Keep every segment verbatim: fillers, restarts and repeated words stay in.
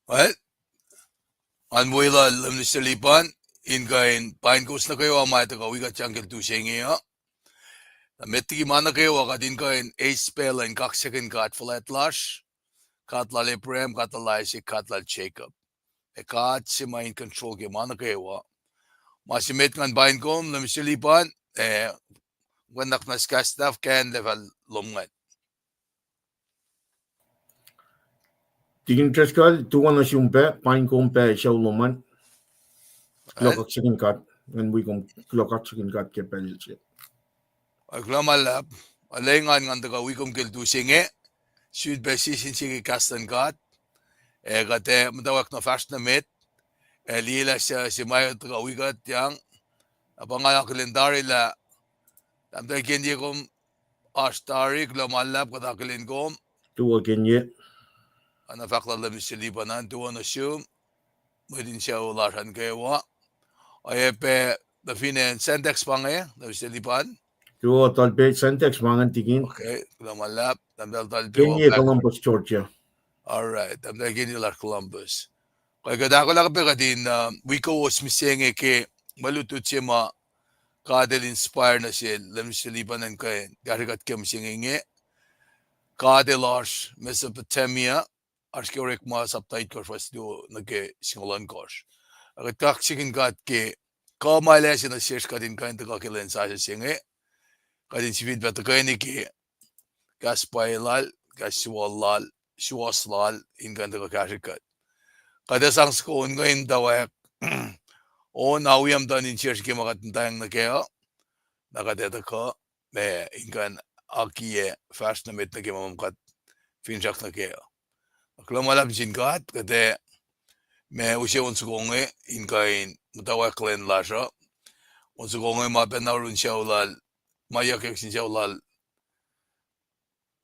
Well, ngan weluhl Minister Lipan in kuh in pain kowos nuh kwewa ma tuhkuh wi kuht sang ke lutu se inge uh. Na met liki ma nuh kwewa kuht in kuh in eis pacl in kaksakihn God fuhlwact lasr, God lal Abraham, God lal Isaac, God lal Jacob. Ac God se ma in control ke ma nuh kwewa. Ma se met ngan pain kom, Minister Lipan, ac kuh in nuhnak muhnahs kahs nahtuhl ke lwelah lom ingacn. Tikin Driscoll, tuh wo nuh sum pac, pain kom pac sucu lom an. Kuloh kaksakihn God, ngan wi kom kuloh kaksakihn God ke pacl se. Ac kuloh ma luhlahp, olwelah ngan tuhkuh wi kom ke lutu se inge, sifilpac sie sin sie ke kahs luhn God, ac kuht ac muhtwacwacack na fahsr nuh met, ac liyelah suc se ma tuhkuh wi kuht yang, na pa nga akihlen tari lah, tahmtahel Kenye kom oasr tari, kuloh ma luhlahp kuht akihlen kom. Tuwo Kenye. Ana fahk lah Minister Lipan an tuwo nuh sum, mwet in sucu lasr an kwewa. Oacyacpac nuh fin acn Santax pa inge, Minister Lipan. Tuwo tahl pac Santax ma ingacn, Tikin. Okay, kuloh ma luhlahp, tahmtahel tahl pac Kenye, Columbus, Georgia. All right, tahmtahel Kenye lasr Columbus. Kuh kuht ahkolah pac kuht in, uh, wi kowos mihsenge ke mwe lutlut se ma God el inspire nuh sel Minister Lipan an kuh in kahsrwe kuht ke mihsenge inge. God el oasr Mesopotamia, oasr ke Orekma sapta itkohsr fuhs luo nuh ke singucul ohnkohsr. Ac kuht kaksakihn God ke kuh ma el ase nuh sesr kuht in kuh in tuhkuh ke lwen sasuc se inge. Kuht in sifilpac tuhkweni ke kahs pwacye lal, kahs suwohs lal, suwohs lal in kuh in tuhkuh kahsrwe kuht. Kuht ac sang soko on kuh in muhtwacwacack on awiam tuh in sesr ke ma kuht muhtweng nuh kac uh, na kuht ac tuhkuh ma in kuh in akiyac fahsr nuh met nuh ke ma kuht finsrak nuh kac uh. Kuloh ma luhlahp sin God, kuht ac ma use on soko inge in kuh in muhtwacwacack lwen lasr uh. On soko inge ma pacna oruh in sucu lal, ma yuckyak sin sucu lal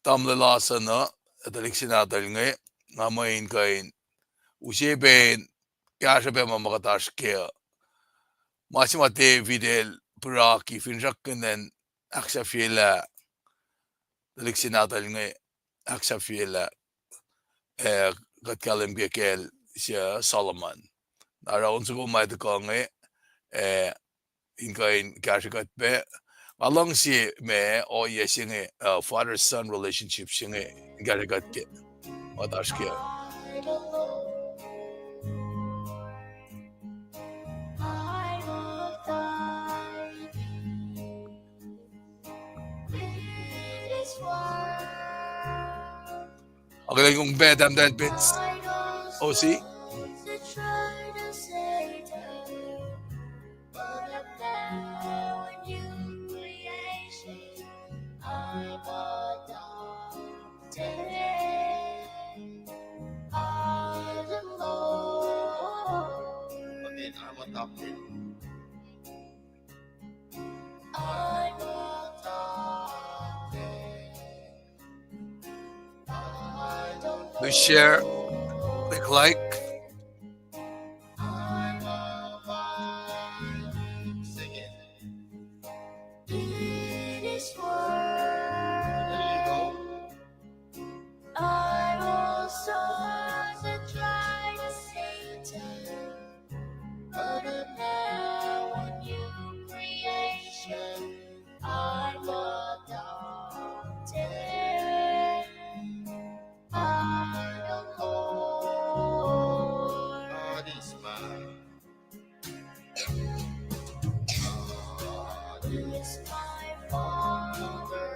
tamuhlwel Larson uh, tuhlihk se nahtuhl inge, nga muh in kuh in use pac in kahsruh pac ma ma kuht oasr kac uh. Ma se ma David el puraki, finsrak kuh in ahksahfyelah tuhlihk se nahtuhl inge, ahksahfyelah, eh, kuht kahlwem ke kacl se Solomon. Na oruh on soko ma tuhkuh inge, eh, in kuh in kahsrwe kuht pac. Nga luhngse ma ohiyac se inge, uh, father-son relationship se inge in kahsrwe kuht ke ma kuht oasr kac uh. Akihlen kom pac, tahmtahel Pets, O C. Please share, click like. Sing it. There you go. I was so hard to try to say to you, but now when you creation, I'm adopted by the Lord. God is mine. God is my Father.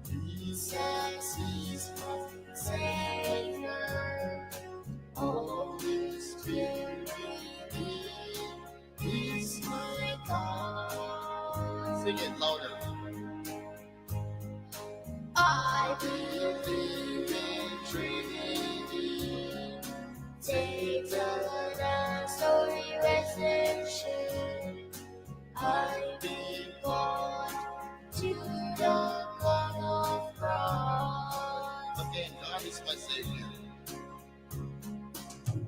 Jesus is my Savior. Holy Spirit is my God. Sing it louder. I believe in Trinity. Take the Lord's holy resurrection. I be born to the blood of Christ. Again, God is my Savior.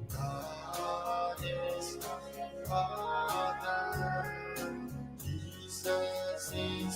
God is my Father. Jesus is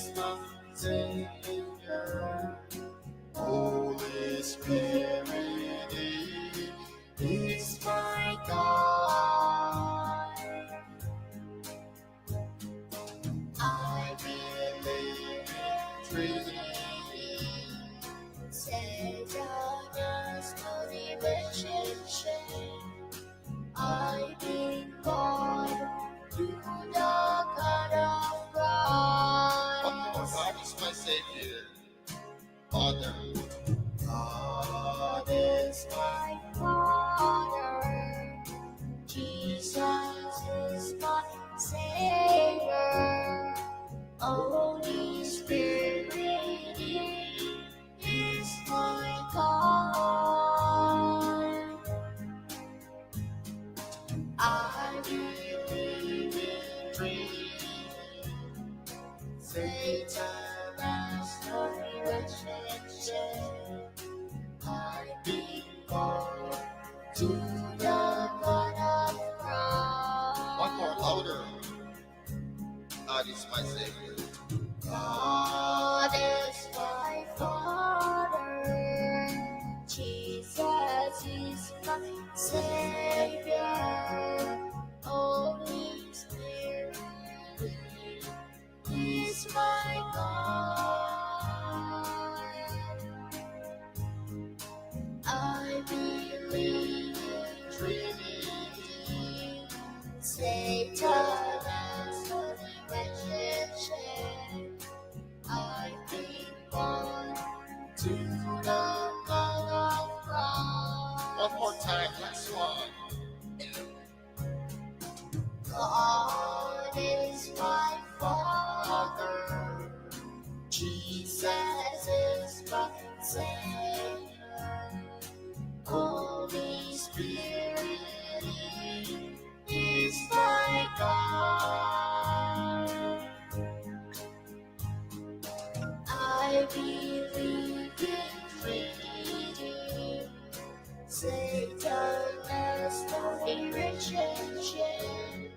to the God of wrath. One more, louder. God is my Savior. God is my Father. Jesus is my Savior. Holy Spirit is my God. I believe in Trinity, Satan and the wretched shame. I think on to the God of God. One more time, last one. God is my Father. Jesus is my Savior. Holy Spirit is my God. I believe in Trinity. Satan has no relationship.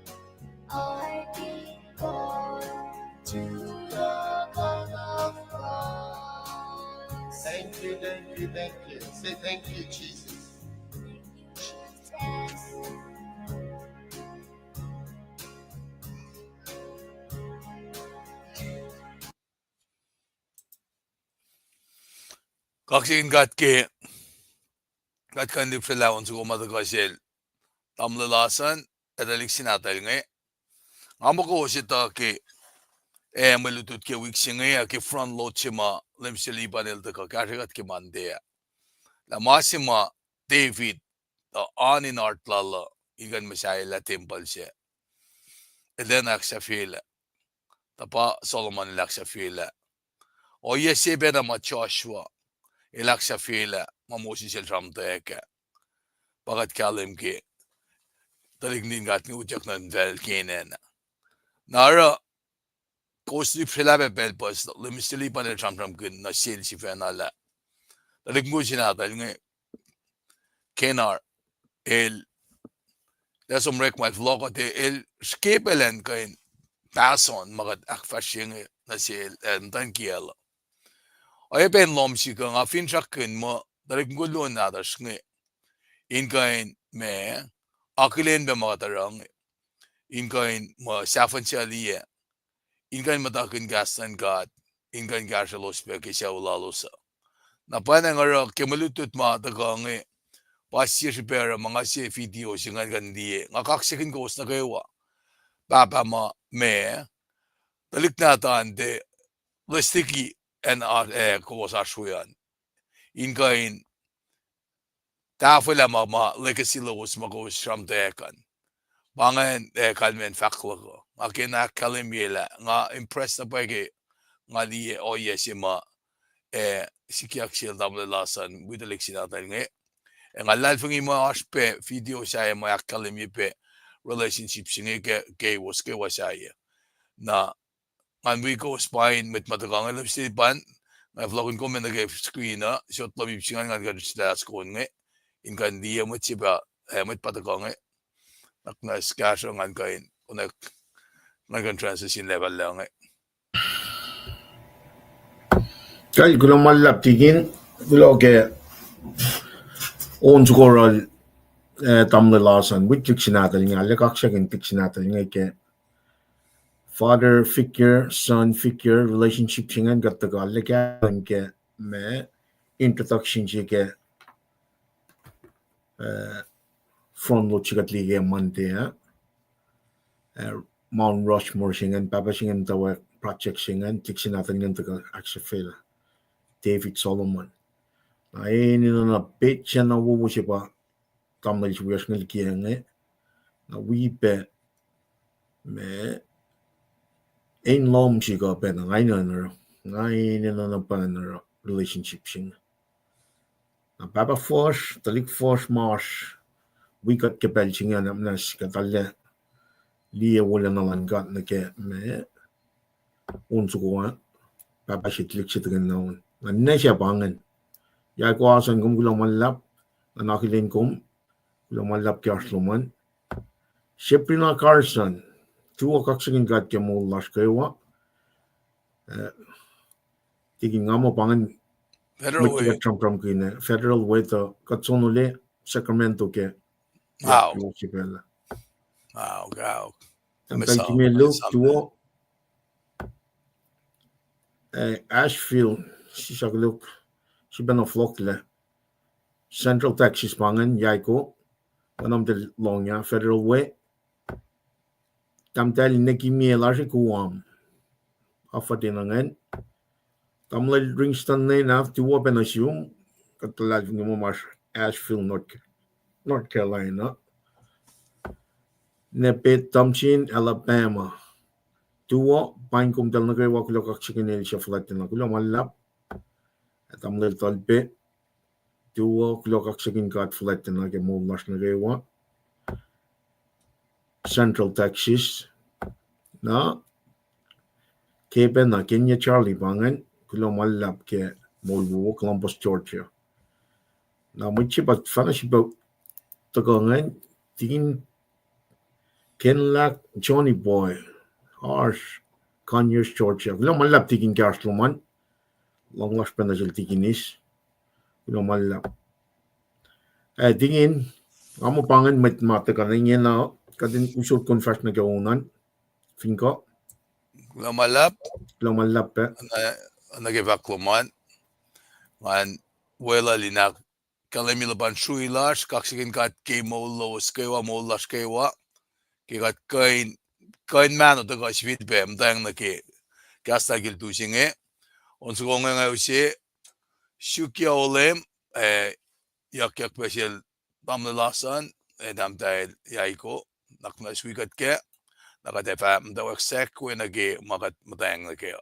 I give God to the God of God. Thank you, thank you, thank you. Say, "Thank you, Jesus." Thank you, Jesus. Kaksakihn God ke kuht kuh in lihpsrelah on soko ma tuhkuh sel tamuhlwel Larson, ac tuhlihk se nahtuhl inge. Nga muh kowos etuh ke, ac mwe lutlut ke wik se inge ah, ke front load se ma Leum Sel Lipan el tuhkuh kahsrwe kuht ke Monday ah. Lah ma se ma David, uh, oan in heart lal uh, in kuh in muhsahelah tempuhl sac. El tiacna ahksahfyelah. Tuh pa Solomon el ahksahfyelah. Ohiyac se pacna ma Joshua el ahksahfyelah, ma Moses el sramtweack ah. Pa kuht kahlwem ke tuhlihk nuhtin God inge utyak nuh facl Canaan ah. Na oruh, kowos lihpsrelah pac pacl puhs Leum Sel Lipan el sramsramkihn nuh sel sifacna lah tuhlihk mukul se nahtuhl inge, Canaan, el, lah som orekma el fohlohk uh, el srihke pacl in kuh in pass on ma kuht ahkfahsrye inge nuh sel, ah, muhtwacn kiyacl uh. Oacyacpac in lohm sihk uh, nga finsrakkihn muh tuhlihk mukul luo nahtuhsr inge in kuh in ma, akihlen pac ma kuht oruh inge, in kuh in muh sahfuhn suc liye, in kuh in muhta kihn kahs luhn God, in kuh in kahsrwelos pac ke sucu lalos uh. Na pwacnwacng oruh ke mwe lutlut ma tuhkuh inge, pa sie srihpac oruh ma nga se video se ngan kuh in liye. Nga kaksakihn kowos nuh kwewa, pahpah ma, ma, tuhlihk nahtuhl an tiac lihstiki acn, ah, kowos oasr we an, in kuh in tahfwelah ma, ma legacy lowos ma kowos sramtweack an. Pa ingacn, ah, kalmacn fahk luhk uh. Nga kena ahkkahlwemye lah nga impressed na pwacye ke nga liye ohiyac se ma, ah, sikyak sel tamuhlwel Larson wi tuhlihk se nahtuhl inge. Ac nga luhlahlfongi muh oasr pac video sahyac ma ahkkahlwemye pac relationship se inge ke, kowos kwewa sahyac. Na ngan wi kowos pain mwet ma tuhkuh inge Leum Sel Lipan, nga fohlohkihn kom nuh ke screen uh, sot lom ip se ingacn ngan kuh in srihlas kon inge, in kuh in liye mwet se pa, ah, mwet pa tuhkuh inge. Nuhnak muhnahs kahsruh ngan kuh in, konwacack, ngan kuh in transition level lah inge. Kal kuloh ma luhlahp tikin, kuloh ke on soko oruh, ah, tamuhlwel Larson wi tuhlihk se nahtuhl inge, arlac kaksakihn tuhlihk se nahtuhl inge ke father figure, son figure relationship se ingacn kuht tuhkuh arlac kahlwem ke ma introduction se ke, ah, front load se kuht liye ke Monday ah, ah, Mount Rushmore se ingacn, pahpah se ingacn tuh wek project se ingacn, tuhlihk se nahtuhl ingacn tuhkuh ahksahfyelah, David Solomon. Na enenuh na petsac na wowo se pa tamuhlwel se wiyacsr inge likiyac inge, na wi pac ma, in lohm sihk uh pacna, nga enenuh na, nga enenuh na pacna oruh relationship se inge. Na pahpah fuhsr, tuhlihk fuhsr ma oasr wi kuht ke pacl se inge, nuhnak muhnahs kuht arlac liye wolacna luhn God nuh ke ma, on soko ah, pahpah se tuhlihk se tuhkweni na on. Nga ninac se pa ingacn. Yac Larson, kom kuloh ma luhlahp, nga akihlen kom, Kuloh ma luhlahp ke oasr lom an. Sabrina Carson, tuwo, kaksakihn God ke moul lasr kwewa. Eh, tikin nga muh pa ingacn mwet kuht sramsramkihn ah, Federal Way tuh kuht sonol Sacramento ke, ah, fellowship ah. Tahmtahel Kimeluk, tuwo. Eh, Asheville, sisakluhk, sifacna fohlohklac. Central Texas pa ingacn, Yaiko, oacna muhtahl lohng ah, Federal Way. Tahmtahel Nekimie lasr Guam, afuhtena ingacn. Tamuhlwel Ringston Nena, tuwo, pacna sum, kuht luhlahlfongi muh ma Asheville, North Ca-, North Carolina. Nepet Tamsin, Alabama, tuwo, paing komtacl nuh kwewa, kuloh kaksakihn El suc fuhlwactacna. Kuloh ma luhlahp. Ac tamuhlwel Talpe, tuwo, kuloh kaksakihn God fuhlwactacna ke moul lasr nuh kwewa. Central Texas. Na, ke pacna Kenya Charlie pa ingacn, kuloh ma luhlahp ke moul wowo, Columbus, Georgia. Na mwet se pa fahna srihpac tuhkuh ingacn, tikin Kenlak Johnny Boy, oasr Conyers, Georgia. Kuloh ma luhlahp tikin ke oasr lom an. Lohng lasr pacna sel tikinis. Kuloh ma luhlahp. Eh, tikin, nga muh pa ingacn mwet ma tuhkuh ingena, kuht in usot confession nuh ke on an. Fin kuh. Kuloh ma luhlahp. Kuloh ma luhlahp pac. Nuh ke fahk lom an. Ngan weluhl in ahkkahlwemye luhpan srui lasr, kaksakihn God ke moul lowos kwewa, moul lasr kwewa. Ke kuht kuh in, kuh in mahno tuhkuh sifilpac muhtweng nuh ke kahs lal ke lutu se inge. On soko inge nga use, suk Olem, eh, yuckyak pac sel tamuhlwel Lason, ac tahmtahel Yaiko, nuhnak muhnahs wi kuht kac, na kuht ac fah muhtwacwacack sahk we nuh ke ma kuht muhtweng nuh kac.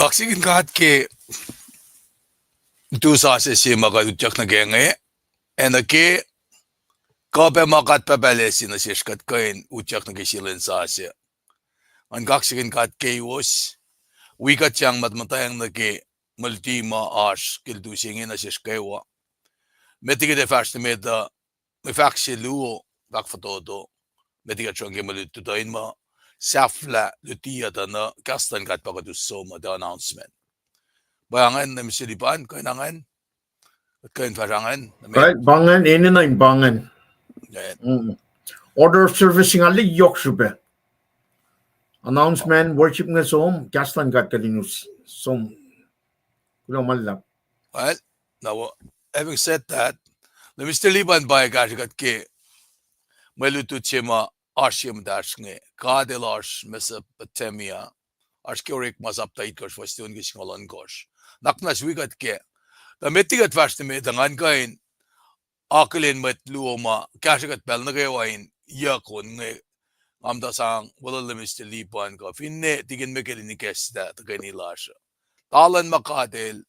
Kaksakihn God ke tu sasuc se ma kuht utyak nuh ke inge, ac nuh ke kuh pac ma kuht pahpah lesi nuh sesr kuht kuh in utyak nuh ke sie lwen sasuc. Ngan kaksakihn God keiwos, wi kuht sang muhtwacng nuh ke mwe luti ma oasr ke lutu se inge nuh sesr kwewa. Met liki kuht ac fahsr nuh met uh, mwe fahk se luo, fahk fototo, met liki kuht sruhngke mwe luti tuh in muh, sahflah luti uh tuh na, kahs luhn God pa kuht us som uh, the announcement. Pa ingacn, Minister Lipan, kuh in ingacn, kuht kuh in fahsr ingacn, na met. Right, pa ingacn, enenuh in pa ingacn. Order of service ingacn lah yohk srihpac. Announcement, worship inge som, kahs luhn God kuht in us som. Kuloh ma luhlahp. Well, now, uh, having said that, Minister Lipan pa kahsrwe kuht ke mwe lutlut se ma oasr ye muhtahsr inge, God El oasr Mesopotamia, oasr ke Orekma sapta itkohsr fuhs tolu ke singucul ohnkohsr. Nuhnak muhnahs wi kuht kac. Tuh met liki kuht fahsr nuh met uh, ngan kuh in akihlen mwet luo ma kahsrwe kuht pacl nuh kwewa in yuck on inge, nga muhta sang welul Minister Lipan kuh finne tikin Mikel in ikacslah tuhkweni lasr uh. Talan ma God El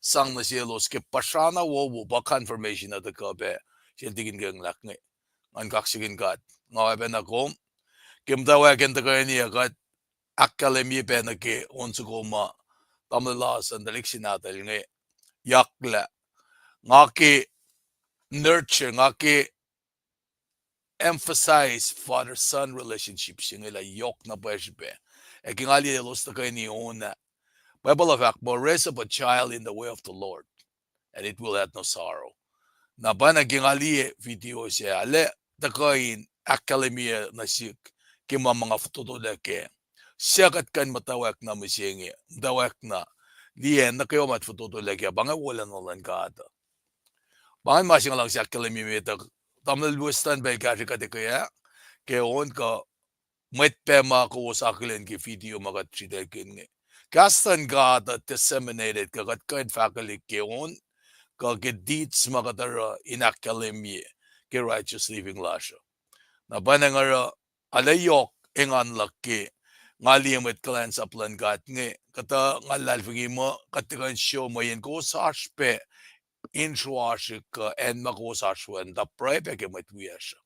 sang nuh selos ke puhsra na wowo pa confirmation uh tuhkuh pac sel tikin Kenglah inge. Ngan kaksakihn God. Nga oacyacpac na kom ke muhtwacwacack in tuhkweni uh kuht ahkkahlwemye pac nuh ke on soko ma tamuhlwel Larson tuhlihk se nahtuhl inge yucklah. Nga ke nurture, nga ke emphasize father-son relationship se inge lah yohk na pwacye srihpac. Ac ke nga liye elos tuhkweni on ah, Bible uh fahk muh, raise up a child in the way of the Lord, and it will have no sorrow. Na pacna ke nga liye video se ah, lah tuhkuh in ahkkahlwemye nuh sihk ke ma ma nga fototolac kac. Suc kuht kuh in muhtwacwacack na mihsenge, muhtwacwacackna liye nuh kwewa ma fototolac kac, pa inge wolacna luhn God uh. Pa ingacn ma se nga luhngse ahkkahlwemye met uh, tamuhlwel Weston pacl kahsrwe kuht ekuh ah, ke on kuh mwet pac ma kowos akihlen ke video ma kuht sritaclkihn inge. Kahs luhn God uh disseminated, kuh kuht kuh in fahkwelihk ke on, kuh ke deeds ma kuht oruh in ahkkahlwemye ke righteous living lasr uh. Na pacna nga oruh arlac yohk engan luhk ke nga liye mwet kuhlwacnsap luhn God inge, kuhtuh nga luhlahlfongi muh kuht tuhkuh in sruok mweyen kowos oasr pac in sruasrihk kuh acn ma kowos oasr we an, tuh pruhe pac ke mwet wiyacsr uh.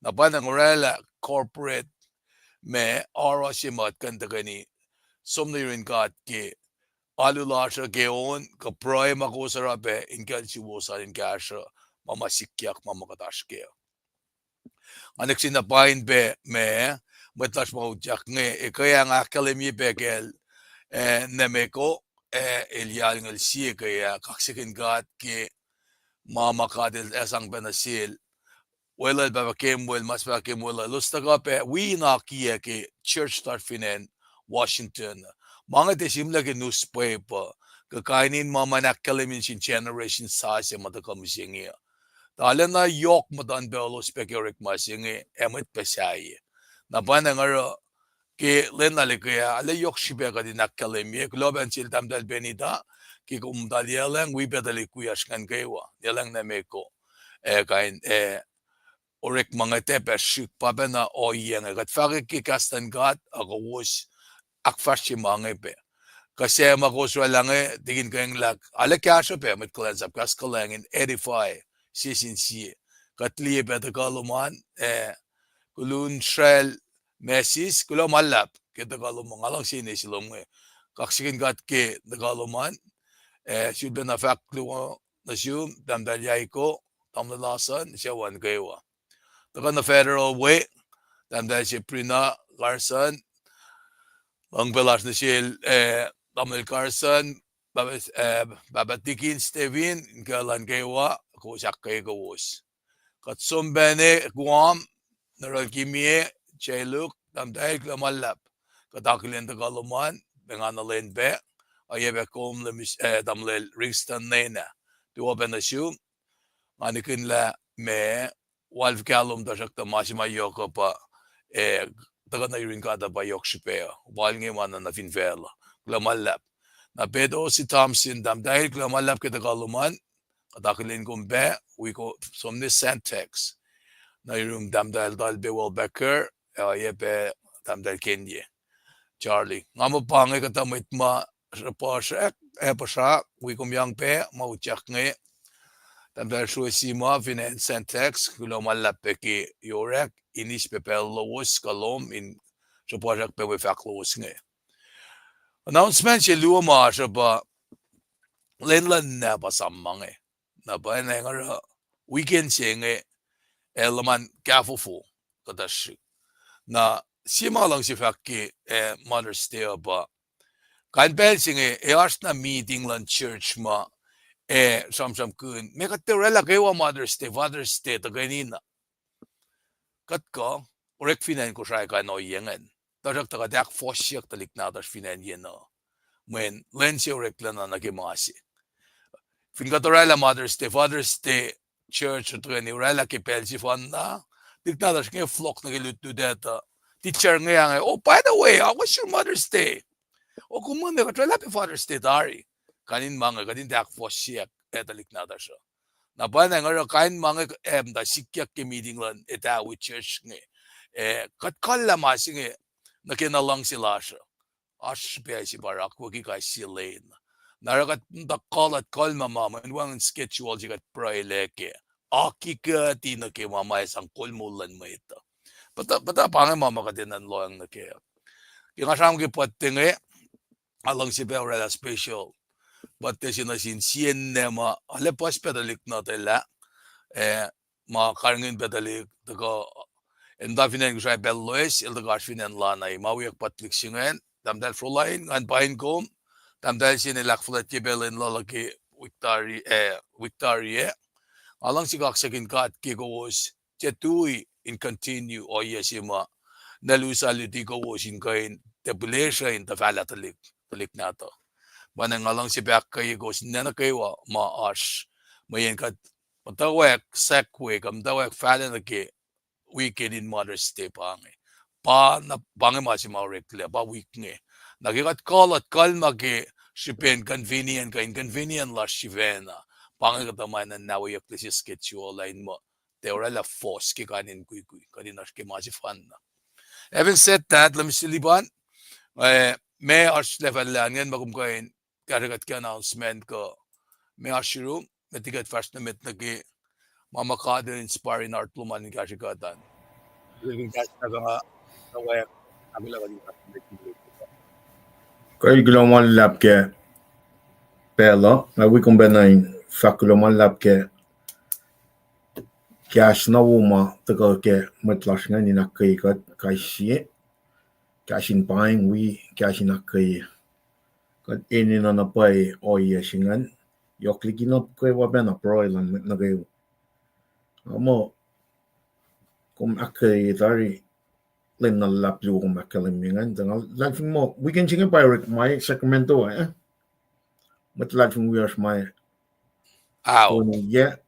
Na pacna nga orwaclah corporate ma oruh se ma kuht kuh in tuhkweni som nuh yurin God ke alu lasr uh ke on, kuh pruhe ma kowos oruh pac in kuh in suwohs an in kahsruh ma ma sikyak ma ma kuht oasr kac. Nga nihkihn na pain pac ma mwet lasr ma utyak inge, ekuh ac nga ahkkahlwemye pac kacl, eh, Nemeko, eh, el yac alngoul sie ekuh ah, kaksakihn God ke ma ma God el ac sang pac nuh sel. Weluhl, Pahpah Kemwel, mas Pahpah Kemwel, elos tuhkuh pac wi in akiyac ke church lasr fin acn Washington. Ma inge tiac sihmlac ke newspaper, kuh kain in ma ma in ahkkahlwemye nuh sin generation sasuc ma tuhkuh mihsenge uh. Tuh arulacna yohk muhtuhnpaclos pac ke orekma se inge, ac mwet pac sahyac. Na pwacnwacng oruh ke lwen na liki ah, arlac yohk srihpac kuht in ahkkahlwemye, kuloh pac nuh sel Tahmtahel Benita, ke kom muhta liyaclacng wi pac tuhlihk wiyacsr ingacn kwewa, liyaclacng Nemeko, ac kain, ac orekma inge tiac pac srihk, pa pacna ohiyac inge. Kuht fahkwack ke kahs luhn God, ac kowos ahkfahsrye ma inge pac. Kuh suc ma kowos oraclah inge, tikin kuh in luhk, arlac kahsruh pac mwet kuhlwacnsap, kahs kuhlwacng in edify sie sin sie. Kuht liye pac tuhkuh lom an, ac Kolunracl Masis, kuloh ma luhlahp ke tuhkuh lom an, nga luhngse ine se lom inge. Kaksakihn God ke tuhkuh lom an, ac sulpacna fahk luhk nuh sum, Tahmtahel Yaiko, tamuhlwel Larson, sucu an kwewa. Tuhkuh nuh Federal we, Tahmtahel Sabrina Carson, luhngse pac lasr nuh sel, eh, tamuhlwel Carson, Pahpah, eh, Pahpah Tikin Stephen, in kuh elan kwewa, kowos ahkkweye kowos. Kuht som pac nuh Guam, nuh Ralkimie, Chailuk, Tahmtahel, kuloh ma luhlahp. Kuht akihlen tuhkuh lom an, pacna lwen pac, oacyacpac kom, eh, tamuhlwel Ringston Nena. Tuh oacpacna sum, nga nihkihn lah ma, wal fuhkah lom tuhsruhktuh ma se ma yohk uh pa, eh, tuhkuh nuh yurin God uh pa yohk srihpac uh. Wal inge ma na nuh fin facluh. Kuloh ma luhlahp. Na Pedosi Thompson, Tahmtahel, kuloh ma luhlahp ke tuhkuh lom an, kuht akihlen kom pac, wi kom som nuh Santex. Nuh yurum Tahmtahel Talbe Welbecker, ac oacyacpac Tahmtahel Kenye Charlie. Nga muh pa inge kuhtuh mwet ma sruhpuhsrak, ac puhsra, wi kom yang pac ma utyak inge. Tahmtahel Sruesi ma fin acn Santex, kuloh ma luhlahp pac ke orek, in eis pac pacl lowos kuh lom in sruhpuhsrak pac mwe fahk lowos inge. Announcement se luo ma oasr uh pa, lwen luhn nahpa sam ma inge. Na pwacnwacng oruh weekend se inge, ac luhman kahfofo kuhtuh srihk. Na sie ma luhngse fahk ke, eh, Mother's Day uh pa, kain pacl se inge ac oasr na meeting luhn church ma, eh, sramsramkihn, meac kuht tiac oraclah kwewa Mother's Day, Father's Day tuhkweni na. Kuht kuh, orek fin acn Kosrae kuh in ohiyac ingacn. Tuhsruhktuh kuht ahkfohsyeyuck tuhlihk nahtuhsr fin acn yen uh, mweyen lwen se oreklac na nuh ke ma se. Fin kuht oraclah Mother's Day, Father's Day, church tuhkweni oraclah ke pacl sefanna, tuhlihk nahtuhsr inge fohlohk nuh ke lutlut etuh. Teacher inge ange, "Oh, by the way, how was your Mother's Day? Oh, kom muh me kuht oraclah pac Father's Day tari." Kain in ma inge kuht in tiac ahkfohsyeyuck, eh, tuhlihk nahtuhsr uh. Na pwacnwacng oruh kain ma inge, eh, muhta sikyak ke meeting luhn etawi church inge. Eh, kuht kuhllah ma se inge nuh ke na luhngse lasr uh. Oasr srihpac se pa oruh akwucki kais sie lwen. Na oruh kuht muhta kuh luhn kuhlma ma, mweyen wacngihn schedule se kuht pruhelah kac. Akikuhti nuh ke ma ma sang kol moul luhn mwet uh. Puhta, puhta pa inge ma ma kuht enenuh in lohacng nuh kac. Ke nga sramsram ke birthday inge, nga luhngse pac oraclah special birthday se nuh sin sie ninac ma arlac puhs pac tuhlihk nuhtuhlah, eh, ma karihngihn pac tuhlihk tuhkuh, el muhta fin acn Kosrae pacl loes, el tuhkuh oasr fin acn Lanai, ma wiyuck pa tuhlihk se ingacn, Tahmtahel Froline, ngan paing kom, tahmtahel se inge el ahkfuhlwactye pac lwen lal uh ke wik tari, eh, wik tari ah. Nga luhngse kaksakihn God ke kowos tiac tui in continue ohiyac se ma na lusa luti kowos in kuh in tiac pihlesruh in tuhfahlah tuhlihk, tuhlihk nahtuh. Pwacnwacng nga luhngse pac ahkkweye kowos ninac nuh kwewa ma oasr, mweyen kuht muhtwacwacack segue kuh muhtwacwacack fahlac nuh ke weekend in Mother's Day pa inge. Pa na, pa inge ma se ma oreklac, pa wik inge. Na ke kuht kuh luhn kuhlma ke srihpen convenient kuh inconvenient lasr sifacna, pa inge kuhtuh ma enenuh in naweyucklac se schedule uh in muh tiac oraclah fohs ke kain in mukwikwi, kuht in oasr ke ma sefanna. Having said that, let me silipan, eh, ma oasr lacfacllah ingacn ma kom kuh in kahsrwe kuht ke announcement kuh ma oasr yurum, met liki kuht fahsr nuh met nuh ke ma ma God el inspire in heart lom an in kahsrwe kuht an. Lihkihn kahs na pacna, na wek Kuloh ma luhlahp ke pacl uh, nga wi kom pacna in fahk kuloh ma luhlahp ke kahs na wo ma tuhkuh ke mwet lasr ingacn in ahkkweye kuht kais sie. Kahs in paing wi, kahs in ahkkweye. Kuht enenuh na pwacye ohiyac se ingacn. Yohk liki na kwewa pacna pruhe luhn mwet nuh kwewa. Nga muh kom ahkkweye tari lwen na luhlahp luo kom ahkkahlwemye ingacn. Tuh nga luhlahlfongi muh weekend se inge pa orek ma Sacramento ah. Mwet luhlahlfongi wiyacsr ma Ao. Tony, yac,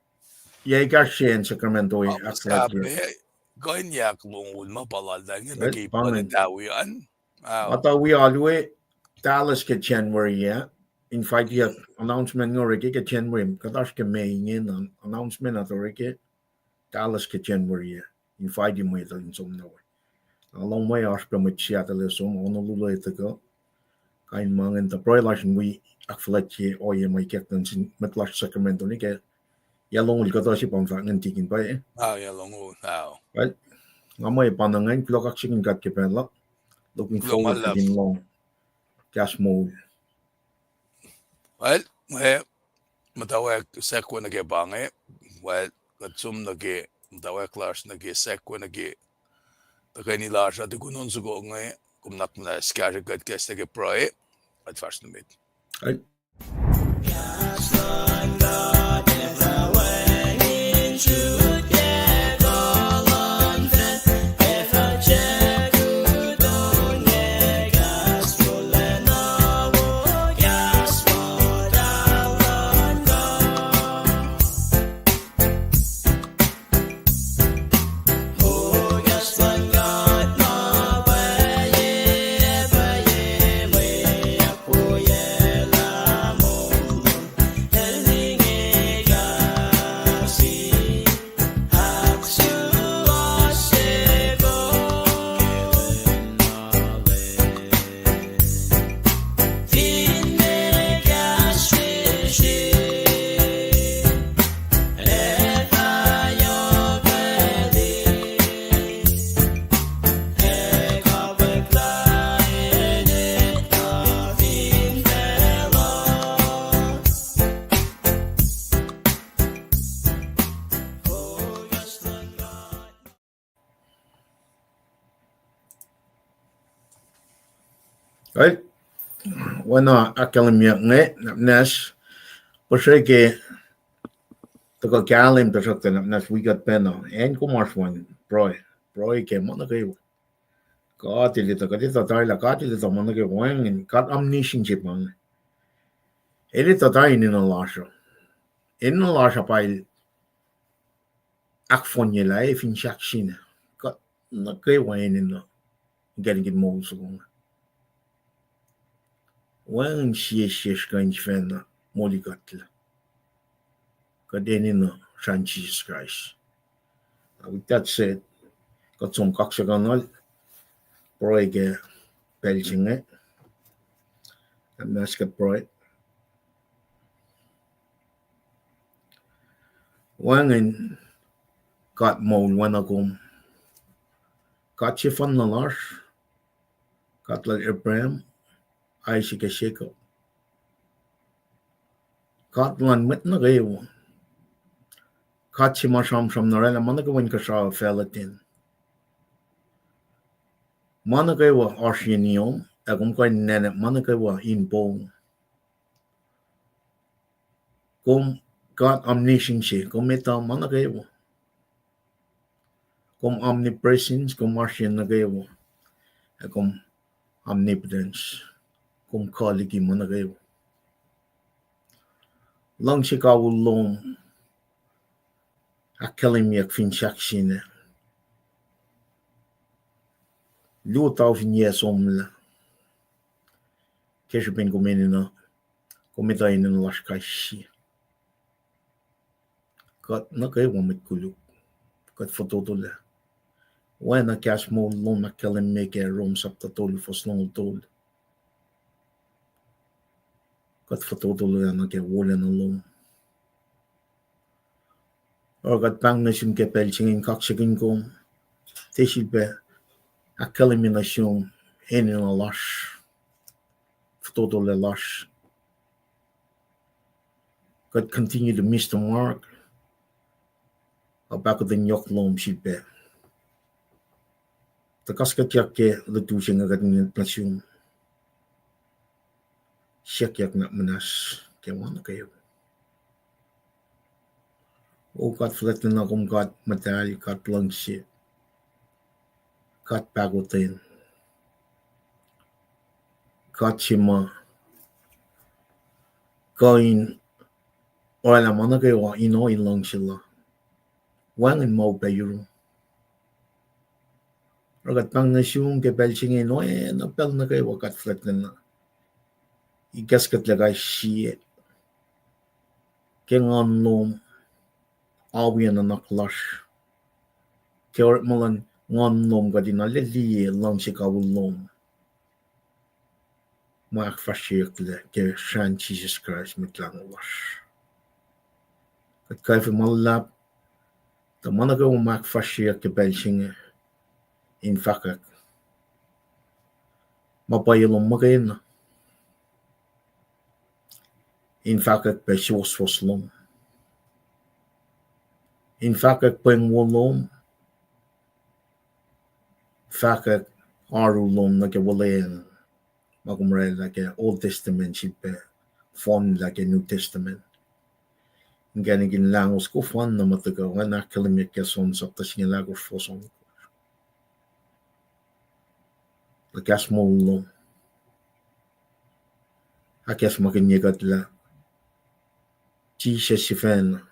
yac kahsrwen Sacramento ah ahkfuhlwactye. Kuh in yak longoul ma pa laltahl inge nuh ke pa ingacn. Atawi wi alu we Dallas ke January ah. Invite-i announcement inge orek ke January. Kuht oasr ke May inge na announcement ah orek ke Dallas ke January ah. Invite-i mwet uh in som nuh we. Na lohng mwe oasr pac mwet Seattle ah som, Honolulu ah tuhkuh. Kain ma ingacn tuh pruhe lasr in wi ahkfuhlwactye ohiyac ma ikacklah nuh sin mwet lasr Sacramento nuh ke yac longoul kuhtuh se pa fahk ingacn tikin pa. Nga mwe pa na ingacn, kuloh kaksakihn God ke pacl uh. Looking forward to in lohng kahs moul. Well, mwe muhtwacwacack se nuh ke pa inge. Well, kuht som nuh ke muhtwacwacack lasr nuh ke se nuh ke tuhkweni lasr uh, tukun on soko inge, kom nuhnak muhnahs kahsruh kuht kahs nuh ke pruhe, kuht fahsr nuh met. Oacna ahkkahlwemye inge, nap muhnahs, puhsreke tuhkuh kahlwem, tuhsruhktuh nap muhnahs wi kuht pacna, acn kom oasr wacngihn, pruhe, pruhe ke ma nuh kwewa. God El etuh, kuht etuh tari lah God El etuh ma nuh kwewa, wacngihn God omniscient se pa inge. El etuh tari enenuh lasr uh. Enenuh lasr uh pa El ahkfohnyelah ac fin sahk sina. Kuht nuh kwewa enenuh inkacnek in moul soko inge. Wacngihn sie sesr kuh in sifacna molikuhtlac. Kuht enenuh srahn Jisus Kraist. With that said, kuht som kaksakihnuhl, pruhe ke pacl se inge. Nap muhnahs kuht pruhe. Wacngihn God moul oacna kom. God sefanna lasr, God lal Abraham, Isaac, ac Jacob. God luhn mwet nuh kwewa. God se ma sramsram in oraclah ma nuh kwewa inkuhsrao facluh ten. Ma nuh kwewa oasr yen iom, ac kom kuh in nana ma nuh kwewa in poum. Kom God omniscient se, kom etuh ma nuh kwewa. Kom omnipresence, kom oasr yen nuh kwewa. Ac kom omnipotence, kom kuh liki ma nuh kwewa. Luhngse kawihl lom ahkkahlwemyeyuck fin sahk sina. Luo tausin yac somlah. Ke srihpen kom enenuh, kom etuh enenuh lasr kais sie. Kuht nuh kwewa mwet koluk, kuht fototolac. Oacna kahs moul lom ahkkahlwemye ke Rom sapta tolu, fuhs longoul tolu. Kuht fototolac nuh ke wolacna lom. Oruh kuht pahng nuh sum ke pacl se inge in kaksakihn kom. Tiac sifilpac ahkkahlwemye nuh sum enenuh lasr, fototolac lasr. Kuht continue to miss the mark, a pahkotwen yohk lom srihpac. Tuh kuht kuhtyuck ke lutu se inge kuht nuh sum, siyuckyak nuh muhnahs ke ma nuh kwewa. O God fuhlwactlacna, kom God muhtahl, God luhngse, God pahkotwen, God se ma kuh in oraclah ma nuh kwewa in ohiyac luhngse lal. Wacngihn ma upac yurum. Oruh kuht pahng nuh sum ke pacl se inge in oacna pacl nuh kwewa, God fuhlwactlacna, ikacskuhtlac kais sie ke nguhn lom, awi ac nuhnak lasr, ke orekma luhn nguhn lom kuht in arlac liye luhngse kawihl lom ma ahkfahsryeyucklac ke srahn Jisus Kraist Mwet Lahngo lasr. Kuht kwacfe ma luhlahp, tuh ma nuh kwewa ma ahkfahsryeyuck ke pacl se inge in fahkwack ma pwacye lom muhkwena, in fahkwack pac suwohswohs lom, in fahkwack pweng wo lom, fahkwack oaru lom nuh ke wuhlweacng ma kom oraclah ke Old Testament srihpac fohnlah ke New Testament. Inkacnek in lahngo soko fanna muh tuhkuh, oacna ahkkahlwemyeyuck ke John sapta singucul ahkosr, fuhs ohnkohsr. Tuh kahs moul lom ahkacsmakihnye kuht lah Jisus sifacna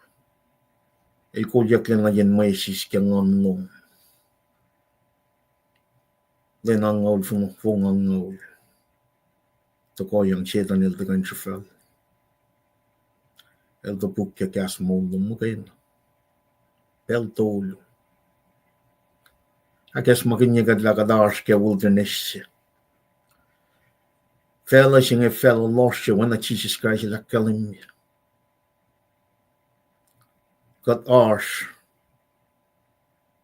El kolyucklac nuh yen mwesis ke nguhn lom lwen angngaul, fong, fong angngaul, tohkohyang Setan el tuhkuh in srihfacl. El topuk ke kahs moul lom muhkwena. Pacl tolu. Ahkacsmakihnye kuht lah kuht oasr ke wilderness se. Facluh se inge facluh lohsr se, oacna Jisus Kraist El ahkkahlwemye. Kuht oasr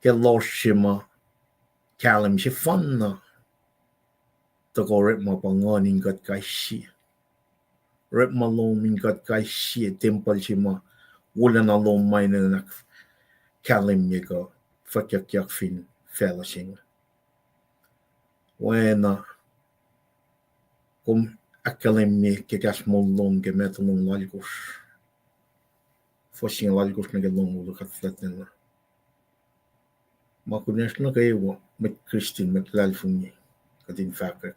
ke lohsr se ma kahlwem sefanna, tuhkuh orekma pa nguhn in kuht kais sie. Orekma lom in kuht kais sie, tempuhl se ma wolacna lom ma enenuh in ahkkahlwemye kuh fwackyuckyak fin facluh se inge. Oacna kom ahkkahlwemye ke kahs moul lom ke Matthew longoul alkosr, fuhs singucul alkosr nuh ke longoul, God fuhlwactlacna. Ma kunacsr nuh kwewa, mwet Christian, mwet luhlahlfongi, kuht in fahkwack,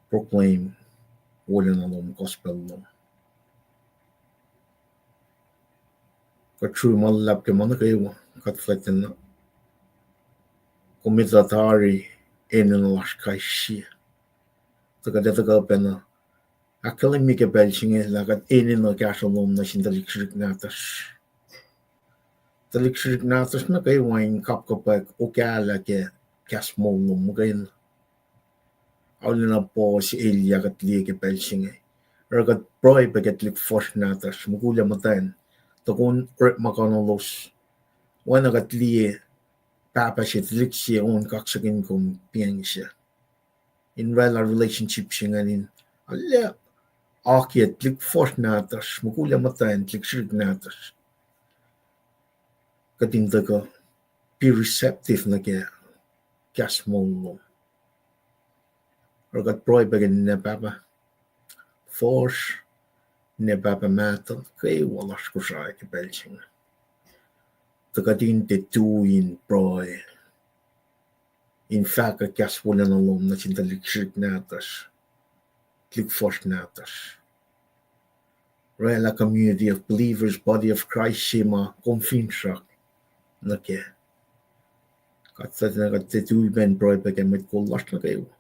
proclaim wolacna lom, gospel lom. Kuht srui ma luhlahp ke ma nuh kwewa, God fuhlwactlacna, kom etuh tari enenuh lasr kais sie. Tuh kuht etuh kuh pacna ahkkahlwemye ke pacl se inge lah kuht enenuh kahsruh lom nuh sin tuhlihk srihsrihk nahtuhsr. Tuhlihk srihsrihk nahtuhsr nuh kwewa in kapkapwack okahlah ke kahs moul lom muhkwena. Arulacna puhs elyah kuht liye ke pacl se inge. Oruh kuht pruhe pac ke tuhlihk fuhsr nahtuhsr, mukul ac muhtwacn, tukun orekma kunolos, oacna kuht liye pahpah se, tuhlihk se on kaksakihn kom pacng se, in oraclah relationship se ingacn in arlac akiyac tuhlihk fuhsr nahtuhsr, mukul ac muhtwacn, tuhlihk srihsrihk nahtuhsr. Kuht in tuhkuh be receptive nuh ke kahs moul lom. Oruh kuht pruhe pac ke ninac pahpah fuhsr, ninac pahpah mahtuh kwewa lasr Kosrae ke pacl se inge. Tuh kuht in tiac tui in pruhe in fahkwack kahs wolacna lom nuh sin tuhlihk srihsrihk nahtuhsr, tuhlihk fuhsr nahtuhsr. Oraclah community of believers, body of Christ se ma kom finsrak nuh kac. Kuht, kuht tiac tui pac in pruhe pac ke mwet kol lasr nuh kwewa,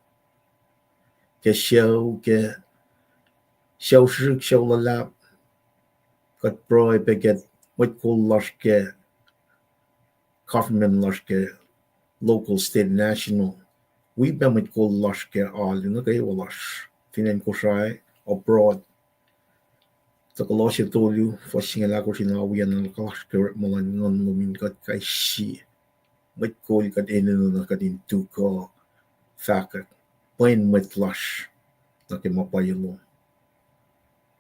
ke sucu, ke sucu srihsrihk, sucu luhlahp. Kuht pruhe pac ke mwet kol lasr ke government lasr, ke local, state, national. Wi pac mwet kol lasr ke alu nuh kwewa lasr fin acn Kosrae, abroad. Tuh Kolosse tolu, fuhs singucul ahkosr in awi ac nuhnak lasr ke orekma luhn nguhn lom in kuht kais sie. mwet kol kuht enenuh na kuht in tu kuh fahkwack, pwen mwet lasr nuh ke ma pwacye lom.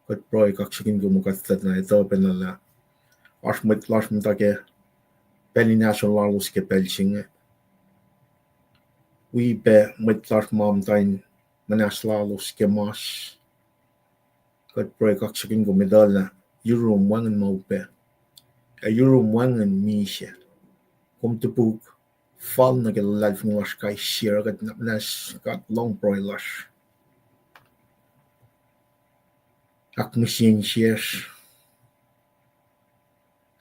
Kuht pruhe kaksakihn kom, kuht fahsr na etuh pacna lah oasr mwet lasr muhta ke pacl in ahsor lalos ke pacl se inge. Wi pac mwet lasr ma muhta in muhnahs lalos ke mas. Kuht pruhe kaksakihn kom etuh lah yurum wacngihn ma upac, ac yurum wacngihn misac. Kom topuk fal nuh ke luhlahlfongi lasr kais sie, oruh kuht nuhnak muhnahs God lohng pruhe lasr. Ahkmihsye insiyacsr,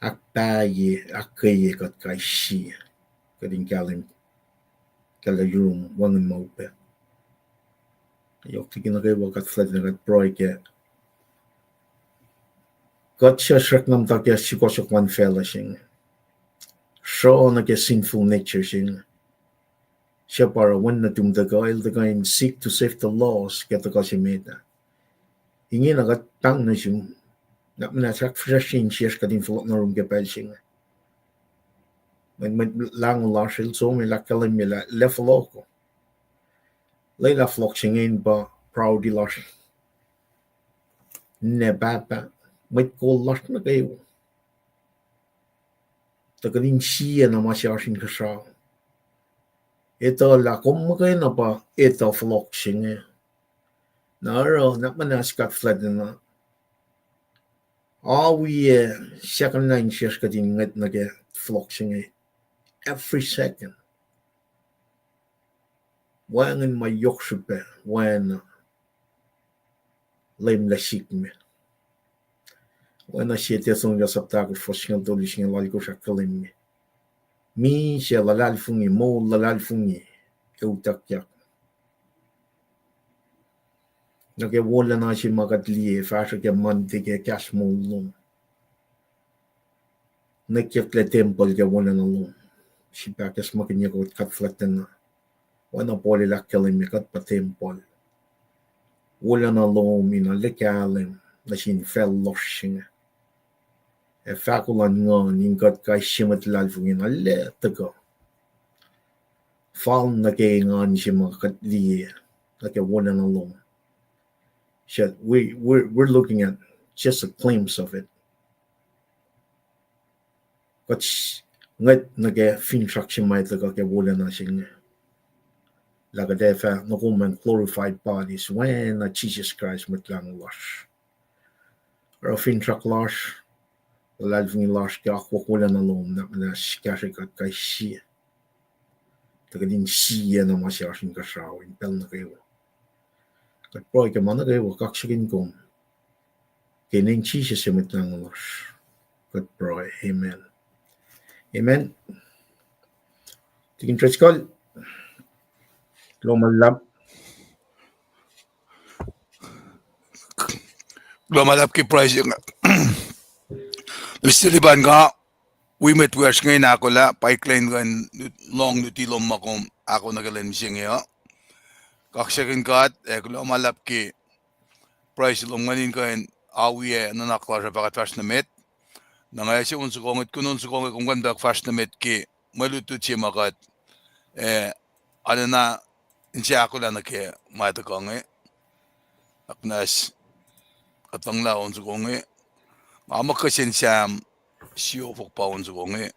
ahkpahye, ahkkweye kuht kais sie, kuht in kahlwem, kahlwem yurum wacngihn ma upac. Yohk liki nuh kwewa, kuht fuhlwact na kuht pruhe ke kuht suc srackna muhta ke sukohsohk luhn facluh se inge, sruh nuh ke sinful nature se inge. Suc pa oruh wen nuhtum tuhkuh, el tuhkuh in seek to save the lost ke tuhkuh se met ah. Ingena kuht pahng nuh sum, nuhnak muhnahs ahkfihsracsrye insiyacsr kuht in fohlohk nuh yurum ke pacl se inge. Mweyen Mwet Lahngo lasr El som, El ahkkahlwemye lah El ac fohlohk. Lwelah fohlohk se inge in pa priority lasr, ninac pahpah, mwet kol lasr nuh kwewa, tuh kuht in sie na ma se oasr inkuhsrao. Etuh lah kom muhkwena pa etuh fohlohk se inge. Na oruh nuhnak muhnahs God fuhlwactna, awiyac second line sesr kuht in ngwet nuh ke fohlohk se inge every second. Wacngihn ma yohk srihpac oacna Leum El sikme. Oacna sie Thessalonica sapta ahkosr fuhs singucul tolu, singucul alkosr ahkkahlwemye, misac luhlahlfongi, moul luhlahlfongi, ac utuckyak nuh ke wolacna se ma kuht liye fahsruh ke Monday ke kahs moul lom. Nekyucklac tempuhl ke wolacna lom. Srihpac ahkacsmakihnye kuht, God fuhlwactna. Oacna Paul el ahkkahlwemye, kuht pa tempuhl. Wolacna lom in arlac kahlwem nuh sin facl lohsr se inge, ac fahko luhn Nguhn in kuht kais sie mwet luhlahlfongi in arlac tuhkuh fal nuh ke engan se ma kuht liye nuh ke wolacna lom. So we, we're, we're looking at just a glimpse of it. Kuht ngwet nuh ke finsrak se ma tuhkuh ke wolacna se inge, lah kuht ac fah nohfohn glorified bodies oacna Jisus Kraist Mwet Lahngo lasr. Oruh finsrak lasr, luhlahlfongi lasr ke akwuck wolacna lom nuhnak muhnahs kahsrwe kuht kais sie, tuh kuht in sie na ma se oasr inkuhsrao in pacl nuh kwewa. Kuht pruhe ke ma nuh kwewa kaksakihn kom, ke inen Jisus Mwet Lahngo lasr kuht pruhe, amen. Amen. Tikin Driscoll, kuloh ma luhlahp. Kuloh ma luhlahp ke pruhe se inge. Mister Liban, nga wi mwet wiyacsr inge in ahkolah, pa iklac in kuh in lohng luti lom ma kom ahko nuh ke lwen mihsenge uh. Kaksakihn God, ac kuloh ma luhlahp ke pruhe se lom ingacn in kuh in awiyac nuhnak lasr uh fah kuht fahsr nuh met. Na nga ase on soko inge, kuh in on soko inge, kom kuh in fahsr nuh met ke mwe lutlut se ma kuht, eh, arulacna in sang ahkolah nuh ke ma tuhkuh inge. Nuhnak muhnahs kuht luhnglah on soko inge. Nga muh kihsen Sam siofok pa on soko inge.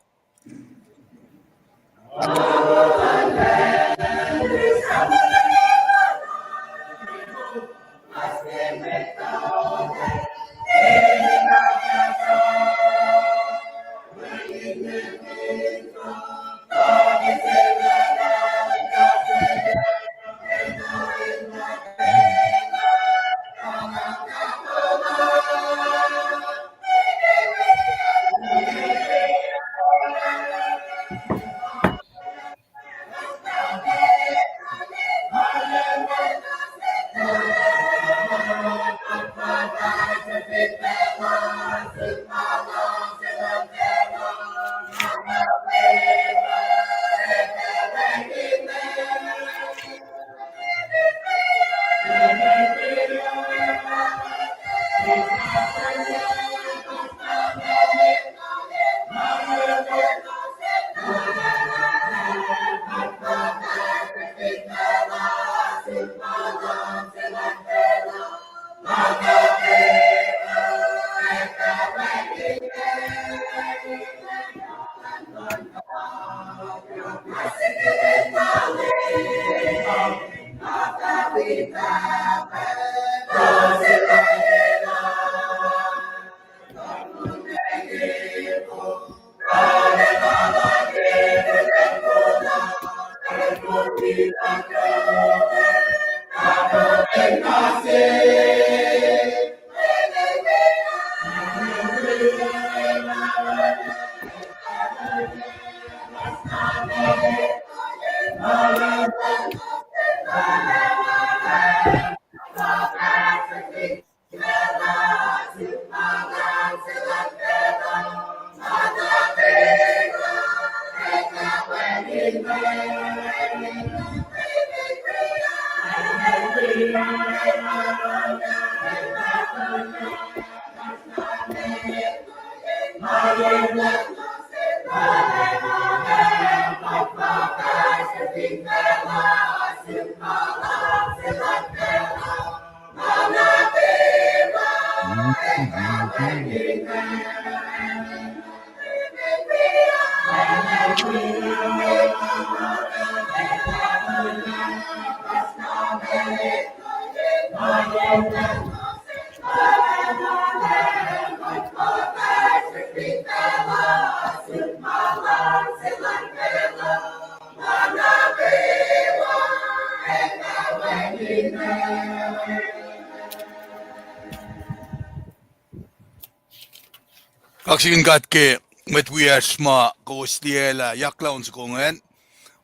Kaksakihn God ke mwet wiyacsr ma kowos liyaclah, yaklah on soko ingacn,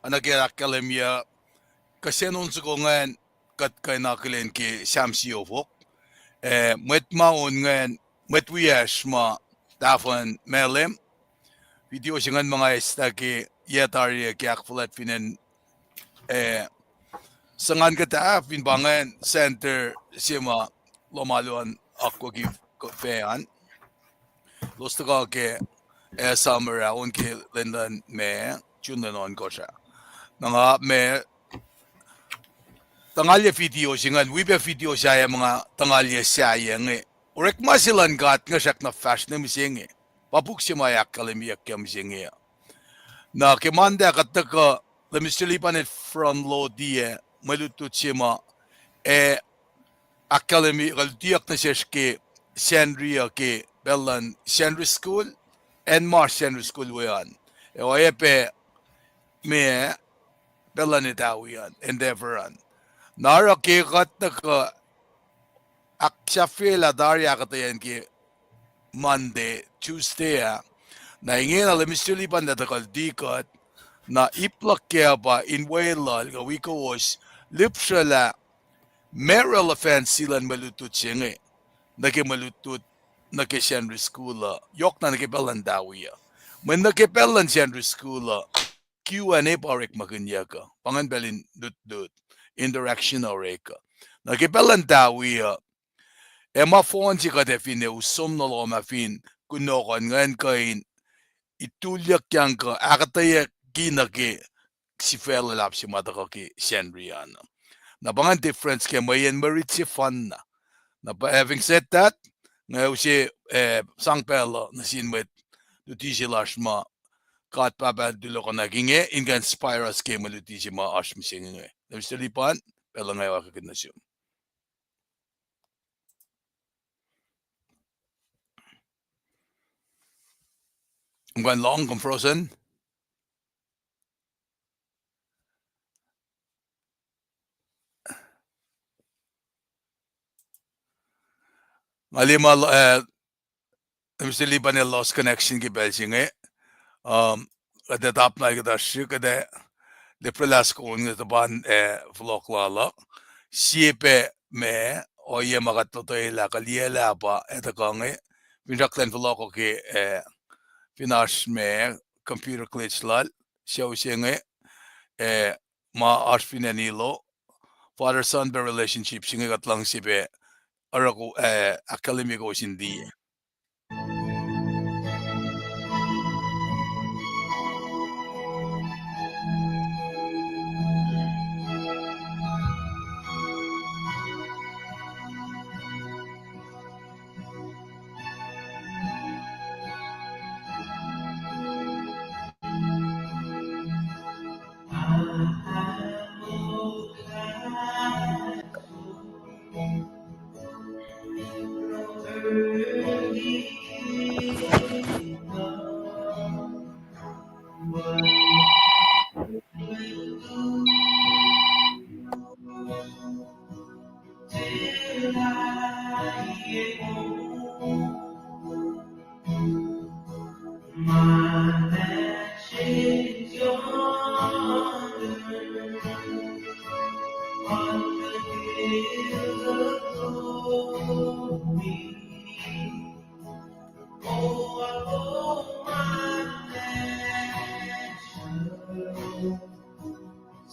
oacna ke ahkkahlwemye, kihsen on soko ingacn, kuht kuh in akihlen ke Sam siofok. Eh, mwet ma on ingacn, mwet wiyacsr ma tahfuhn Malem. Video se ingacn ma nga eslah ke yac tari ah ke ahkfuhlwact fin acn, eh, suc ngan kuhtuh fin pa ingacn center se ma lohm alu an akwucki fac an. Elos tuhkuh ke, eh, summer ah, on ke lwen luhn May, June lwen ohnkohsr ah. Na nga ma tuhngalye video se ingacn, wi pac video sahyac ma nga tuhngalye sahyac inge. Orekma se luhn God inge srackna fahsr nuh mihsenge. Pa puk se ma ahkkahlwemyeyuck ke mihsenge uh. Na ke Monday kuht tuhkuh, Minister Lipan el front load-i mwe lutlut se ma, eh, ahkkahlwemye kuh lutiyuck nuh sesr ke Sacnri uh ke pacl luhn Sacnri School, acn ma Sacnri School we an. Ac oacyacpac ma pacl luhn etawi an, Endeavor an. Na oruh ke kuht tuhkuh ahksahfyelah tari ahkuhtweyac ke Monday, Tuesday ah. Na ingena Minister Lipan el tuhkuh luti kuht, na ip luhk kac pa in weluhl kuh wi kowos lihpsrwelah meac relevance luhn mwe lutlut se inge nuh ke mwe lutlut nuh ke Sacnri School uh, yohkna nuh ke pacl luhn tawi uh. Mweyen nuh ke pacl luhn Sacnri School uh, Q and A pa orekmakihnyuck uh, pa ingacn pacl in lutlut, interaction orek uh. Nuh ke pacl luhn tawi uh, ac ma fohn se kuht ac fin ac us som nuh lohm ah fin kunohkohn ingacn kuh in itulyuckyang kuh ahkuhtweyucki nuh ke sifac luhlahp se ma tuhkuh ke Sacnri an. Na pa ingacn difference ke mweyen mwe rit sefanna. Na pa, having said that, nga use, eh, sang pacl uh nuh sin mwet luti se lasr ma God Pahpah el tulohkohnwack inge in kuh in inspire us ke mwe luti se ma oasr mihsenge inge. Minister Lipan, pacl uh nga oakihn nuh sum. Kom kuh in lohng, kom frozen? Nga liye ma, eh, Minister Lipan el lost connection ke pacl se inge. Um, kuht ac tap na kuht oasr srihk, kuht ac lihpsrwelah soko inge tuhpan, eh, fohlohk lal uh. Sie pac ma ohiyac ma kuht lotwelah kuh liyelah pa ac tuhkuh inge. Finsrak lwen fohlohk uh ke, eh, fin oasr ma computer glitch lal sucu se inge, eh, ma oasr fin acn Hilo, father son pac relationship se inge kuht luhngse pac oruh ko, eh, ahkkahlwemye kowos in liye.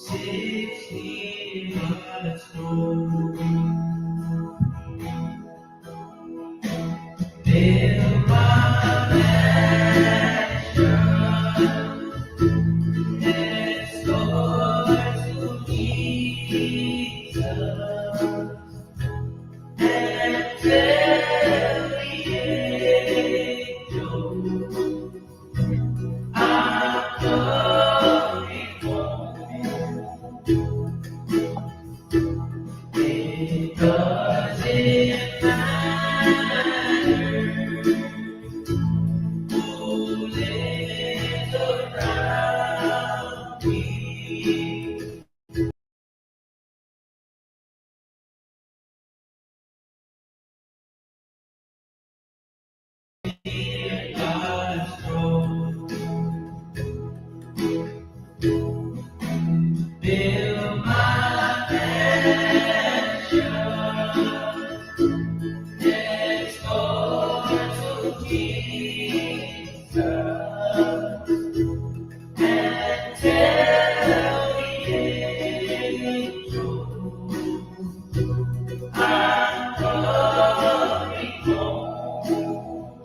Sixteen months old. Build my mansion next door to Jesus. And tell the angels I'm coming home. It doesn't matter who lives around me. Build my mansion next door to Jesus. And tell the angels I'm coming home.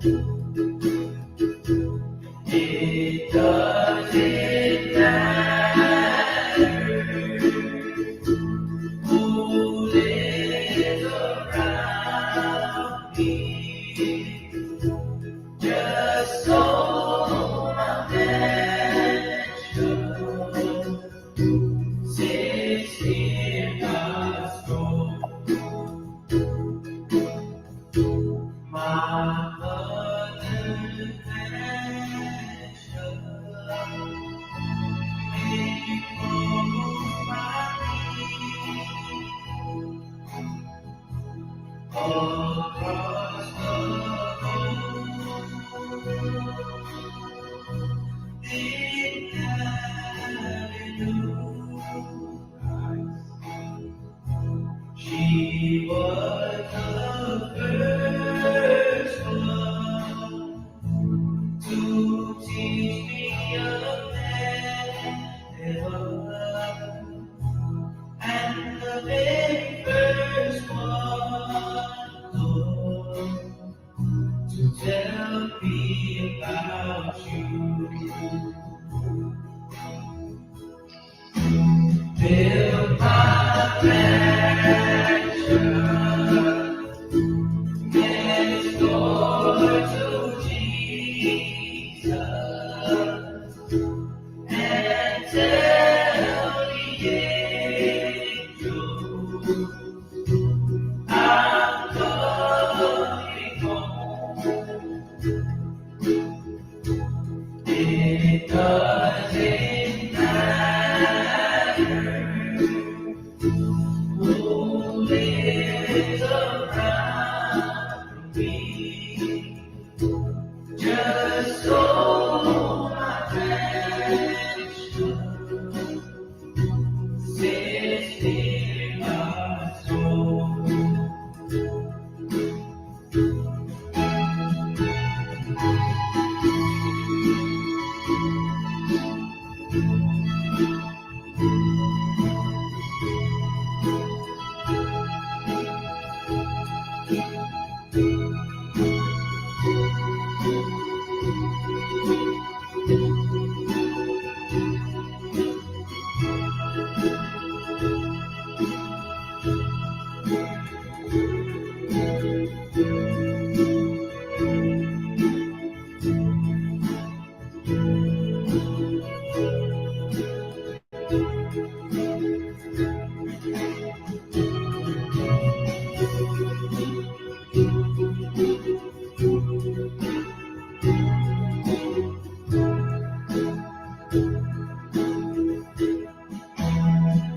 It doesn't matter who lives around me. Just sold my mansion, sixteen months old. My mother's mansion, it moves my feet. Across the road, in avenue, she was the first one to teach me of heaven. And the very first one, Lord, to tell me about you. Build my mansion next door to Jesus. And tell the angels I'm coming home. It doesn't matter who lives around me. Just hold my hand. Sixteen months old.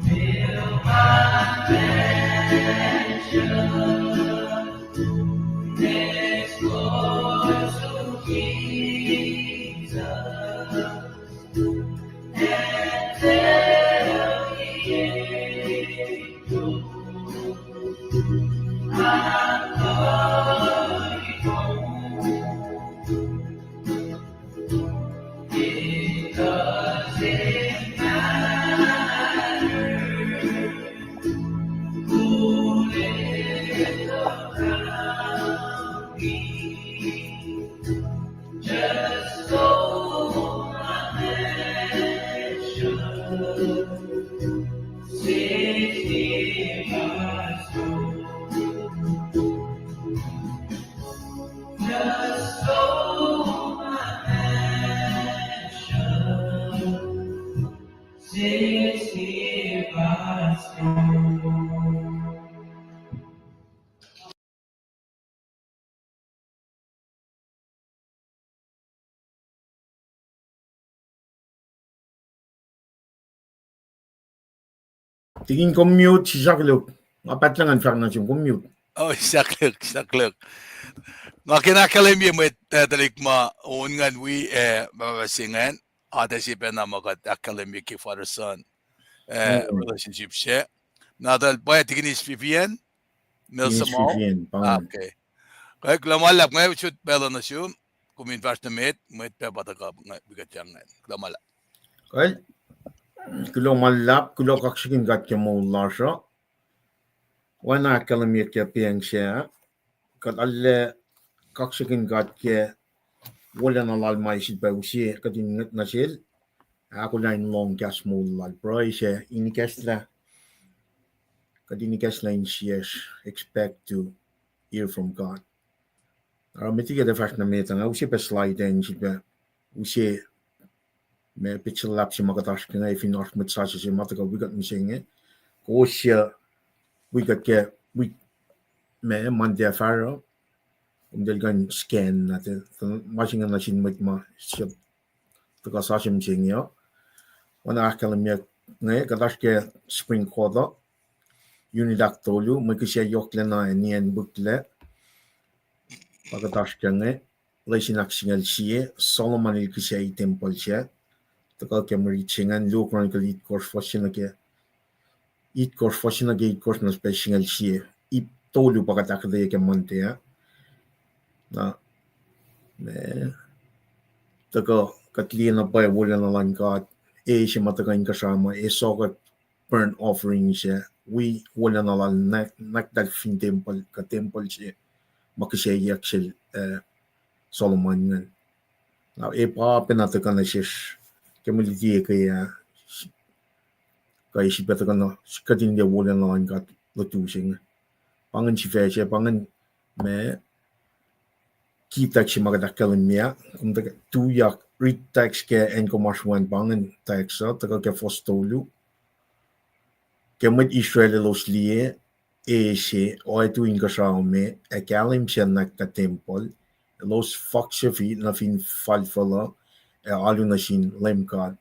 Build my mansion next door to Jesus. And tell the Tikin, kom mute, sisakluhk. Nga pahtlac ngan fahk nuh sum, kom mute. Oh, sisakluhk, sisakluhk. Nga ke na ahkkahlwemye mwet, eh, tuhlihk ma on ingacn wi, eh, ma, ma se ingacn, atac se pacna ma kuht ahkkahlwemye ke father son, eh, relationship se. Na tuh pwacye, Tikin Vivian, Mel Samal. Okay. Kuloh ma luhlahp, nga usot pacl uh nuh sum, kom in fahsr nuh met, mwet pac pa tuhkuh wi kuht ingacn. Kuloh ma luhlahp. Kuloh ma luhlahp, kuloh kaksakihn God ke moul lasr uh. Oacna ahkkahlwemye ke pacl se, kuht arlac kaksakihn God ke wolacna lal ma El sifilpac use kuht in ngwet nuh sel, ahkolah in lohng kahs moul lal. Pruhe se in ikacslah, kuht in ikacslah insiyacsr, expect to hear from God. Oruh met liki kuht fahsr nuh met ah, nga use pac slide an sifilpac use ma petsac luhlahp se ma kuht oasr ke inge, fin oasr mwet sasuc se ma tuhkuh wi kuht mihsenge. Kowos suc wi kuht ke wik ma Monday ah fahsruh, kom tiac kuh in scan na, ma se inge nuh sin mwet ma suc tuhkuh sasuc mihsenge uh. Oacna ahkkahlwemye inge, kuht oasr ke spring quarter, unit ahktolu, mwe kihsac yohklacna ac nien wihklac. Pa kuht oasr ke inge, lesin ahksingucul sie, Solomon el kihsac tempuhl sac. Tuhkuh ke mwe rit se ingacn, Luo Chronicle itkohsr, fuhs se nuh ke itkohsr, fuhs se nuh ke itkohsr, na sifilpac singucul sie. Ip tolu pa kuht ahkuhtweyac ke Monday ah. Na, ma, tuhkuh kuht liye na pwacye wolacna luhn God, e se ma tuhkuh inkuhsrao ma e sohkwack burnt offering sac, wi wolacna lal, na, nwacklah fin tempuhl, kuh tempuhl se ma kihsacyack sel, eh, Solomon ingacn. Na e pa pacna tuhkuh nuh sesr ke mwe luti ke ah, kuh e sifilpac tuhkuh nuh kuht in liye wolacna luhn God lutu se inge. Pa ingacn sifac se, pa ingacn ma key text se ma kuht ahkkahlwemye ah, kom tuyak read text ke acn kom oasr we an, pa ingacn text uh, tuhkuh ke fuhs tolu. Ke mwet Israel elos liye, e se, oactui inkuhsrao me, ac kahlwem sac nwacklah tempuhl, elos fohksefi nuh fin falfucl uh, ac alu nuh sin Leum God,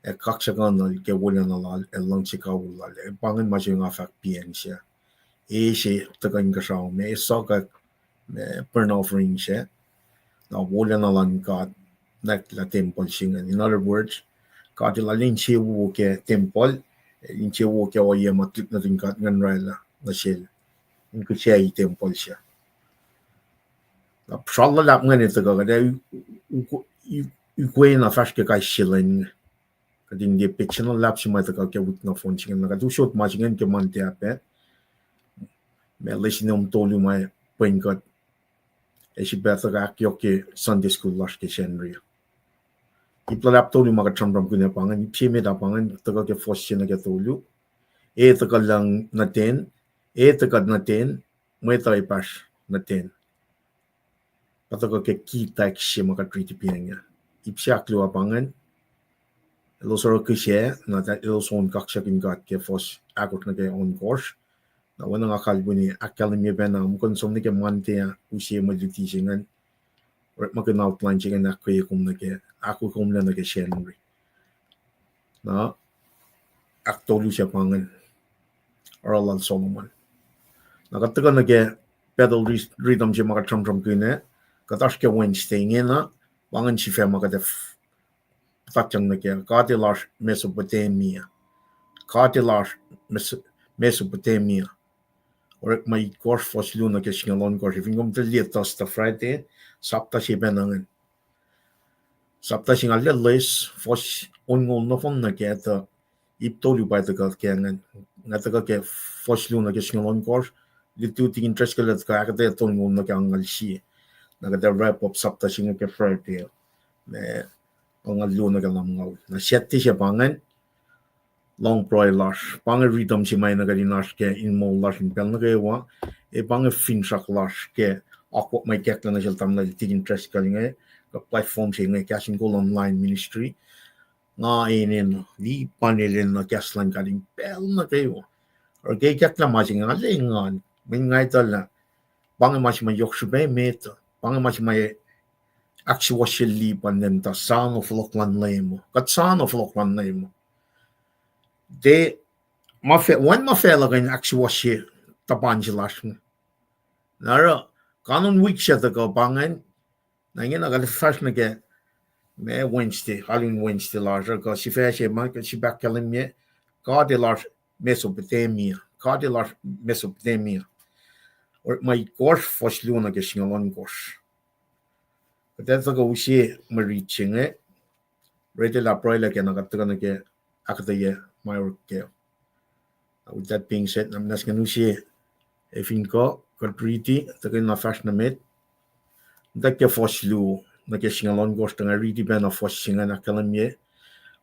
ac kaksakihnuhl ke wolacna lal, ac luhngse kawihl lal. Ac pa ingacn ma se nga fahk pacl se. E se tuhkuh inkuhsrao me, e sohkwack ma burnt offering sac, na wolacna luhn God nwacklah tempuhl se ingacn. In other words, God El arlac insewowo ke tempuhl, insewowo ke ohiyac ma tuhlihk nuhtin God ingacn oraclah nuh sel in kihsac tempuhl sac. Na sral luhlahp ingacn tuhkuh kuht ac u-, u-, u-, ukwe na fahsr ke kais sie lwen inge. Kuht in liye petsac na luhlahp se ma tuhkuh ke wik nohfohn se inge. Na kuht usot ma se ingacn ke Monday ah pac, ma lesin om tolu ma pwen kuht ac sifilpac tuhkuh ahkyohkye Sunday school lasr ke Sacnri. Ip luhlahp tolu ma kuht sramsramkihn ah pa ingacn, ip se met ah pa ingacn, tuhkuh ke fuhs se nuh ke tolu. E tuhkuh lucng nuh ten, e tuhkuh nuh ten, mwet uh epahsr nuh ten. Pa tuhkuh ke key text se ma kuht riti pacng ah. Ip se ahkluo ah pa ingacn, elos oruh kihsac, na elos on kaksakihn God ke fuhs ahkosr nuh ke ohnkohsr. Na oacna nga kalweni ahkkahlwemye pacna, muhkwena som nuh ke Monday ah use mwe luti se ingacn, orekmakihn outline se ingacn ahkkweye kom nuh ke, ahkkweye kom nuh ke Sacnri. Na ahktolu se pa ingacn, oruh lal Solomon. Na kuht tuhkuh nuh ke battle rhythm se ma kuht sramsramkihn ah, kuht oasr ke Wednesday ingena, pa ingacn sifac ma kuht ac puhtatyang nuh ke, God El oasr Mesopotamia. God El oasr Mes-, Mesopotamia. Orekma itkohsr, fuhs luo nuh ke singucul ohnkohsr. Fin kom tuh liye Thursday, Friday, sapta se pacna ingacn. Sapta singucul loes, fuhs onngoul nohfohn nuh ke tuh, ip tolu pa tuhkuh ke ingacn. Nga tuhkuh ke fuhs luo nuh ke singucul ohnkohsr, lutu Tikin Driscoll el tuhkuh ahkuhtweyac tolngoul nuh ke angngaul sie. Na kuht ac wrap up sapta se inge ke Friday, ma angngaul luo nuh ke lumngaul. Na Saturday se pa ingacn, lohng pruhe lasr. Pa inge rhythm se ma enenuh kuht in oasr kac in moul lasr in pacl nuh kwewa. Ac pa inge finsrak lasr ke akwuck ma ikacklah nuh sel tamuhlwel Tikin Driscoll inge, kuh platform se inge, Kahs in Kol Online Ministry. Nga enenuh, lipan enenuh kahs luhn God in pacl nuh kwewa. Oruh ke ikacklah ma se inge, nga lwengan, mweyen nga etuh lah pa inge ma se ma yohk srihpac met uh, pa inge ma se ma ahksuwohsye lipan, nwe tuh soano fohlohk luhn Leum uh. Kuht soano fohlohk luhn Leum uh. Tiac ma, wacngihn ma facluh kuh in ahksuwohsye tuhpan se lasr inge. Na oruh, kanon wik se tuhkuh pa ingacn, na ingena kuht fahsr nuh ke, ma Wednesday, kalun Wednesday lasr uh, kuh sifac se ma kuht sifilpac ahkkahlwemye, God El oasr Mesopotamia, God El oasr Mesopotamia. Orekma itkohsr, fuhs luo nuh ke singucul ohnkohsr. Kuht ac tuhkuh use mwe rit se inge, retelah pruhelah ke na kuht tuhkuh nuh ke ahkuhtweyac ma orek kac. With that being said, na muhnahs ngan use, ac fin kuh, kuht riti, tuhkweni fahsr nuh met. Tuh ke fuhs luo nuh ke singucul ohnkohsr, tuh nga riti pacna fuhs se ingacn ahkkahlwemye.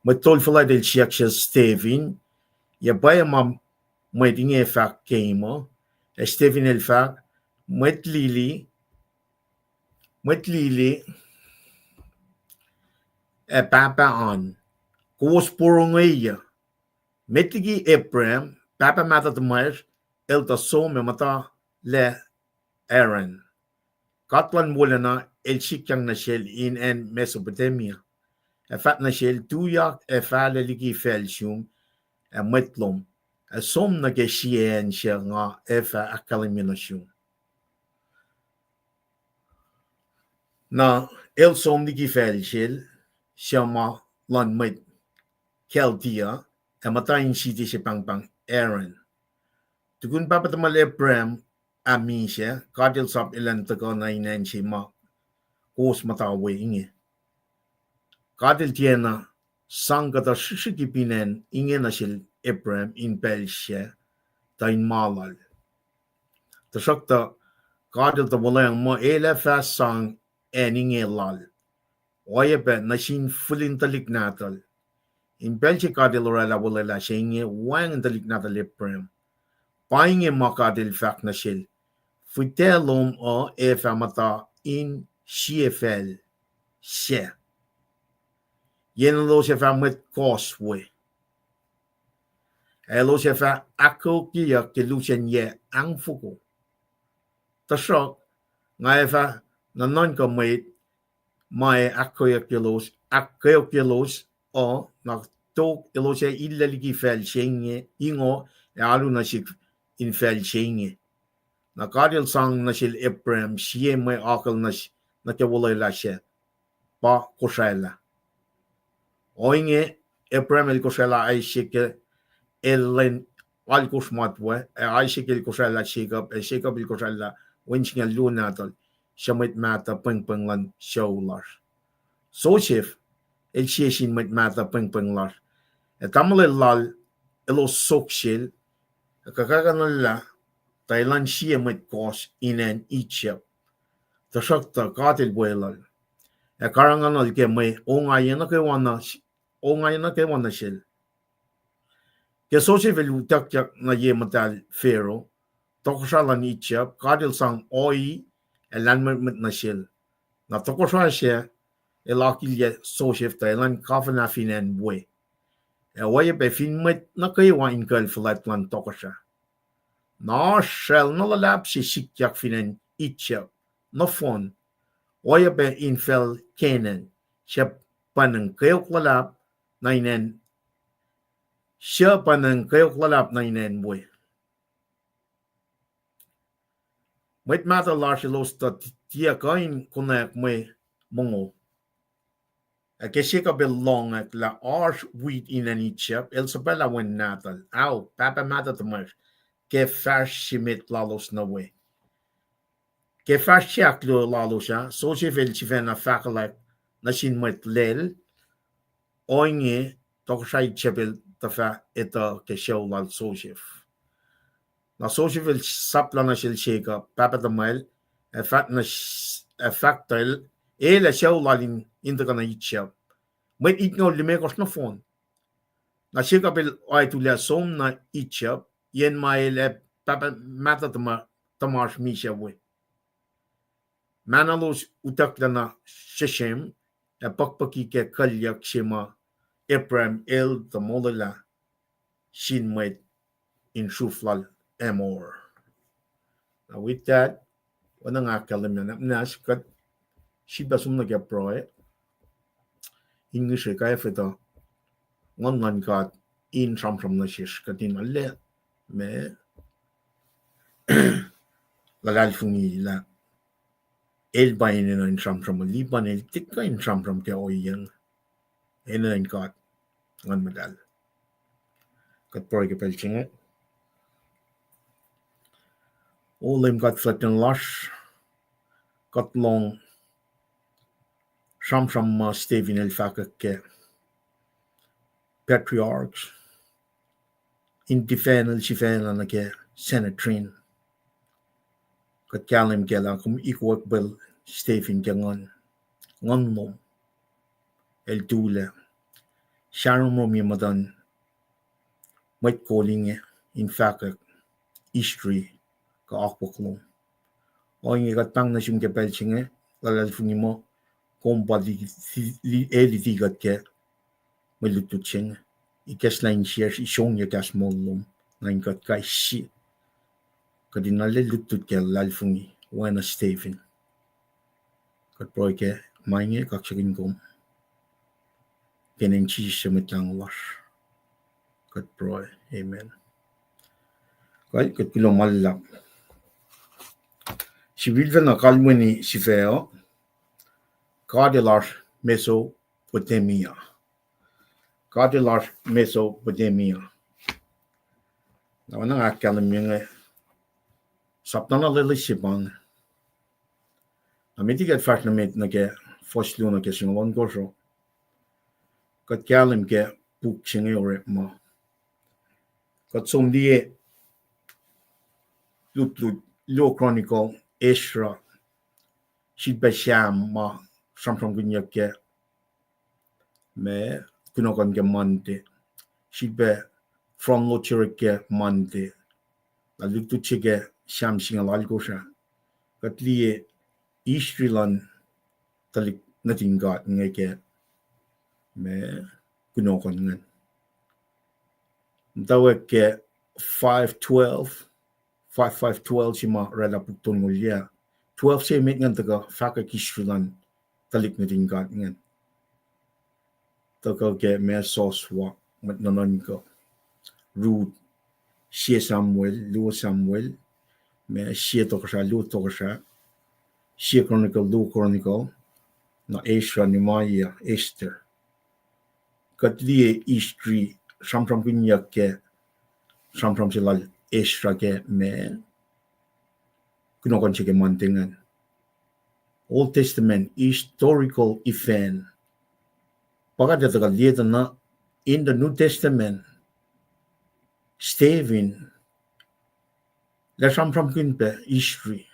Mwet tolfuhlwact el siyuck sel Stephen, yac pwacye ma mwet inge fahk ke ma, ac Stephen el fahk, mwet lili, mwet lili, ac pahpah an, kowos porongeyuc, met liki Abraham, pahpah mahtuh tuhmwacsr, el tuh som ac muhta lah Haran. God luhn wolacna el sikyang nuh sel in acn Mesopotamia, ac fahk nuh sel, tuyak ac fahlac liki facl sum ac mwet lom, ac som nuh ke sie acn suc nga ac fah ahkkahlwemye nuh sum. Na el som liki facl sel, suc ma luhn mwet Chaldea, ac muhta in siti se pahngpahng Haran. Tukun pahpah tuhmwacl Abraham ah misac, God el sap elan tuhkuh nuh in acn se ma kowos muhta we inge. God el tiacna sang kuhtuh srihsrihk ipin acn inge nuh sel Abraham in pacl sac, tuh in ma lal. Tuhsruhktuh God el tuh wuhlweacng muh el ac fah sang acn inge lal, oacyacpac nuh sin fihlin tuhlihk nahtuhl. In pacl se God el oraclah olwelah se inge, wacngihn tuhlihk nahtuhl Abraham. Pa inge ma God el fahk nuh sel, fihtac lom uh ac fah muhta in sie facl sac, yen elos ac fah mwet kohs we, ac elos ac fah ahkkweokyeyuck ke lusen yac angfoko. Tuhsruhk nga ac fah nuhnuhnkuh mwet ma ac ahkkweokyaclos, ahkkweokyaclos uh, na tok elos ac illac liki facl se inge, ingo, ac alu nuh sihk in facl se inge. Na God el sang nuh sel Abraham sie mwe akucl nuh, nuh ke olwelah sac, pa Kosraelah. Ohinge, Abraham el kosraelah Isaac ke el lwen alkosr matwac, ac Isaac el kosraelah Jacob, ac Jacob el kosraelah wen singucul luo nahtuhl, suc mwet mahtuh pwengpweng luhn sucu lasr. Joseph el sie sin mwet mahtuh pwengpweng lasr. Ac tamuhlwel lal elos sok sel, ac kuhkahkuhnuhllah, tuh elan sie mwet kohs in acn Egypt. Tuhsruhktuh God el weluhl, ac karuhnguhnuhl ke mwe ongaiyac nuh kwewa nuh, ongaiyac nuh kwewa nuh sel. Ke Joseph el utuckyak nuh ye muhtahl Pharaoh, tohkohsrah luhn Egypt, God el sang ohi ac lahlmwetmwet nuh sel. Na tohkohsrah sac el akilyac Joseph tuh elan kafuhnlah fin acn we, ac oacyacpac fin mwet nuh kwewa in kucl fuhlwact luhn tohkohsrah. Na oasr sracl na luhlahp se sikyak fin acn Egypt nohfohn, oacyacpac in facl Canaan, suc pwacnwacng kweok luhlahp nuh in acn, suc pwacnwacng kweok luhlahp nuh in acn we. Mwet mahtuh lasr elos tuh tiac kuh in konwacack mwe mongo. Ac ke Jacob el lohngack lah oasr wit in acn Egypt, el suhpwaclah wen nahtuhl, ao, pahpah mahtuh tuhmwacsr, ke fahsr se met lalos nuh we. Ke fahsr se ahkluo lalos ah, Joseph el sifacna fahkwack nuh sin mwet lel, ohinge, tohkohsrah Egypt el tuh fah etuh ke sucu lal Joseph. Na Joseph el saplah nuh sel Jacob, pahpah tuhmwacl, ac fahk nuh, ac fahk tuh el, el ac sucu lal in, in tuhkuh nuh Egypt. Mwet itngoul limekohsr nohfohn. Na Jacob el oactulac som nuh Egypt, yen ma el ac pahpah mahtuh tuhma-, tuhmasr misac we. Mahno lalos utucklah nuh Shechem, ac puhkpuhki ke kuhlyuck se ma Abraham el tuh molwelah sin mwet in sruf lal Amor. Now with that, oacna nga ahkkahlwemye, na muhnahs kuht sifilpac som nuh ke pruhe in ngihsre kaifetuh Nguhn luhn God in sramsram nuh sesr, kuht in arlac ma luhlahlfongi lah El pa enenuh in sramsram, lihpan El tiac kuh in sramsram ke ohiyacn enenuh in God Nguhn Muhtahl. Kuht pruhe ke pacl se inge. O Leum God fuhlwactlacna lasr, kuht lohng sramsram ma Stephen el fahkwack ke patriarchs in defend-el sifacna nuh ke Sanhedrin. Kuht kahlwem kac lah kom ikwack pacl Stephen ke nguhn, nguhn lom, el tulac sramsramkihn muhtuhn mwet kol inge in fahkwack history kuh akwuck lom. Ohinge kuht pahng nuh sum ke pacl se inge, luhlahlfongi muh kom pa li-, li-, e luti kuht ke mwe lutlut se inge. Ikacslah insiyacsr, isongyac kahs moul lom nuh in kuht kais sie. Kuht in arlac lutlut ke luhlahlfongi oacna Stephen. Kuht pruhe ke ma inge, kaksakihn kom ke inen Jisus su Mwet Lahngo lasr, kuht pruhe. Amen. Kuh, kuht kuloh ma luhlahp. Sifilpacna kalweni sifac uh, God El oasr Mesopotamia. God El oasr Mesopotamia. Na oacna nga ahkkahlwemye inge, sapta na lwelah se pa inge. Na met liki kuht fahsr nuh met nuh ke fuhs luo nuh ke singucul ohnkohsr uh, kuht kahlwem ke puk se inge orekma. Kuht som liye lutlut, luo Chronicle, Ezra, sifilpac Sam ma sramsramkihnyuck ke ma kunohkohn ke Monday. Sifilpac Front Load se orek ke Monday. Na lutlut se ke Sam singucul alkosr ah, kuht liye history luhn tuhlihk nuhtin God inge ke ma kunohkohn ingacn. Muhtwacwacack ke five twelve, five five twelve se ma oraclah puk tolngoul yac. Twelve se emet ingacn tuhkuh fahkwack history luhn tuhlihk nuhtin God ingacn. Tuhkuh ke ma soswa, mwet nuhnuhnkuh. Ruth, sie Samuel, luo Samuel, ma sie Tohkohsrah, luo Tohkohsrah, sie Chronicle, luo Chronicle, na Ezra, Nehemiah, Esther. Kuht liye history sramsramkihnyuck ke sramsram se lal Ezra ke ma kunohkohn se ke Monday ingacn. Old Testament historical event. Pa kuht ac tuhkuh liye tuh na in the New Testament, Stephen el sramsramkihn pac history,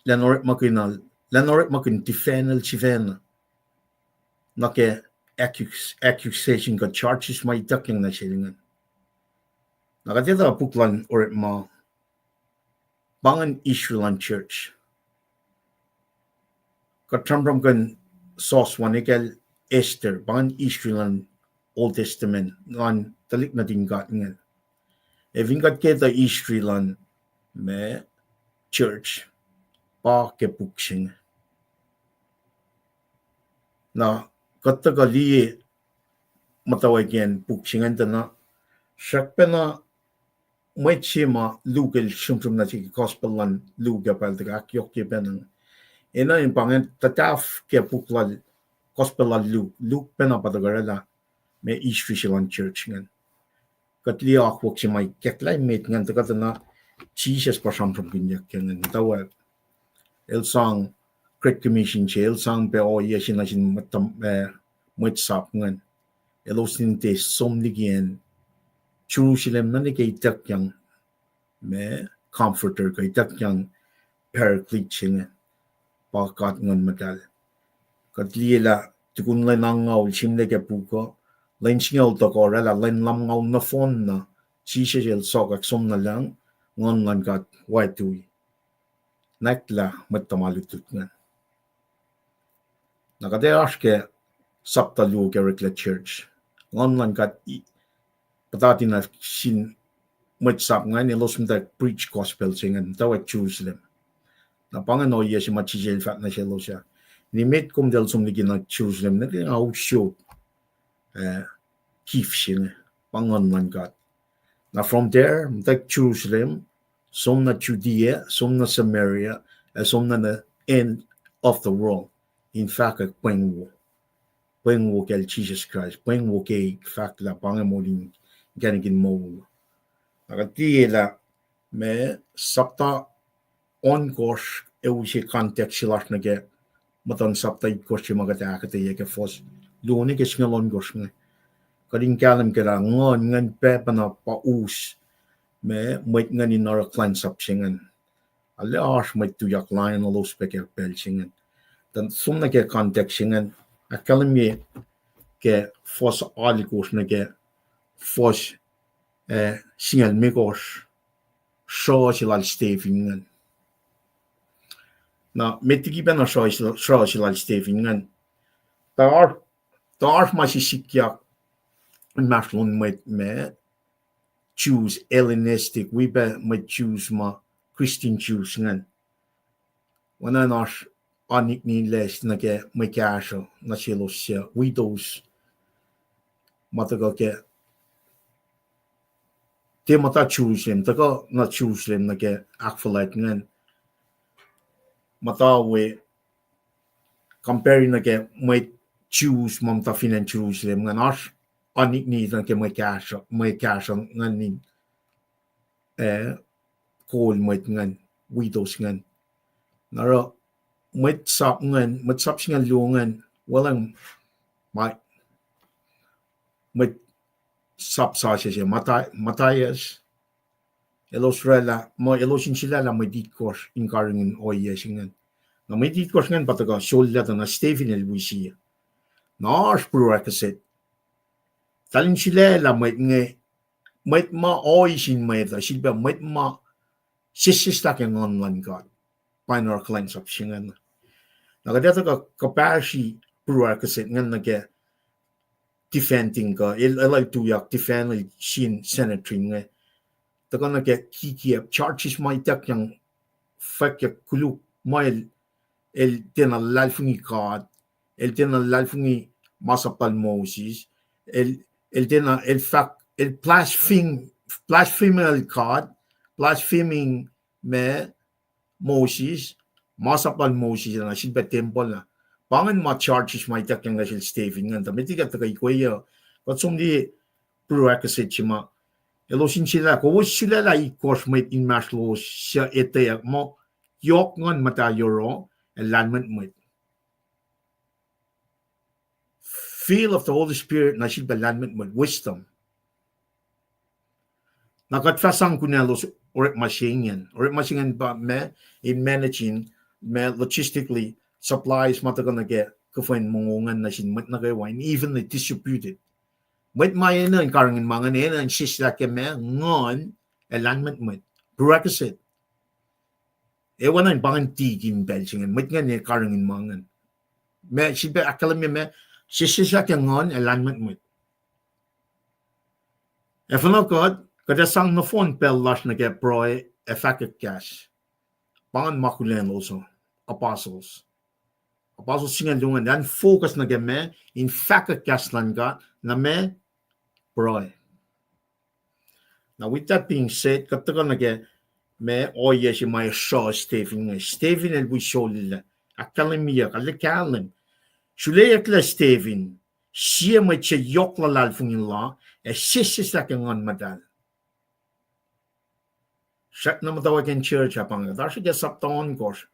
elan orekmakihn, elan orekmakihn defend-el sifacna nuh ke accus-, accusation kuh charges ma ituckyang nuh sel ingacn. Na kuht etuh puk luhn Orekma pa ingacn history luhn church. Kuht sramsramkihn soswa, ekacl Esther, pa ingacn history luhn Old Testament luhn tuhlihk nuhtin God ingacn. Ac fin kuht ke etuh history luhn ma church, pa ke puk se inge. Na kuht tuhkuh liye muhtwacwacack ke puk se ingacn tuh na srackpacna mwet se ma Luke el sramsram nuh sel ke gospel luhn Luke ah, pa el tuhkuh ahkyohkye pacna. Enenuh in pa ingacn tuhtahf ke puk lal gospel lal Luke. Luke pacna pa tuhkuh oraclah ma history se luhn church ingacn. Kuht liye akwuck se ma ikacklah emet ingacn tuhkuh tuh na Jisus pa sramsramkihnyuck ke ingacn muhtwacwacack. El sang Great Commission se, el sang pac ohiyac se nuh sin mwet, eh, mwet sap ingacn. Elos in tiac som liki acn Jerusalem nuh ke ituckyang ma Comforter kuh ituckyang Paraclete se inge, pa God Nguhn Muhtahl. Kuht liye lah tukun lwen angngaul sihmlac ke puk uh, Lwen singucul tohkoh oraclah lwen lumngaul nohfohn na, Jisus el sokwack som nuh lucng, Nguhn luhn God wactui, nwacklah mwet tuhma lutlut ingacn. Na kuht ac oasr ke sapta luo ke oreklac church. Nguhn luhn God puhtati nuh sin mwet sap ingacn, elos muhtwacwacack preach gospel se ingacn, muhtwacwacack Jerusalem. Na pa ingacn ohiyac se ma Jisus el fahk nuh selos ah, nimet kom tiac som liki nuh Jerusalem, nuh ke nga usot gift se inge, pa Nguhn luhn God. Na from there, muhtwacwacack Jerusalem, som nuh Judea, som nuh Samaria, ac som nuh the end of the world. In fahkwack pweng wo, pweng wo kacl Jisus Kraist, pweng wo keik, fahk lah pa inge moul in inkacnek in moul. Na kuht liye lah ma sapta ohnkohsr ac use context se lasr nuh ke muhtuhn sapta itkohsr se ma kuht ahkuhtweyac ke fuhs luo nuh ke singucul ohnkohsr inge. Kuht in kahlwem ke lah Nguhn ingacn pacpacna pa us ma mwet ingacn in oruh kuhlwacnsap se ingacn. Arlac oasr mwet tuyak lain elos pac ke pacl se ingacn. Tuh som nuh ke context se ingacn, ahkkahlwemye ke fuhs alkosr nuh ke fuhs, eh, singucul limekohsr, sruh se lal Stephen ingacn. Na met liki pacna sruh se lal Stephen ingacn, tuh oasr ma se sikyak inmahsrlon mwet ma Jews, Hellenistic, wi pac mwet Jews ma Christian Jews ingacn. Oacna in oasr oan niknilac nuh ke mwe kahsruh nuh selos suc widows ma tuhkuh ke tiac muhta Jerusalem, tuhkuh nuh Jerusalem nuh ke ahkfuhlwact ingacn. Muhta we compare nuh ke mwet Jews ma muhta fin acn Jerusalem ingacn, oasr oan nikni nuh ke mwe kahsruh, mwe kahsruh ingacn in, eh, kol mwet ingacn, widows ingacn. Na oruh mwet sap ingacn, mwet sap singucul luo ingacn, weluhl ma, mwet sap sasuc se, Matthi-, Matthias, elos oraclah, muh elos in sulaclah mwet itkohsr in karihngihn ohiyac se ingacn. Na mwet itkohsr ingacn pa tuhkuh sollah tuh na Stephen el wi sie. Na oasr prerequisite. Eltahl in sulaclah mwet inge, mwet ma ohiyac sin mwet uh, sifilpac mwet ma sesseslah ke Nguhn luhn God, pa in oruh kuhlwacnsap se ingacn. Na kuht ac tuhkuh kuhpahsri prerequisite ingacn nuh ke defending kuh, el, el tuyak defend el sin Sanhedrin inge. Tuhkuh nuh ke kikiacp, charges ma ituckyang fwackyuck koluk ma el, el tiacna luhlahlfongi God, el tiacna luhlahlfongi masap lal Moses, el, el tiacna, el fahk, el blaspheme, blaspheming God, blaspheming ma Moses, masap lal Moses, na sifilpac tempuhl ah. Pa ingacn ma charges ma ituckyang nuh sel Stephen ingacn, tuh met liki kuht tuhkuh ikoac, kuht som liye prerequisite se ma elos in sulaclah, kowos sulaclah itkohsr mwet inmahsrlowos suc etweyuck muh yohk Nguhn Muhtahl yohroh, ac lahlmwetmwet. Fill of the Holy Spirit, na sifilpac lahlmwetmwet, wisdom. Na kuht fah sang kunaclos orekma se ingacn. Orekma se ingacn pa ma in managing, ma logistically, supplies ma tuhkuh nuh ke kuhfwen mongo ingacn nuh sin mwet nuh kwewa in evenly distributed. Mwet ma enenuh in karihngihn ma ingacn, enenuh in sesseslah ke ma Nguhn ac lahlmwetmwet. Prerequisite. Oacna in pa ingacn tikin pacl se ingacn, mwet ingacn ac karihngihn ma ingacn. Ma sifilpac ahkkahlwemye ma sesseslah ke Nguhn ac lahlmwetmwet. Ac finne kuht, kuht ac sang nohfohn pacl lasr nuh ke pruhe ac fahkwack kahs. Pa ingacn ma kuhlwacnlos uh, apostles. Apostles singucul luo ingacn, an focus nuh ke ma in fahkwack kahs luhn God, na ma pruhe. Now, with that being said, kuht tuhkuh nuh ke ma ohiyac se ma sruh Stephen inge. Stephen el wi sollah, ahkkahlwemyeyuck, arlac kahlwem. Suleyucklac Stephen, sie mwet se yohk luhlahlfongi la, ac sesseslah ke Nguhn Muhtahl. Srackna muhtwacwacack in church ah pa inge, kuht oasr ke sapta ohnkohsr,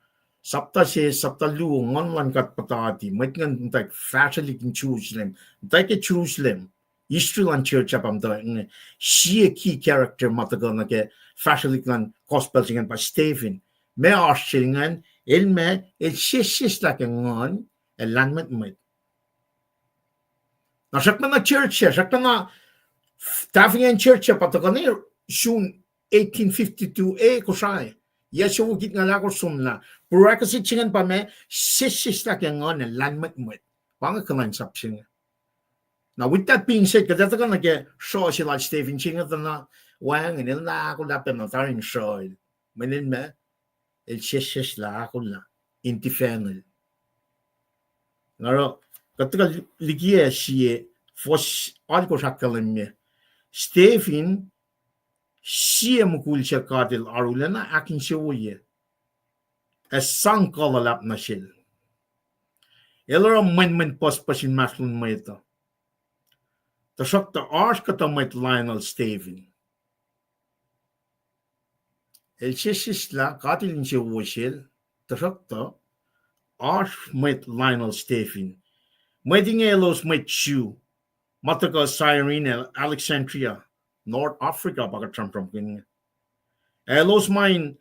sapta se, sapta luo, Nguhn luhn God puhtati, mwet ingacn muhtwacwacack fahsrwelihk in Jerusalem, muhtwacwacack ke Jerusalem, Israel an church ah pa muhtwacwacack inge, sie key character ma tuhkuh nuh ke fahsrwelihk luhn gospel se ingacn pa Stephen. Ma oasr sel ingacn, el ma, el sesseslah ke Nguhn ac lahlmwetmwet. Na srackna church se, srackna tahfongiyacn church se pa tuhkuh ne sun eighteen fifty-two e Kosrae. Yac siofok itngucul ahkosr somlah. Bureaucracy se ingacn pa ma sesseslah ke nguhn ac lahlmwetmwet. Pa inge kuhlwacnsap se inge. Na with that being said, kuht ac tuhkuh nuh ke sruoh se lal Stephen se inge tuh na wacngihn el na ahkolah pacna tari in sruoh el. Mweyen ma el sesseslah ahkolah in tifacnwel. Na oruh, kuht tuhkuh liki sie, fuhs alkosr ahkkahlwemye. Stephen, sie mukul se God el arulacna ahkinsewowoye ac sang kuh luhlahp nuh sel. El oruh mwenmwen pucspucs inmahsrlon mwet uh. Tuhsruhktuh oasr kuhtuh mwet lainuhl Stephen. El sesseslah, God el insewowo sel, tuhsruhktuh oasr mwet lainuhl Stephen. Mwet inge elos mwet Jew, ma tuhkuh Cyrene, Alexandria, North Africa, pa kuht sramsramkihn inge. Elos ma in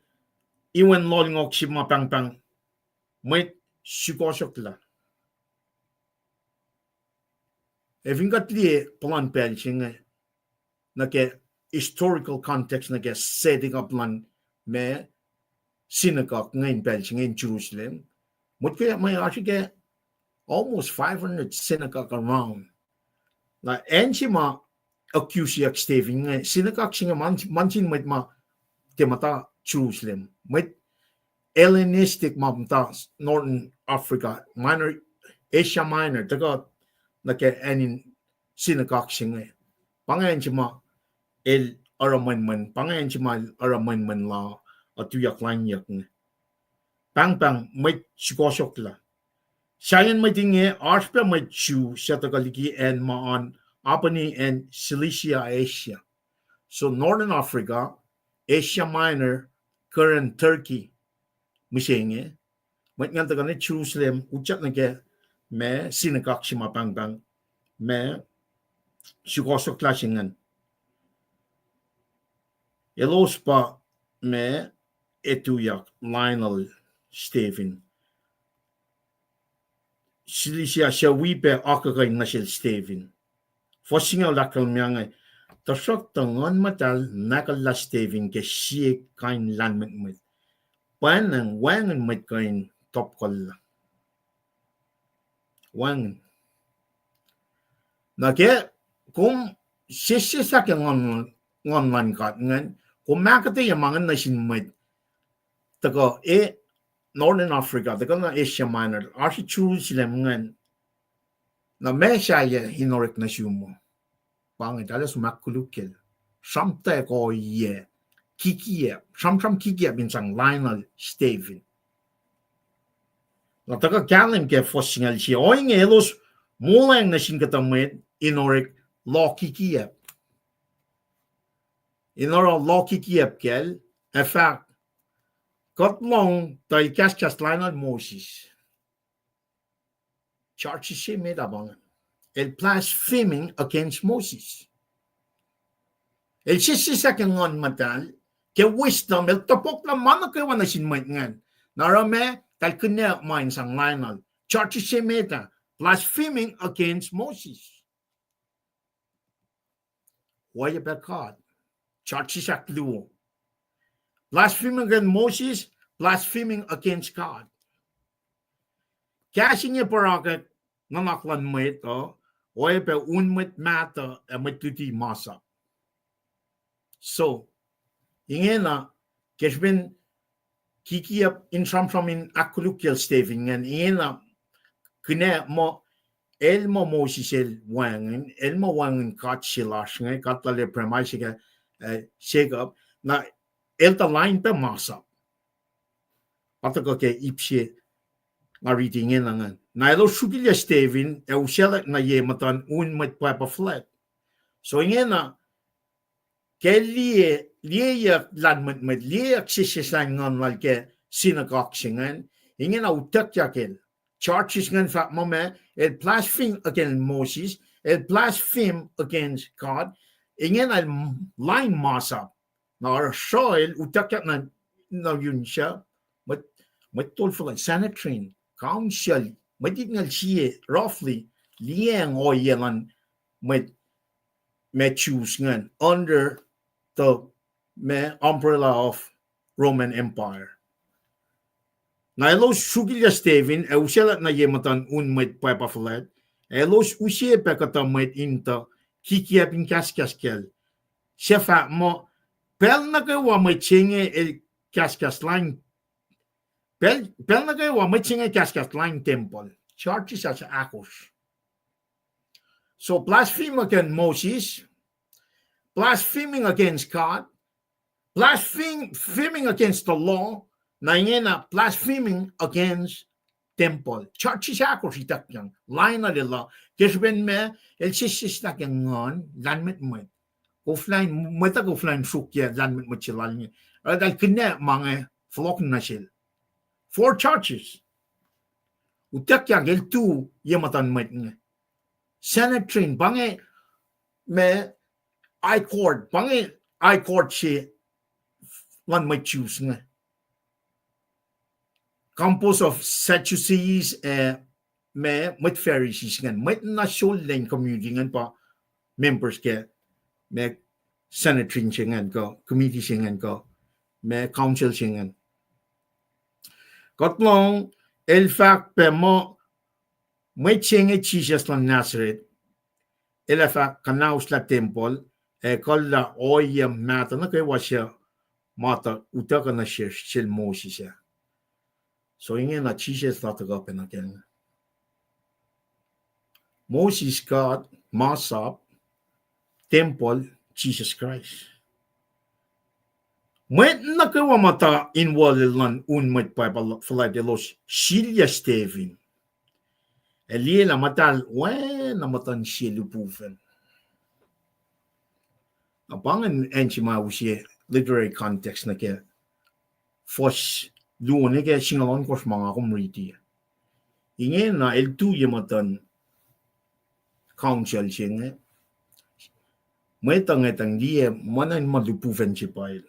iwen lohlngohk se ma pahngpahng mwet sukohsohklah. Ac fin kuht liye puhlan pacl se inge, nuh ke historical context, nuh ke setting up luhn ma synagogue inge in pacl se inge in Jerusalem, motko ma oasr ke almost five hundred synagogue around. Na acn se ma accuseyuck Stephen inge, synagogue se inge ma, ma sin mwet ma tiac muhta Jerusalem. Mwet Hellenistic ma muhta Northern Africa, Minor, Asia Minor, tuhkuh nuh ke acn in synagogue se inge. Pa inge acn se ma el oruh mwenmwen, pa inge acn se ma el oruh mwenmwen la, uh, tuyak lainyuck inge. Pahngpahng mwet sukohsohklah. Sahyacn mwet inge, oasr pac mwet Jew suc tuhkuh liki acn ma oan apani acn Cilicia, Asia. So Northern Africa, Asia Minor, current Turkey, mihsenge. Mwet ingacn tuhkuh nuh Jerusalem, utyak nuh ke ma synagogue se ma pahngpahng ma sukohsohklah se ingacn. Elos pa ma etuyak lainuhl Stephen. Cilicia suc wi pac akuhkuhin nuh sel Stephen. Fuhs singucul ahkkahlwemye inge, tuhsruhktuh Nguhn Muhtahl nahkuhllah Stephen ke sie kain lahlmwetmwet. Pwacnwacng wacngihn mwet kuh in topkuhllah. Wacngihn. Na ke kom sesseslah ke nguhn, nguhn luhn God ingacn, kom ahkuhtweyac ma ingacn nuh sin mwet tuhkuh e Northern Africa, tuhkuh na Asia Minor, oasr Jerusalem ingacn. Na meac sahyac in orek nuh sum uh? Pa inge, talos ma ahkkolukye. Sramtweack ohiyac, kikiap, sramsram kikiap in sang lainuhl Stephen. Na tuhkuh kahlwem ke fuhs singucul sie, ohinge elos molweacng nuh sin kuhtuh mwet in orek loh kikiap. In oruh loh kikiap kacl, ac fahk, kuht lohng tuh el kahskahs lainuhl Moses. Charge se met ah pa inge. El blaspheming against Moses. El sesseslah ke Nguhn Muhtahl, ke wisdom, el topuklah ma nuh kwewa nuh sin mwet ingacn. Na oruh ma, eltahl kihnac ma in sang lainuhl. Charge se met ah, blaspheming against Moses. Oacyacpac God. Charge ahkluo. Blaspheming against Moses, blaspheming against God. Kahs inge purakak nuhnak luhn mwet uh, oacyacpac un mwet mahtuh ac mwet luti masap. So, ingena, ke srihpen kikiap in sramsram in ahkkolukyacl Stephen ingacn, ingena, kihnac muh, el muh Moses el wacngihn, el muh wacngihn God se lasr inge, God lal Abraham, Isaac, ac, ac Jacob, na el tuh lain pac masap. Pa tuhkuh ke ip se nga riti ingena ingacn. Na elos sruokilyac Stephen ac usaclwack nuh ye muhtuhn un mwet pwacpa fuhlwact. So ingena, ke liye, liyeyuck lahlmwetmwet, liyeyuck sesseslah in nguhn lal ke synagogue se ingacn, ingena utuckyak el. Charges ingacn fahk muh ma, el blaspheme against Moses, el blaspheme against God, ingena el lain masap. Na oruh sruoh el utuckyak nuh, nuh yun suc, mwet, mwet tolful an Sanhedrin, council, mwet itngucul sie, roughly, liyacacng ohiyac luhn mwet, ma Jews ingacn under the, ma umbrella of Roman Empire. Na elos sruokilya Stephen ac usaclah nuh ye muhtuhn un mwet pwacpa fuhlwact, ac elos use pac kuhtuh mwet in tuh kikiacp in kahskahs kacl. Suc fahk muh, pacl nuh kwewa mwet se inge el kahskahs lain, pacl, pacl nuh kwewa mwet se inge kahskahs lain tempuhl. Charges ahkosr. So blaspheme against Moses, blaspheming against God, blaspheming against the law, na ingena blaspheming against tempuhl. Charges ahkosr ituckyang, lain na lwelah, ke srihpen ma, el sesseslah ke nguhn lahlmwetmwet. Koflah in, mwet uh koflah in sruokyac lahlmwetmwet se lal inge. Eltahl kihnac ma inge fohlohk nuh sel. Four charges. Utuckyang el tu ye muhtuhn mwet inge. Sanhedrin, pa inge ma high court, pa inge high court se luhn mwet Jews inge. Composed of Sadducees, eh, ma mwet Pharisees ingacn, mwet na sulaclah in community ingacn pa members ke ma Sanhedrin se ingacn kuh committee se ingacn kuh ma council se ingacn. Kuht lohng, el fahk pac muh mwet se inge Jisus luhn Nazareth, el ac fah kuhnahoslah tempuhl, ac ekuhllah ohiyac mahtuh nuh kwewa suc ma tuh utuckuh nuh sesr sel Moses ah. So ingena Jisus el tuhkuh pac nuh kac. Moses God, masap, tempuhl, Jisus Kraist. Mwet nuh kwewa muhta in world luhn un mwet pwacpa fuhlwact elos silyac Stephen. Ac liye lah muhtahl oacna muhtuhn sie lipufacn. Na pa ingacn acn se ma use literary context nuh ke fuhs luo nuh ke singucul ohnkohsr ma nga kom riti. Ingena el tu ye muhtuhn council se inge. Mwet uh ngwetacng liye muh na in ma lipufacn se pa el.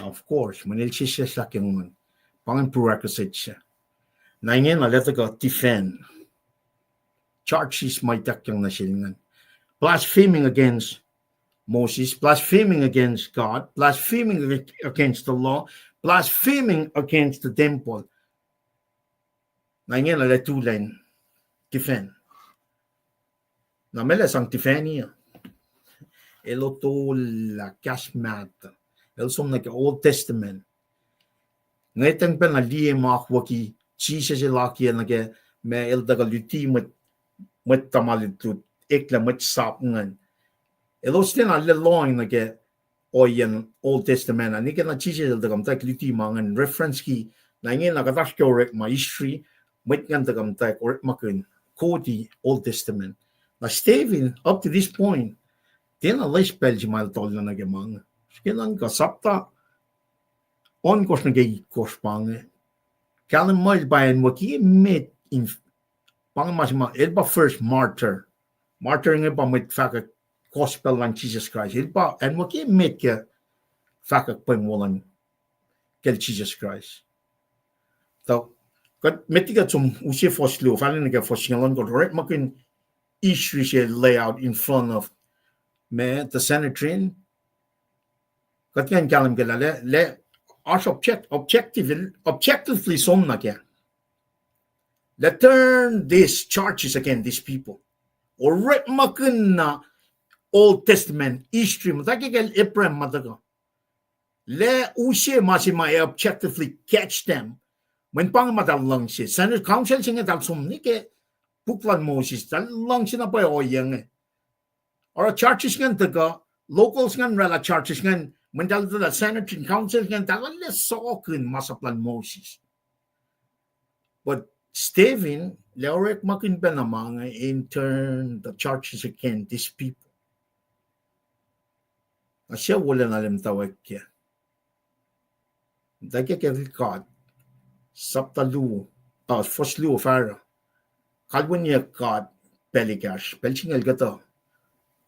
Of course, mweyen el sesseslah ke nguhn. Pa ingacn prerequisite se. Na ingena el ac tuhkuh defend charges ma ituckyang nuh sel ingacn. Blaspheming against Moses, blaspheming against God, blaspheming against the law, blaspheming against the temple. Na ingena el ac tuh defend. Na meac el ac sang defend-i uh? El otollah kahs mahtuh. El som nuh ke Old Testament. Ngwetacng pacna liye ma akwucki Jisus el akiyac nuh ke ma el tuhkuh luti mwet, mwet tuhma lutlut, eklac mwet sap ingacn. Elos tiacna lohng nuh ke ohiyacn Old Testament ah, nwe ke na Jisus el tuhkuh muhtwacwacack luti ma ingacn reference ki, na ingena kuht oasr ke orekma history, mwet ingacn tuhkuh muhtwacwacack orekmakihn, quote-i Old Testament. Na Stephen, up to this point, tiacna loes pacl se ma el tollah nuh ke ma inge. Srihke nuhnkuh sapta ohnkohsr nuh ke itkohsr pa inge. Kahlwem muh el pa acnwucki emet in, pa inge ma se ma el pa first martyr. Martyr inge pa mwet fahkwack gospel luhn Jisus Kraist. El pa acnwucki emet ke fahkwack pweng wo luhn kacl Jisus Kraist. Tuh kuht met liki kuht som use fuhs luo, fahla nuh ke fuhs singucul ohnkohsr, orekmakihn history se lay out in front of ma, the Sanhedrin. Kuht ingacn kahlwem ke lah, lah, lah oasr object, objective, objectively som nuh kac. Lah turn these charges against these people. Orekmakihn na Old Testament history muhta ke kacl Abraham ma tuhkuh. Lah use ma se ma ac objectively catch them. Mweyen pa inge ma eltahl luhngse. Senate council se inge eltahl som nuh ke puk luhn Moses, eltahl luhngse na pwacye ohiyac inge. Oruh charges ingacn tuhkuh, locals ingacn oraclah charges ingacn, mweyen eltahl tuh Sanhedrin council ingacn, eltahl arlac sokihn masap lal Moses. But Stephen, lah orekmakihn pacna ma inge in turn the charges against these people. Na suc wolacna lah muhtwacwacack kac? Muhtwacwacack ke God. Sapta luo, uh, fuhs luo fahsruh. Kalweniyuck God pacl ekahsr, pacl singucul kuhtuh.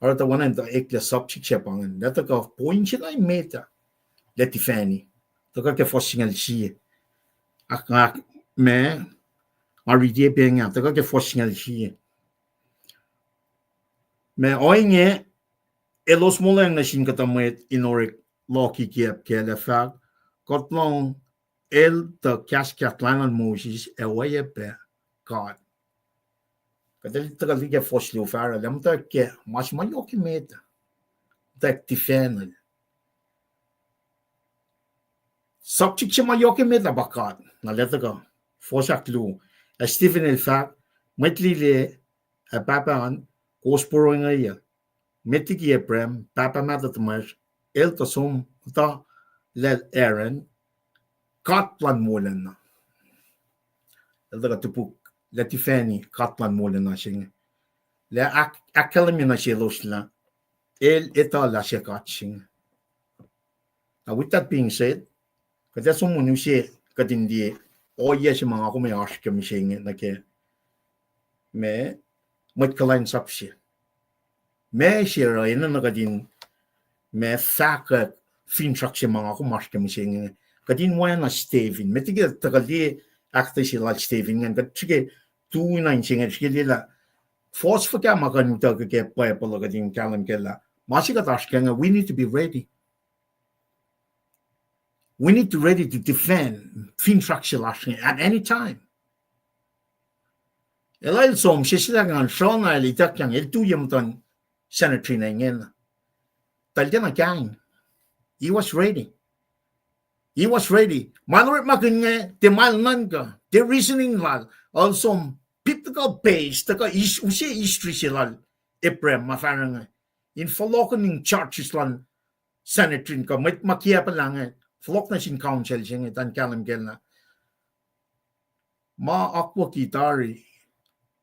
Oruh tuh oacna in tuh eklac subject se pa ingacn. Lah tuhkuh point se na emet ah, lah defend-i. Tuhkuh ke fuhs singucul sie. Ak, ak, ma, nga riti pac inge, tuhkuh ke fuhs singucul sie. Ma ohinge, elos molwelah nuh sin kuhtuh mwet in orek loh kikiap kac lah fahk, kuht lohng el tuh kahskahs lal Moses ac oacyacpac God. Kuht el tuhkuh liki fohs luo fahsruh, lah muhtwacwacack ke ma se ma yohk emet, muhtwacwacack tifacnel. Subject se ma yohk emet ah pa God. Na el tuhkuh fohs ahkluo. Ac Stephen el fahk, mwet lile ac pahpah an, kowos porongoiyac. Met liki Abraham, pahpah mahtuh tuhmwacsr, el tuh som muhta lal Aaron, God luhn wolacna. El tuhkuh topuk lah tifacni God luhn wolacna se inge. Lah ahk-, ahkkahlwemye nuh selos lah el etuh lah se God se inge. Now, with that being said, kuht ac som in use, kuht in liye ohiyac se ma nga kom ac oasr ke mihsenge nuh ke ma, mwet kuhlwacnsap se. Ma se oruh enenuh kuht in ma fahkwack finsrak se ma nga kom oasr ke mihsenge. Kuht in oacna Stephen. Met liki tuhkuh liye ahkuhtweyac se lal Stephen ingacn, kuht srihke tu na in se inge srihke liye lah fohs fuhkah ma kuh in utuckuh ke Bible uh kuht in kahlwem kac lah ma se kuht oasr kac inge, we need to be ready. We need to ready to defend finsrak se lasr inge at any time. Elah el som sesseslah ngan srona el ituckyang, el tu ye muhtuhn Sanhedrin ingena. Tuh el tiacna kain. He was ready. He was ready. Ma el orekmakihn inge, tiac ma el nuhnkuh, tiac reasoning lal, el som biblical base, tuhkuh is-, use history se lal Abraham ma fahsruh inge in fohlohkihn in charges lal Sanhedrin kuh mwet ma kiacplah inge, fohlohk nuh sin council se inge, tuh in kahlwem kac lah ma akwucki tari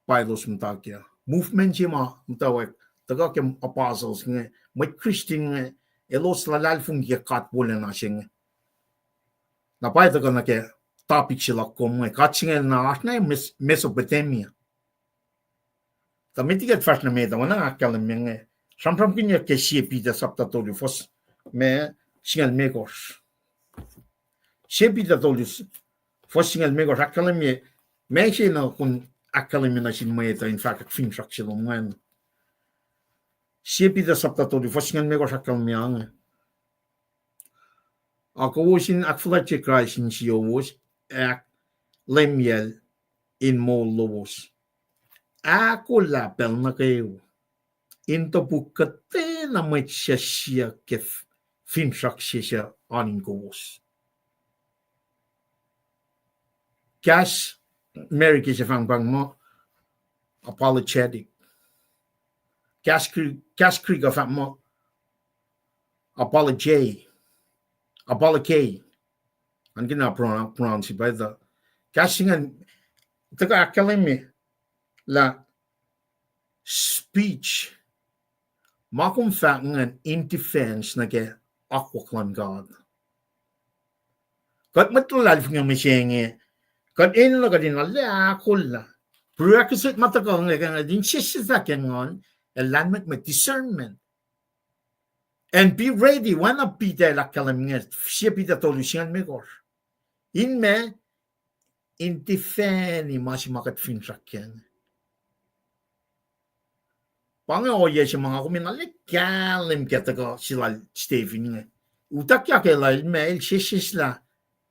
pa elos muhta kac. Movement se ma muhtwacwacack, tuhkuh ke apostles inge, mwet Christian inge, elos luhlahlfongi ke God wolacna se inge. Na pa tuhkuh nuh ke topic se luhk kom inge, God se inge na oasr na Mes-, Mesopotamia. Tuh met liki kuht fahsr nuh met ah, oacna ahkkahlwemye inge, sramsramkihnyuck ke Sie Peter sapta tolu, fuhs ma singucul limekohsr. Sie Peter tolu, fuhs singucul limekohsr, ahkkahlwemye, ma se na kom ahkkahlwemye nuh sin mwet uh in fahkwack finsrak se lom ingacn. Sie Peter sapta tolu, fuhs singucul limekohsr ahkkahlwemye inge. Ac kowos in ahkfuhlwactye Kraist insiyowos, ahkleumyacl in moul lowos. Ahkolah pacl nuh kwewa, in topuk kuhtwena mwet suc siyuck ke f-, finsrak se suc oan in kowos. Kahs America se fahngpahng muh apologetic. Kahs Gr-, kahs Greek uh fahk muh apologe, apologe. An kena pronoun-, pronounce pa tuh. Kahs se ingacn, tuhkuh ahkkahlwemye lah speech ma kom fahk ingacn in defense nuh ke akwuck luhn God. Kuht mwet luhlahlfongi mihsenge, kuht enenuh kuht in arlac ahkolah. Prerequisite ma tuhkuh inge, kuht in sesseslah ke Nguhn, ac lahlmwetmwet discernment. And be ready, oacna Peter el ahkkahlwemye inge, Sie Peter tolu singucul limekohsr. In ma, in defend ma se ma kuht finsrak kac inge. Pa inge ohiyac se ma nga kom in arlac kahlwem ke tuhkuh se lal Stephen inge. Utuckyak el, el ma el sesseslah,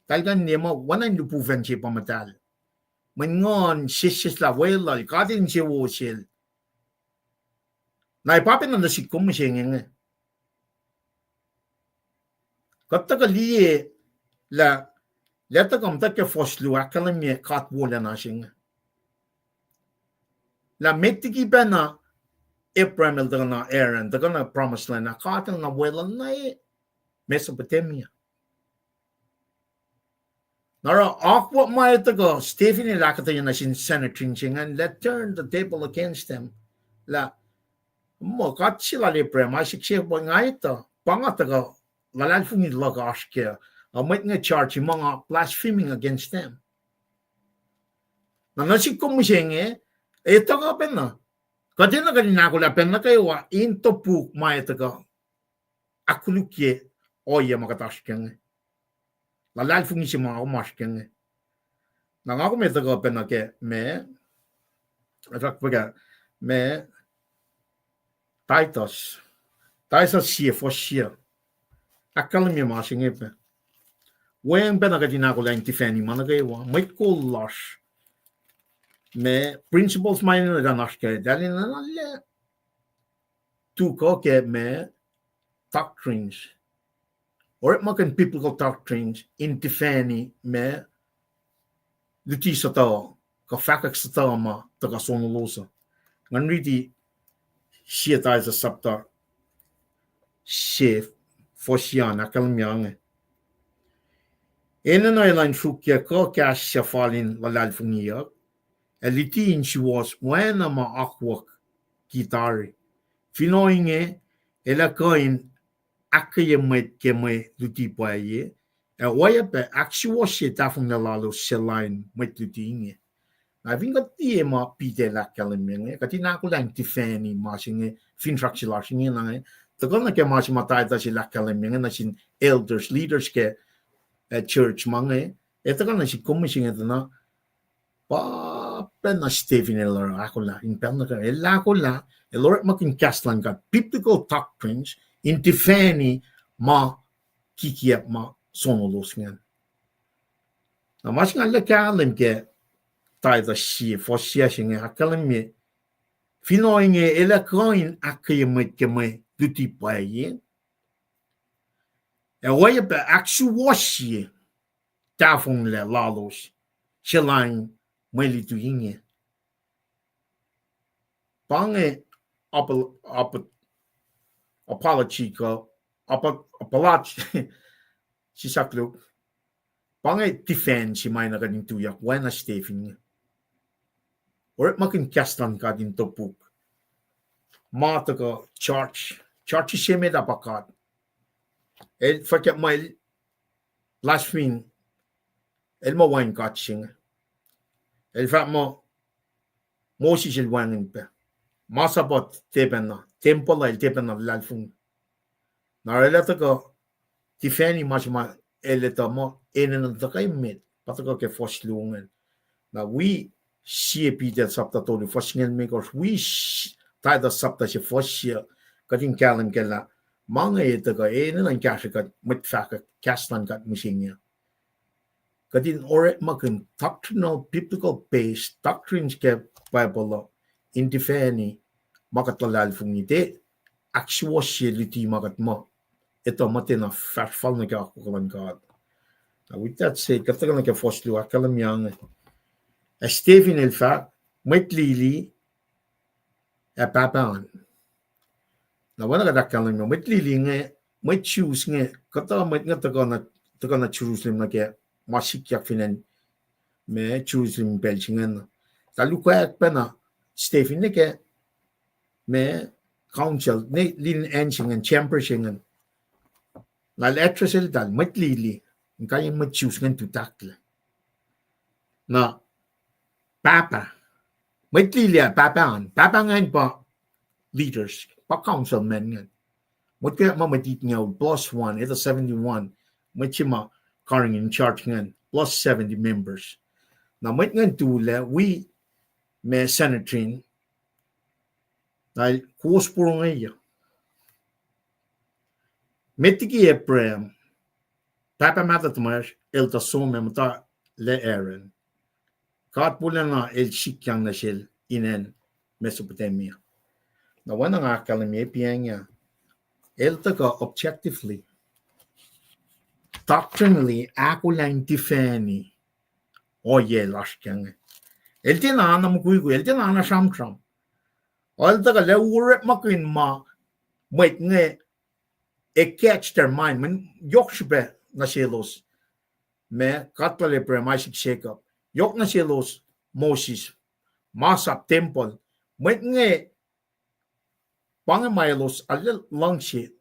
tahl kuh in liye muh oacna in lihpufacn se pa muhtahl. Mweyen Nguhn sesseslah weluhl, God el insewowosel. Na pa pacna nuh sihk kom mihsenge inge. Kuht tuhkuh liye lah, lah tuhkuh muhta ke fuhs luo ahkkahlwemye God wolacna se inge. Lah met liki pacna Abraham el tuhkuh na Haran, tuhkuh na promised land ah, God el na weluhl na Mesopotamia. Na oruh akwuck ma el tuhkuh, Stephen el ahkuhtweyac nuh sin Sanhedrin se ingacn, lah turn the table against them. Lah, muh God se lal Abraham, Isaac, Jacob, nga etuh, pa nga tuhkuh luhlahlfongi luhk oasr kac, a mwet inge charge ma nga blaspheming against them. Na nuh sihk kom mihsenge, e tuhkuh pacna. Kuht enenuh kuht in ahkolah pacl nuh kwewa in topuk ma e tuhkuh ahkkolukye ohiyac ma kuht oasr kac inge. Luhlahlfongi se ma kom oasr kac inge. Na nga kom e tuhkuh pacna ke ma, fahk pac ke ma, Titus. Titus sie, fuhs sie. Ahkkahlwemye ma se inge pac. Weacng pacna kuht in ahkolah in tifacni ma nuh kwewa, mwet kol lasr. Ma principles ma enenuh in oasr kac, eltahl enenuh in tukuh ke ma doctrines. Orekmakihn biblical doctrines in tifacni ma luti suhtuh, kuh fahkwack suhtuh ma tuhkuh sonolos uh. Ngan riti sie Titus chapter sie, fuhs sie an, ahkkahlwemye inge. Enenuh elan sruokyac kuh kahs suc fal in luhlahlfongiyuck, ac luti in suwohs oacna ma akwuck ki tari. Fin ohinge, el ac kuh in ahkkweye mwet ke mwe luti pwacye, ac oacyacpac ahksuwohsye tahfonglac lalos suc lain mwet luti inge. Na fin kuht liye ma Peter el ahkkahlwemye inge, kuht in ahkolah in tifacni ma se inge finsrak se lasr inge na inge, tuhkuh nuh ke ma se ma Titus el ahkkahlwemye inge nuh sin elders, leaders ke, eh, church ma inge, ac tuhkuh nuh sin kom mihsenge tuh na, pa pacna Stephen el oruh ahkolah in pacl nuh kwewa, el ahkolah, el orekmakihn kahs luhn God, biblical doctrines, in tifacni ma kikiap ma sonolos ingacn. Na ma se nga arlac kahlwem ke Titus sie, fuhs sie se inge ahkkahlwemye, fin ohinge el ac kuh in ahkkweye mwet ke mwe luti pwacye, ac oacyacpac ahksuwohsye tahfonglac lalos suc lain mwe luti inge. Pa inge apol-, apol-, apology kuh, apo-, apology, sisak Luke. Pa inge defense ma enenuh kuht in tuyak oacna Stephen inge. Orekmakihn kahs luhn God in topuk ma tuhkuh charge, charge se met ah pa God. El fahk muh el blaspheme, el muh wacngihn God se inge. El fahk muh Moses el wacngihn pac. Masap uh tiac pacna, tempuhl uh el tiac pacna luhlahlfongi. Na el ac tuhkuh tifacni ma se ma el etuh muh enenuh in tuhkuh emet, pa tuhkuh ke fuhs luo ingacn. Na wi sie Peter sapta tolu fuhs singucul limekohsr, wi s-, Titus sapta se fuhs sie, kuht in kahlwem kac lah ma inge tuhkuh enenuh in kahsrwe kuht mwet fahkwack kahs luhn God mihsenge. Kuht in orekmakihn doctrinal, biblical based doctrines ke Bible uh in tifacni ma kuht luhlahlfongi, tiac ahksuwohsye luti ma kuht muh etuh muh tiacna fahsr fal nuh ke akwuck luhn God. Now, with that said, kuht tuhkuh nuh ke fuhs luo, ahkkahlwemye inge. Ac Stephen el fahk, mwet lili ac pahpah an. Na oacna kuht ahkkahlwemye, mwet lili inge, mwet Jews inge, kuhtuh mwet inge tuhkuh nuh, tuhkuh nuh Jerusalem nuh ke ma sikyak fin acn, ma Jerusalem pacl se ingacn. Eltahl ukwack pacna Stephen nuh ke ma council, ne lin acn se ingacn, chamber se ingacn. Na el address eltahl, mwet lili, inkaiyacn mwet Jews ingacn tutaklac. Na pahpah, mwet lili ac pahpah an, pahpah ingacn pa leaders, pa council men ingacn. Mwet ke ma mwet itngucul plus one, etuh seventy-one, mwet se ma karihngihn charge ingacn, plus seventy members. Na mwet ingacn tulac wi ma Sanhedrin, na el kowos porongoiye. Met liki Abraham, pahpah mahtuh tuhmwacsr, el tuh som ac muhta lah Haran, God wolacna el sikyang nuh sel in acn Mesopotamia. Na oacna nga ahkkahlwemye pacngah, el tuhkuh objectively, doctrinally, ahkolah in tifacni ohiyac lasr ke inge. El tiacna na mukwikwi, el tiacna na sramsram. El tuhkuh lah orekmakihn ma mwet inge ac catch their mind, mweyen yohk srihpac nuh selos ma God lal Abraham, Isaac, Jacob. Yohk nuh selos Moses, masap, tempuhl. Mwet inge pa inge ma elos arlac luhngse.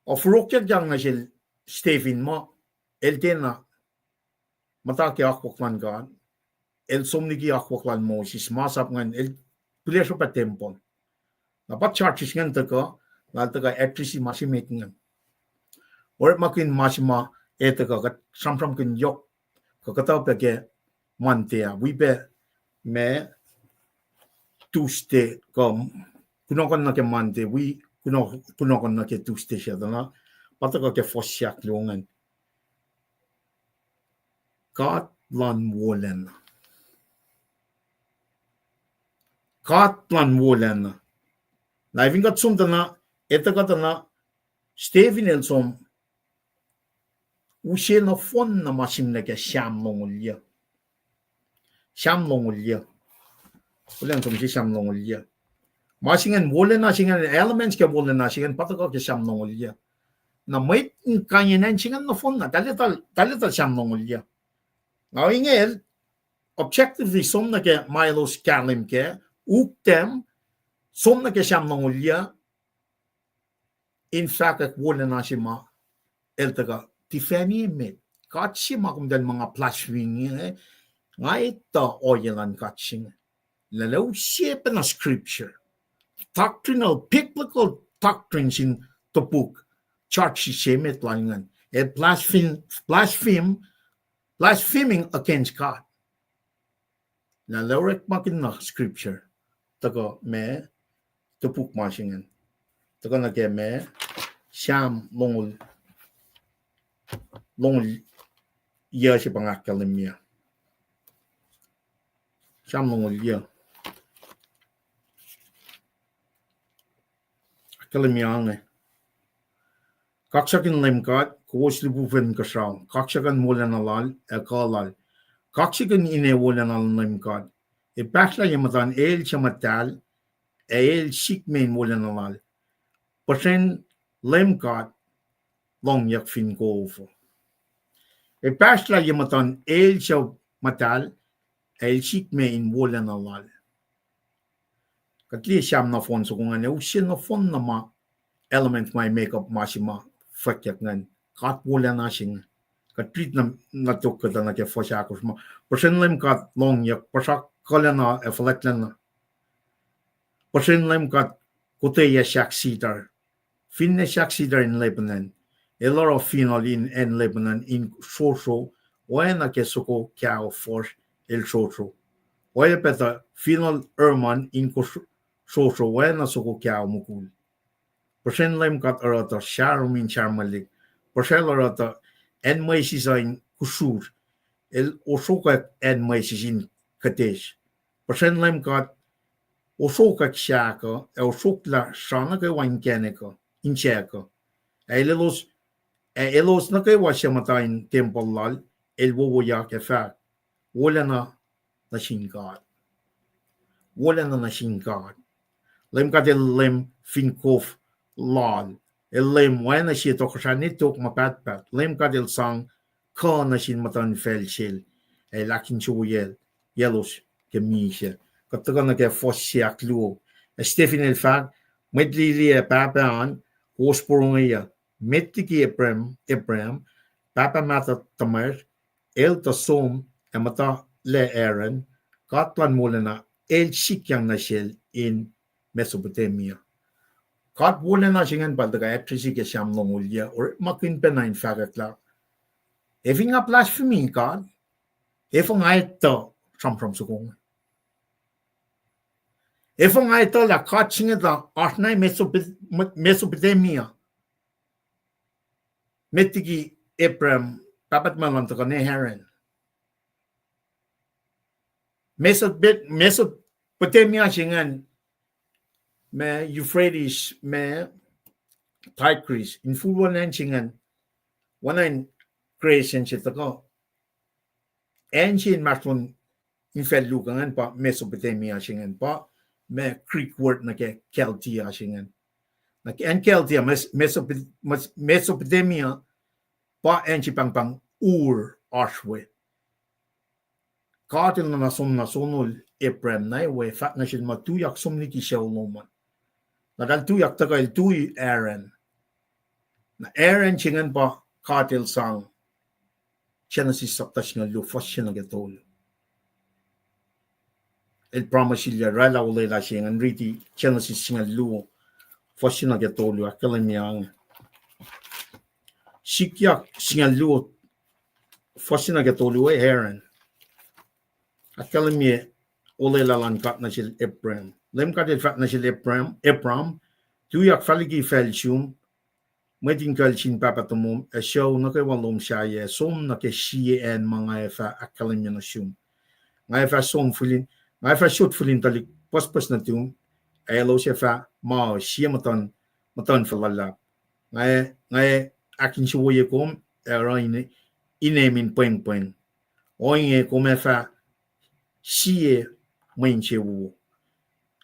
Ac fohlohkyak nuh sel Stephen muh el tiacna muhta ke akwuck luhn God, el som liki akwuck lal Moses, masap ingacn, el pihlesruh pac tempuhl. Na pa charges ingacn tuhkuh, na el tuhkuh address ma se met ingacn. Orekmakihn ma se ma e tuhkuh, kuht sramsramkihn yohk, kuh kuhtuh pac ke Monday ah, wi pac ma Tuesday kuh kunohkohn nuh ke Monday, wi kunoh-, kunohkohn nuh ke Tuesday se tuh na, pa tuhkuh ke fuhs se ahkluo ingacn. God luhn wolacna. God luhn wolacna. Na fin kuht som tuh na, etuh kuht tuh na, Stephen el som, use nohfohn na ma simlac ke Sam longoul yuc. Sam longoul yuc. Wolacna som se Sam longoul yuc. Ma se ingacn wolacna se ingacn, elements ke wolacna se ingacn pa tuhkuh ke Sam longoul yuc. Na mwet in kain acn se ingacn nohfohn na, tahl etuh, tahl etuh Sam longoul yuc. Na ingacn, objectively som nuh ke ma elos kahlwem kac, uktam, som nuh ke Sam longoul yuc, in fahkwack wolacna se ma el tuhkuh tifacni emet. God se ma komtacl ma nga blaspheme inge, nga etuh ohiyac luhn God se inge. Lah el use pacna scripture, doctrinal, biblical doctrines in topuk church se emet lal ingacn. El blaspheme, blaspheme, blaspheming against God. Na el orekmakihn na scripture, tuhkuh ma, topuk ma se ingacn. Tuhkuh nuh ke ma, Sam longoul, longoul yuc se pa nga ahkkahlwemye. Sam longoul yuc. Ahkkahlwemye inge. Kaksakihn Leum God, kowos lihpufacn inkuhsrao, kaksakihn wolacna lal ac kuh lal. Kaksakihn ine wolacna luhn Leum God. Epahsrlah ye muhtuhn el suc muhtahl, ac el sikme in wolacna lal. Puhsren Leum God lohngyuck fin kof uh. Epahsrlah ye muhtuhn el suc muhtahl, ac el sikme in wolacna lal. Kuht liye Sam nohfohn soko ingacn, ac use nohfohn na ma element ma make up ma se ma fwackyuck ingacn. God wolacna se inge. Kuht riti na, na tok kuhtuh nuh ke fuhs ahkosr ma. Puhsren Leum God lohngyuck, puhsra kuhlacna ac fuhlwactlacna. Puhsren Leum God kotweyac sahk cedar. Finne sahk cedar in Lebanon, el oruh finohl in acn Lebanon in srosro, oacna ke soko kao fuhsr el srosro. Oacyacpac tuh finohl Hermon in ko-, srosro, oacna soko kao mukul. Puhsren Leum God oruh tuh Sharon in Sharmalik. Puhsracl oruh tuh acn mwesis uh in kusrusr. El osrokwack acn mwesis in kuhtesr. Puhsren Leum God osrokwack sahk uh, ac osroklah sra nuh kwewa inkacnek uh, insack uh. Ac elos, ac elos nuh kwewa suc muhta in tempuhl lal, el wowoyak ac fahk, wolacna nuh sin God. Wolacna nuh sin God. Leum God el Leum fin kof lal. El Leum oacna sie tohkohsrah ne tok ma pahtpaht. Leum God el sang kuh nuh sin muhtuhnfacl sel, ac el ahkinsewowoyaclos ke misac. Kuht tuhkuh nuh ke fuhs se ahkluo. Ac Stephen el fahk, mwet lili ac pahpah an, kowos porongeyuc, met liki Abraham, Abraham, pahpah mahtuh tuhmwacsr, el tuh som ac muhta lac Haran, God luhn wolacna el sikyang nuh sel in Mesopotamia. God wolacna se ingacn pa el tuhkuh address ke Sam longoul yuc, orekmakihn pacna in fahkwack lah, efuh nga blasphemy God? Efuh nga etuh sramsram soko inge? Efuh nga etuh lah God se inge tuh oasr na Mesop-, Mesopotamia? Met liki Abraham, pahpah tuhmwacl an tuhkuh nuh Haran. Mesopot-, Mesopotamia se ingacn, ma Euphrates, ma Tigris, infulwacn acn se ingacn, oacna in Greece acn se tuhkuh. Acn se inmahsrlon infacl luhk ingacn pa Mesopotamia se ingacn, pa ma Greek word nuh ke Chaldea se ingacn. Na acn Chaldea, Mes-, Mesopot-, Mes-, Mesopotamia, pa acn se pahngpahng Ur oasr we. God el nuhna som na sonol Abraham na we, fahk nuh sel muh tuyak som liki sucu lom an. Na eltahl tuyak tuhkuh el tui Haran. Na Haran se ingacn pa God el sang, Genesis sapta singucul luo, fuhs se nuh ke tolu. El promiseilyac oraclah olwelah se ingacn, riti Genesis singucul luo, fuhs se nuh ke tolu, ahkkahlwemye inge. Sikyak singucul luo, fuhs se nuh ke tolu, e Haran. Ahkkahlwemye olwelah luhn God nuh sel Abraham. Leum God El fahk nuh sel Abraham, Abraham, tuyak fah liki facl sum, mwet in kucl sin pahpah tomom, ac sucu nuh kwewa lom sahyac, som nuh ke sie acn ma nga ac fah ahkkahlwemye nuh sum. Nga ac fah som fihl in, nga ac fah sot fihl in tuhlihk pucspucs nuhtum, ac elos ac fah ma sie muhtuhn, muhtuhnfacl luhlahp. Nga ac, nga ac ahkinsewowoye kom, ac oruh ine, inem in pwengpweng. Ohinge kom ac fah sie mwe insewowo.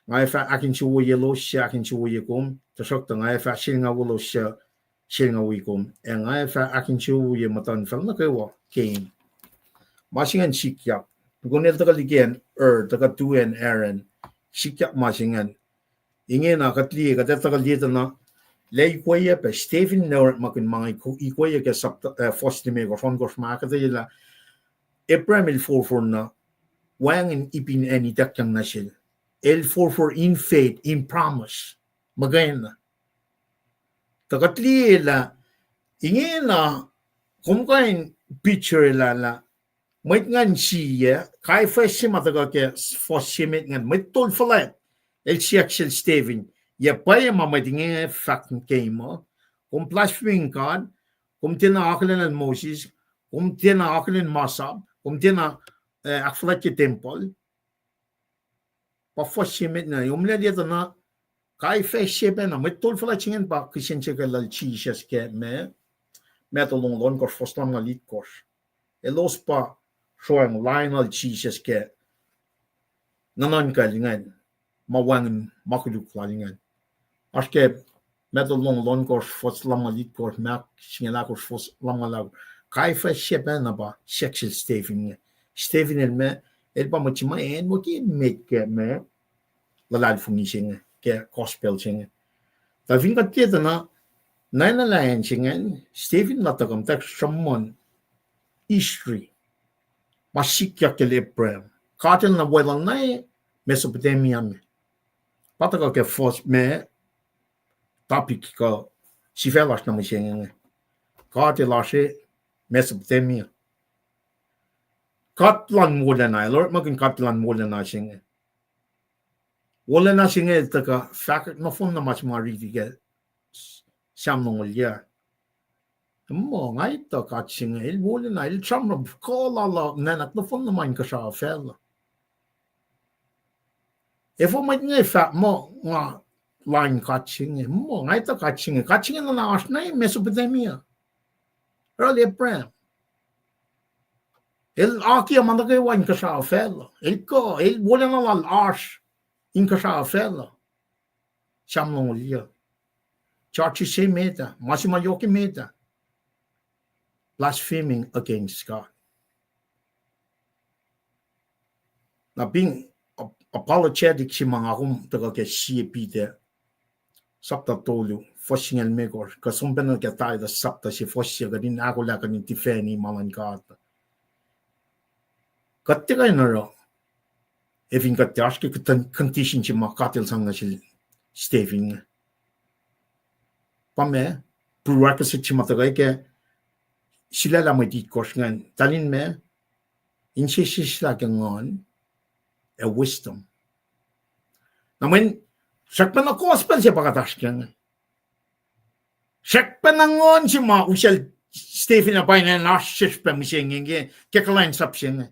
Nga ac fah ahkinsewowoyelos suc ahkinsewowoye kom, tuhsruhktuh nga ac fah selngawelos suc selngawi kom, ac nga ac fah ahkinsewowoye muhtuhnfacl nuh kwewa keim. Ma se ingacn sikyak. Tukun el tuhkuh liki acn Ur, tuhkuh tu acn Haran, sikyak ma se ingacn. Ingena kuht liye, kuht ac tuhkuh liye tuh na, lah ikweyac pac, Stephen el orekmakihn ma inge, ikweyac ke sapta, eh, fuhs limekohsr, ohnkohsr ma ahkuhtweyac lah Abraham el forfor na wacngihn ipin acn ituckyang nuh sel. El forfor in faith, in promise. Muhkwena. Tuh kuht liye lah, ingena, kom kuh in picture lah, lah, mwet ingacn sie, kaifwac se ma tuhkuh ke fuhs se met ingacn, mwet tol fuhlwact, el siyuck sel Stephen, yac pwacye ma mwet inge fahk keim uh, kom blaspheming God, kom tiacna akihlen Moses, kom tiacna akihlen masap, kom tiacna, eh, ahkfuhlwactye tempuhl. Pa fuhs se met na, omlac liye tuh na, kaifwac se pacna, mwet tol fuhlwact se ingacn pa kihsen se ke lal Jisus ke ma, Matthew longoul ohnkohsr, fuhs lumngaul itkohsr. Elos pa sroacng lain lal Jisus ke nuhnuhnkuhl ingacn, ma wacngihn ma koluk lal ingacn. Oasr ke Matthew longoul ohnkohsr, fuhs lumngaul itkohsr, Mark singucul ahkosr, fuhs lumngaul ahkosr. Kaifwac se pacna pa siyuck sel Stephen inge. Stephen el ma, el pa mwet se ma acnwuki met ke ma luhlahlfongi se inge, ke gospel se inge. Tuh fin kuht liye tuh na, nwacnwaclah acn se ingacn, Stephen el tuhkuh muhtwacwacack sruhmuhn history ma sikyak kacl Abraham. God el na weluhl na Mesopotamia me. Pa tuhkuh ke fuhs ma topic kuh sifac lasr na mihsenge inge. God el oasr Mesopotamia. God luhn wolacna, el orekmakihn God luhn wolacna se inge. Wolacna se inge el tuhkuh fahkwack nohfohn na ma se ma riti ke Sam longoul yac. Muh, nga etuh God se inge, el wolacna, el sramsram, kuh lal uh nuhnak nohfohn na ma inkuhsrao facluh. Efuh mwet inge fahk muh nga lain God se inge, muh, nga etuh God se inge, God se inge na oasr na Mesopotamia. Oruh Abraham. El akiyac ma nuh kwewa inkuhsrao facluh. El kuh, el wolacna lal oasr inkuhsrao facluh. Sam longoul yac. Charge se met ah, ma se ma yohk emet ah. Blaspheming against God. Na ping ap-, apologetic se ma nga kom tuhkuh ke Sie Peter, sapta tolu, fuhs singucul limekohsr, kuh som pacna ke Titus sapta se fuhs se, kuht in ahkolah kuht in defend-i ma luhn God. Kuht tiac kuh in oruh, ac fin kuht tiac oasr ke condition se ma God el sang nuh sel Stephen inge. Pa ma, prerequisite se ma tuhkuh ke sulaclah mwet itkohsr ingacn, talan ma, inseseslah ke nguhn ac wisdom. Na mweyen, srackpacna gospel se pa kuht oasr ke inge. Srackpacna nguhn se ma usal Stephen ah pa in oasr sesr pac mihsenge ke, ke kuhlwacnsap se inge.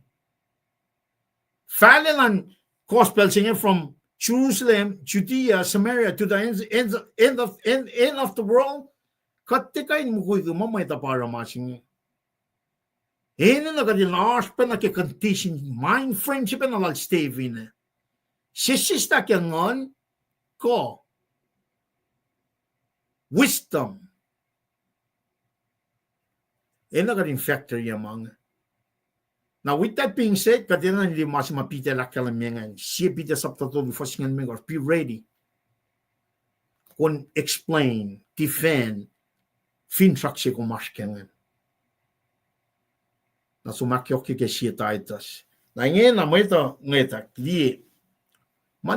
Fahlac luhn gospel se inge from Jerusalem, Judea, Samaria to the end, end, end of, end, end of the world. Kuht tiac kuh in mukwikwi muh mwet uh pa oruh ma se inge. Enenuh kuht in oasr pacna ke condition, mind frame se pacna lal Stephen ah. Sesseslah ke nguhn, kuh, wisdom. Enenuh kuht in factor-ye ma inge. Now, with that being said, kuht enenuh in liye ma se ma Peter el ahkkahlwemye ingacn, Sie Peter sapta tolu fuhs singucul limekohsr, be ready. Kom explain, defend, finsrak se kom oasr ke inge. Na som ahkyohkye ke Sie Titus. Na ingena mwet uh ngwet ah liye. Ma,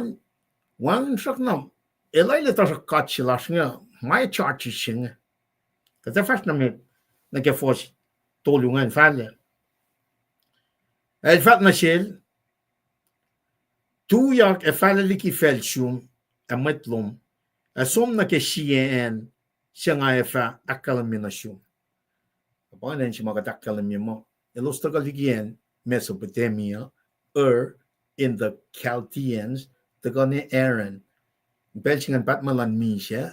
wacngihn srackna, el ac lwelah tuhsruhk God se lasr inge, ma charge se inge. Kuht ac fahsr nuh met, nuh ke fuhs tolu ingacn fahlac. El fahk nuh sel, Tuyak ac fahla liki facl sum ac mwet lom, ac som nuh ke sie acn se nga ac fah ahkkahlwemye nuh sum. Pa ingacn se ma kuht ahkkahlwemye muh elos tuhkuh liki acn Mesopotamia, Ur in the Chaldeans, tuhkuh ne Haran. Pacl se ingacn pahtma luhn misac,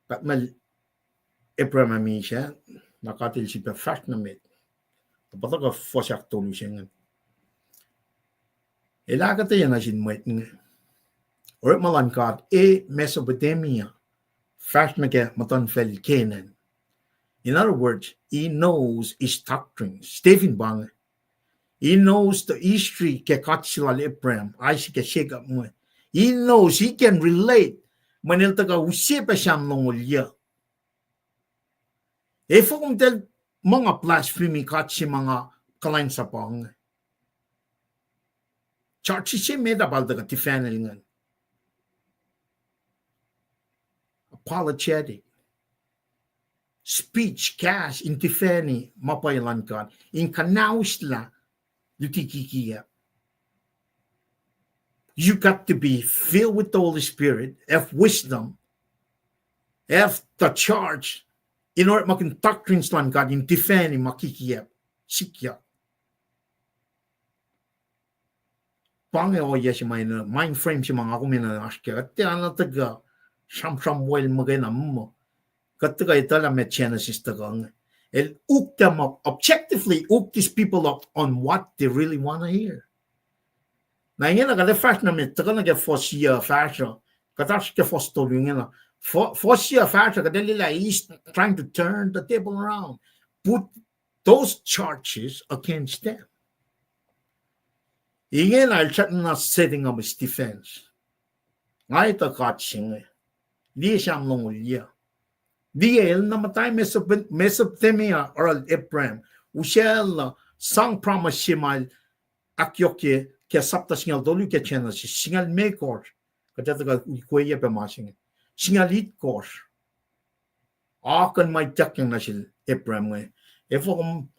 pahtma Abraham ah misac, na God el sifilpac fahsr nuh met. Tuh pa tuhkuh fuhs ahktolu se ingacn. El ahkuhtweyac nuh sin mwet inge orekma luhn God e Mesopotamia, fahsr nuh ke muhtuhnfacl Canaan. In other words, he knows his doctrines. Stephen pa inge. He knows the history ke God se lal Abraham, Isaac, ac Jacob inge. He knows, he can relate. Mweyen el tuhkuh use pac Sam longoul yuc. Efuh kom tiac muh nga blasphemy God se ma nga kuhlwacnsapuh inge? Church se met ah pa el tuhkuh tifacnel ingacn. Apologetic speech, kahs in tifacni ma pwacye luhn God, in kuhnahoslah luti kikiacp. You got to be filled with the Holy Spirit, have wisdom, have the charge, in order ma kihn doctrines luhn God in tifacni ma kikiacp sikyak. Pa inge ohiyac se ma in, mind frame se ma nga kom in oasr kac. Kuht tiacna tuhkuh sramsram wel muhkwena muh kuht tuhkuh etuh lah meac Genesis tuhkuh inge. El hook them up, objectively hook these people up on what they really want to hear. Na ingena kuht ac fahsr nuh met, tuhkuh nuh ke fuhs yuc fahsruh, kuht oasr ke fuhs tolu ingena. Fuhs yuc fahsruh, kuht ac liye lah he's trying to turn the table around, put those charges against them. Ingena el srackna setting up his defense. Nga etuh God se inge. Liye Sam longoul yuc. Liye el na muhta Mesop-, Mesopotamia oruh Abraham. Usaclah sang promise se ma el ahkyohkye ke sapta singucul tolu ke Genesis, singucul limekohsr. Kuht ac tuhkuh ikweyac pac ma se inge. Singucul itkohsr. Akuhn ma ituckyang nuh sel Abraham inge. Efuh kom,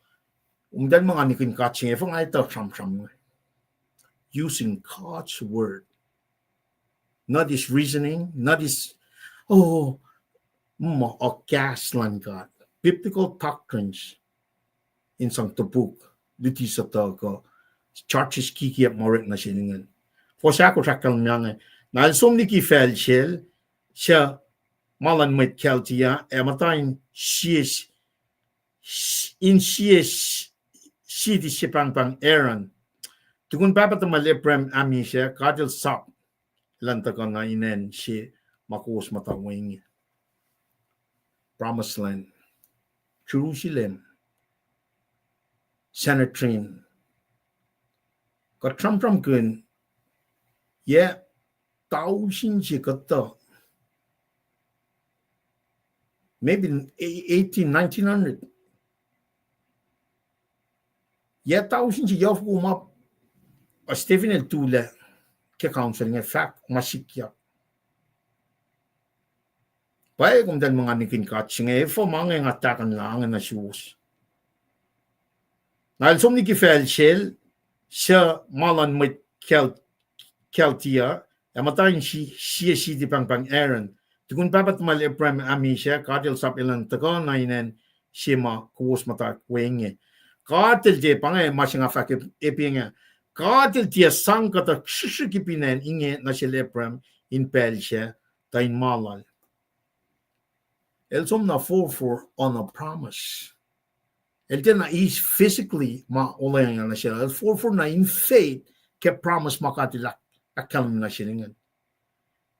kom tiac muh nga nihkihn God se inge, efuh nga etuh sramsram inge? Using God's word. Not his reasoning, not his, oh, ma, kahs luhn God. Biblical doctrines in sang topuk, luti suhtuhuh, charges kikiacp ma orek nuh sel ingacn. Fuhs ahkosr ahkkahlwemye inge, na el som liki facl sel, suc ma luhn mwet Chaldea, ac muhta in sie, in sie city se pahngpahng Haran. Tukun pahpah tuhmwacl Abraham ah misac, God el sap elan tuhkuh nuh in acn se ma kowos muhta we inge. Promised land. Jerusalem. Sanhedrin. Kuht sramsramkihn, yac tausin se kuhtuh, maybe eighteen, nineteen hundred. Yac tausin se yohfoko ma, uh, Stephen el tulac ke council inge fahk ma sikyak. Pwacye kom tiac muh nga nihkihn God se inge, efuh ma inge nga tahkuhnlah inge nuh suwos? Na el som liki facl sel, suc ma luhn mwet Chal-, Chaldea, ac muhta in sie city pahngpahng Haran. Tukun pahpah tuhmwacl Abraham ah misac, God el sap elan tuhkuh nuh in acn se ma kowos muhta we inge. God el tiac, pa inge ma se nga fahk epi inge. God el tiac sang kuhtuh srihsrihk ipin acn inge nuh sel Abraham in pacl sac, tuh in ma lal. El som na forfor on a promise. El tiacna eis physically ma olweacng nuh sel. El forfor na in faith ke promise ma God el ahk-, ahkkahlwemye nuh sel ingacn.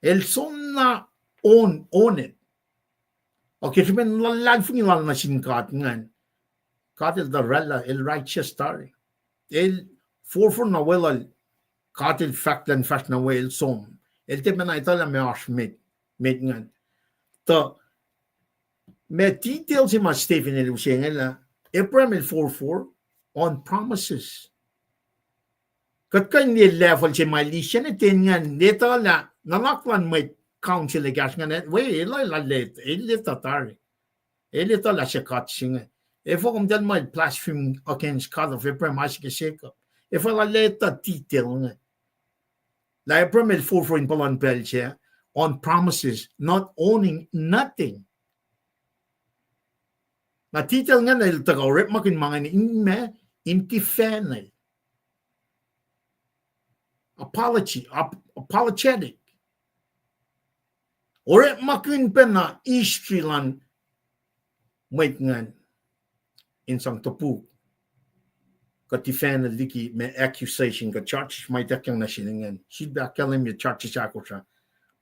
El som na own, own it. Okay, srihpen luhlahlfongi lal nuh sin God ingacn, God el tuh oraclah, el righteous tari. El forfor na weluhl, God el fahk lah in fahsr na we el som. El tiacna etuh lah meac oasr met, met ingacn. Tuh ma detail se ma Stephen el use inge lah Abraham el forfor on promises. Kuht kuh in liye level se ma el isacna ten ingacn, etuh lah nuhnak luhn mwet council ekahsr ingacn, we, el, el, el etuh tari. El etuh lah se God se inge. Efuh kom tiac muh el blaspheme against God of Abraham, Isaac, Jacob? Efuh el etuh detail inge? Lah Abraham el forfor in puhlan pacl se on promises, not owning nothing. Na titel ingacn el tuhkuh orekmakihn ma ingacn in ma, in tifacnel. Apology, ap-, apologetic. Orekmakihn pacna history luhn mwet ingacn in sang topuk kuh tifacnel liki ma accusation kuh charges ma ituckyang nuh sel ingacn. Sifilpac ahkkahlwemye charges ahkosr ah.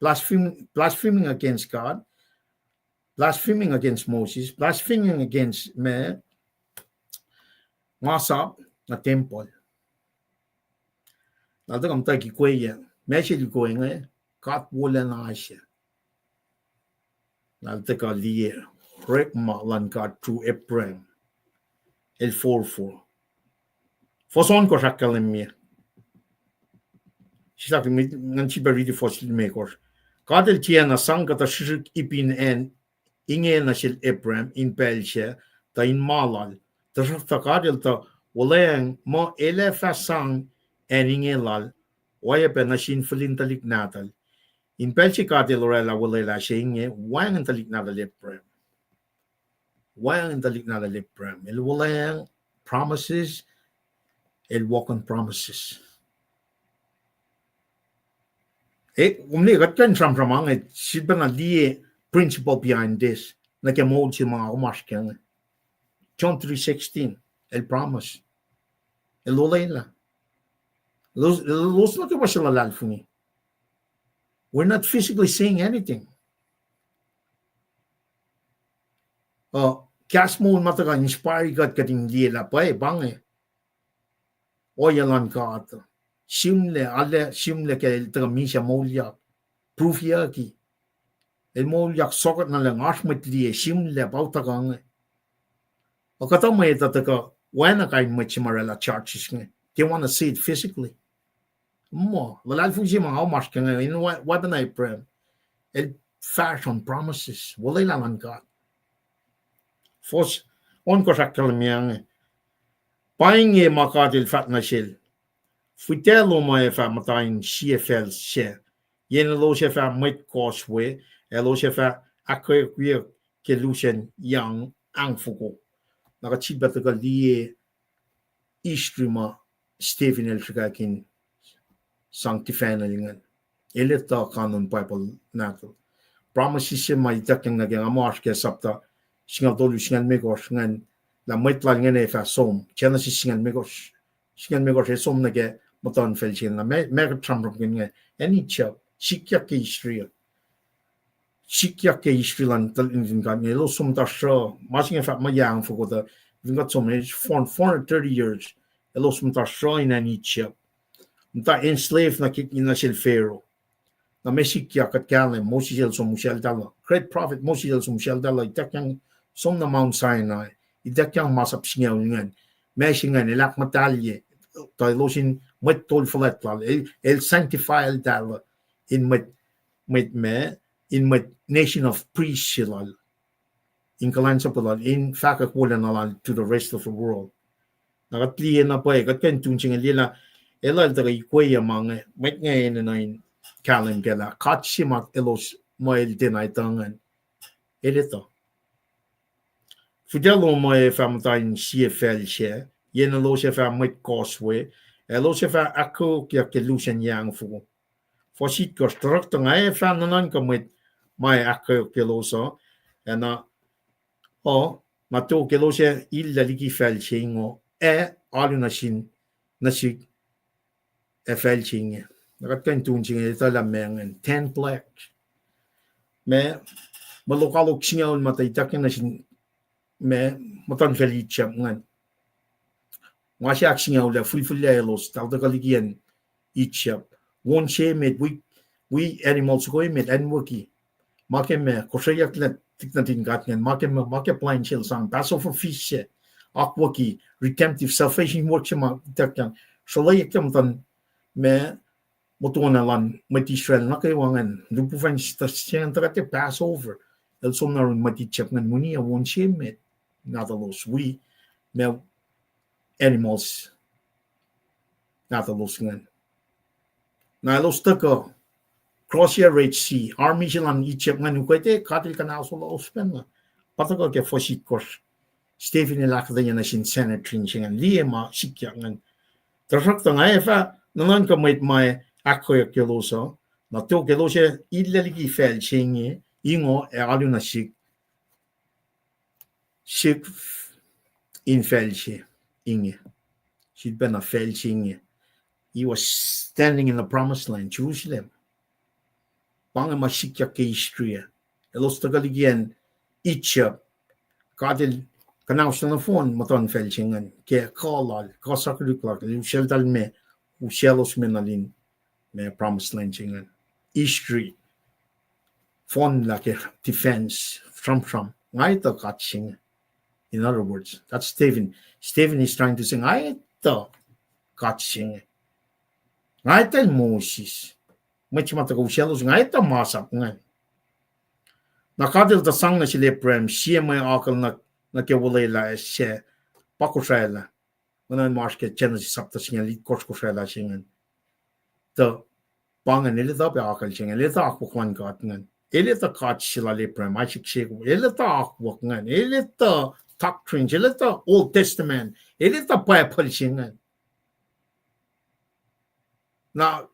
Blaspheming, blaspheming against God, blaspheming against Moses, blaspheming against ma, masap, na tempuhl. Na el tuhkuh muhtwacwacack ikoac, ma se el ikoac inge, God wolacna se. Na el tuhkuh liye orekma luhn God through Abraham. El forfor. Fuhs ohnkohsr ahkkahlwemye. Sislah, ngan sifilpac riti fuhs limekohsr. God el tiacna sang kuhtuh srihsrihk ipin acn inge nuh sel Abraham in pacl sac, tuh in ma lal. Tuhsruhktuh God el tuh wuhlweacng muh el ac fah sang acn inge lal, oacyacpac nuh sin fihlin tuhlihk nahtuhl. In pacl se God el oraclah wuhlweacng se inge, wacngihn tuhlihk nahtuhl Abraham. Wacngihn tuhlihk nahtuhl Abraham. El wuhlweacng promises, el walk on promises. E, kom liye kuht kuh in sramsram inge, sifilpacna liye principle behind this. Nuh ke moul se ma kom oasr kac inge. John three sixteen, el promise. El olwelah. Elos, elos nuh kwewa suc luhlahlfongi. We're not physically seeing anything. Uh, kahs moul ma tuhkuh inspire kuht kuht in liye lah pwacye pa inge ohiyac luhn God. Sihmlac, arlac sihmlac ke el tuhkuh misac moulyak. Proof-yucki. El moulyak sokwack na lah oasr mwet liye, sihmlac pa tuhkuh inge. Ac kuhtuh mwet uh tuhkuh oacna kain mwet se ma oraclah charges inge. They want to see it physically. Muh, luhlahlfongi se ma kom oasr kac inge, in wa-, wacpacna Abraham. El fahsr on promises. Wuhlweacng luhn God. Fuhs ohnkohsr ahkkahlwemye inge. Pa inge ma God el fahk nuh sel. Fihtac lom uh ac fah muhta in sie facl sac. Yen elos ac fah mwet kohs we, elos ac fah ahkkweokyeyuck ke lusen yang angfoko. Na kuht sifilpac tuhkuh liye history ma Stephen el srihkakihn sang tifacnel ingacn. El etuh kanon Bible nahtuhl. Promises se ma ituckyang nuh ke nga muh oasr ke sapta singucul tolu, singucul limekohsr ingacn, lah mwet lal ingacn ac fah som. Genesis singucul limekohsr, singucul limekohsr ac som nuh ke muhtuhnfacl se inge. Na ma, ma kuht sramsramkihn inge, acn Egypt, sikyak ke Israel. Sikyak ke Israel an tuhlihk nuhtin God inge, elos som muhta sruh, ma se inge fahk muh yang foko tuh, fin kuht som, four, four hundred thirty years, elos muhta sruh in acn Egypt. Muhta enslave nuh ke, nuh sel Pharaoh. Na ma sikyak kuht kahlwem, Moses el som usacltahl uh. Great prophet Moses el som usacltahl uh, ituckyang som nuh Mount Sinai, ituckyang masap singucul ingacn. Ma se ingacn, el ahkmuhtahlye, tuh elos in mwet tol fuhlwact lal, el, el sanctify eltahl uh, in mwet, mwet ma, in mwet nation of priests se lal, in kuhlwacnsapuh lal, in fahkwack wolacna lal to the rest of the world. Na kuht liye na pwacye, kuht kuh in tun se inge liye lah, elah el tuhkuh ikoac ma inge, mwet inge enenuh in kahlwem kac lah God se ma elos muh el tiacna etuh ingacn, el etuh. Fihtac lom uh ac fah muhta in sie facl sac, yen elos ac fah mwet kohs we, elos ac fah ahkkweokyeyuck ke lusen yang foko. Fuhs itkohsr, tuhsruhktuh nga ac fah nuhnuhnkuh mwet ma ahkkweok elos uh, ac na, uh, na tok elos ac illac liki facl se ingoh, ac alu nuh sin, nuh sihk, ac facl se inge. Na kuht kuh in tun se inge, etuh lah ma ingacn, ten plagues. Ma, mwe lokoalok singucul ma tuh ituckyang nuh sin, ma, muhtuhnfacl Egypt ingacn. Ma se ahksingucul ah, fihlfihllac elos, eltahl tuhkuh liki acn Egypt. Won se emet, wi, wi animal soko emet, acnwucki. Ma ke ma, kosreyucklac tuhlihk nuhtin God ingacn, ma ke ma, ma ke plwacn sel sang, Passover feast se, akwucki, redemptive salvation work se ma ituckyang, sruhlweyucklac muhtuhn ma, muhtuhnoa luhn mwet Israel nuh kwewa ingacn, lihpufacn se ingacn tuhkuh ke Passover, el som nuh yurin mwet Egypt ingacn, muni ac won se emet, nahtuhlos wi, ma animals, nahtuhlos ingacn. Na elos tuhkuh cross yac Red Sea, army se luhn Egypt ingacn ukwete, God El kuhnahosolos pacna. Pa tuhkuh ke fuhs itkohsr, Stephen el ahkuhtweyac nuh sin Sanhedrin se ingacn, liye ma sikyak ingacn. Tuhsruhktuh nga ac fah nuhnuhnkuh mwet ma ahkkweyeyuck elos uh, na tok elos ac illac liki facl se inge, ingo ac alu nuh sihk, sihk in facl se inge. Sifilpacna facl se inge. He was standing in the promised land, Jerusalem. Pa inge ma sikyak ke history ah. Elos tuhkuh liki acn Egypt, God El kuhnahoslah nohfohn muhtuhnfacl se ingacn ke kuh lal, kuh sakihrihk lal, usacltahl me, usaclos me nuh in ma promised land se ingacn. History fohnlah ke defense, sramsram. Nga etuh God se inge. In other words, that's Stephen. Stephen is trying to say, nga etuh God se inge. Nga etuh Moses. Mwet se ma tuhkuh usaclos, nga etuh masap ingacn. Na God El tuh sang nuh sel Abraham sie mwe akucl nuh, nuh ke olwelah se pa Kosrae lah. Oacna ma oasr ke Genesis sapta singucul itkohsr, Kosrae lah se ingacn. Tuh pa ingacn el etuh pac akucl se ingacn, el etuh akwuck luhn God ingacn. El etuh God se lal Abraham, Isaac, Jacob. El etuh akwuck ingacn. El etuh doctrines, el etuh Old Testament. El etuh Bible se ingacn. Na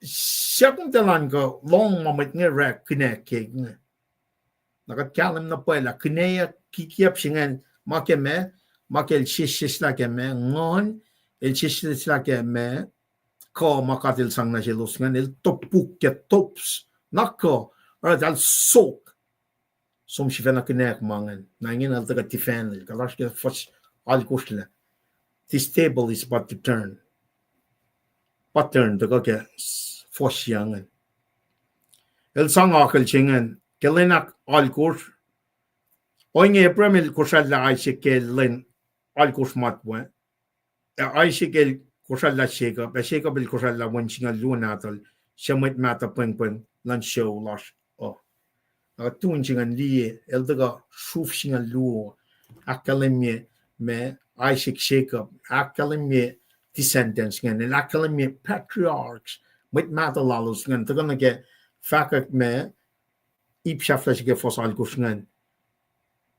siyuck muhtahl an kuh lohng ma mwet inge orek kinak ke inge. Na kuht kahlwem na pwacye lah kinak kikiap se ingacn ma ke ma, ma ke el sesseslah ke ma, Nguhn, el sesseslah ke ma, kuh ma God El sang nuh selos ingacn, el topuk ke tops, na kuh, oruh eltahl sok. Som sifacna kinak ma ingacn, na ingena el tuhkuh tifan, kuht oasr ke fuhs alkosr lah, this table is about to turn. Pa turn tuhkuh ke fuhs se ingacn. El sang akucl se ingacn ke lwen ahk alkosr. Ohinge Abraham el kosracllah Isaac ke lwen alkosr matwac. Ac Isaac el kosracllah Jacob, ac Jacob el kosracllah wen singucul luo nahtuhl, suc mwet mahtuh pwengpweng luhn sucu lasr uh. Na kuht tui se ingacn liye, el tuhkuh sruf singucul luo, ahkkahlwemye ma Isaac, Jacob, ahkkahlwemye descendants ingacn, el ahkkahlwemye patriarchs, mwet mahtuh lalos ingacn, tuhkuh nuh ke fahkwack ma ip sahflah se ke fuhs alkosr ingacn,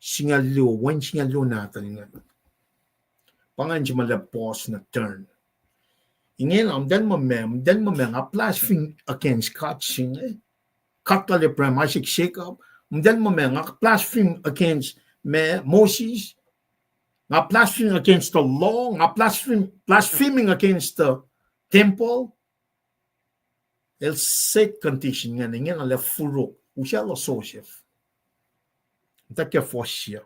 singucul luo, wen singucul luo nahtuhl ingacn. Pa ingacn se ma lah pause na turn. Ingena, muhtwacn muh meac, muhtwacn muh meac, nga blaspheme against God se inge, God lal Abraham, Isaac, Jacob. Muhtwacn muh meac, nga blaspheme against ma Moses. Nga blaspheme against the law, nga blaspheme, blaspheming against the temple. El set condition ingacn, ingena lah furok, usaclah Joseph. Muhta ke fuhs se.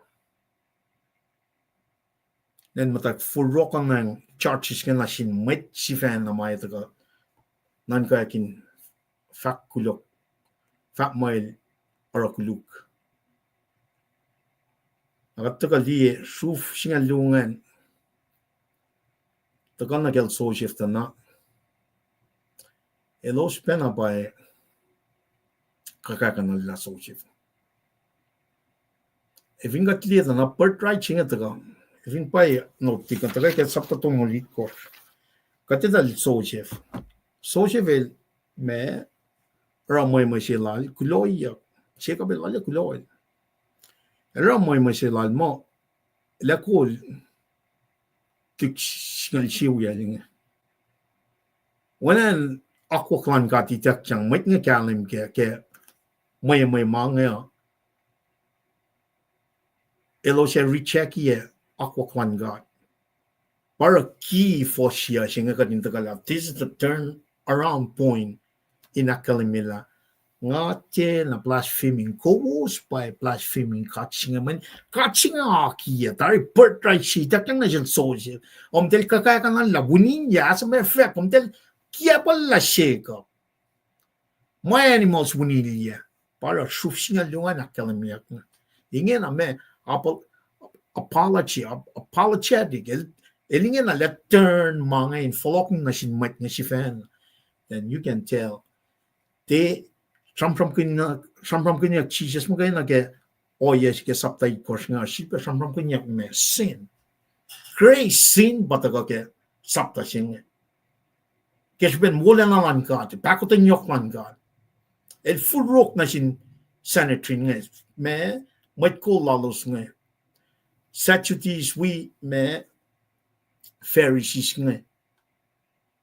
Ngan muhta furok anang charges ingacn nuh sin mwet sifacna ma etuh kuh nuhnkwackin fahk koluk, fahk muh el oruh koluk. Na kuht tuhkuh liye sruf singucul luo ingacn, tuhkuh nuh kacl Joseph tuh na elos pacna pwacye kuhkahkuhnuhllah Joseph. Ac fin kuht liye tuh na birthright se inge tuhkuh, ac fin pwacye not tik tuhkuh ke sapta tolngoul itkohsr, kuht etuh Joseph. Joseph el ma oruh mwemwe se lal, kulohyuck. Jacob el lal kuloh. El oruh mwemwe se lal muh el ac kol tik singucul sie wiyacl inge. Oacna akwuck luhn God ituckyang, mwet inge kahlwem ke, ke mwemwe ma inge uh, elos ac rejectiyac akwuck luhn God. Pa oruh ki fuhs se inge kuht in tuhkuh lah this is the turn around point in ahkkahlwemye lah nga tiacna blaspheming, kowos pa blaspheming God se inge, mweyen God se inge akiyac, tari birthright se ituckyang nuh sel Joseph. Omtahl kuhkahkuhnuhllah, winiyac, as a matter of fact, omtahl kiapallah Jacob. Ma animals winiyac, pa oruh sruf singucul luo ingacn ahkkahlwemyeyuck. Ingena ma apo-, apology, ap-, apologetic, el, el ingena lah turn ma inge in fohlohk nuh sin mwet inge sifacna. Then you can tell. Tiac sramsramkihnyuck, sramsramkihnyuck Jisus muhkwena ke ohiyac se ke sapta itkohsr inge, sifilpac sramsramkihnyuck ma sin. Grace, sin pa tuhkuh ke sapta se inge. Ke srihpen wolacna luhn God, pahkotwen yohk luhn God. El forok nuh sin Sanhedrin inge, ma, mwet kol lalos inge, Sadducees wi, ma, Pharisees inge,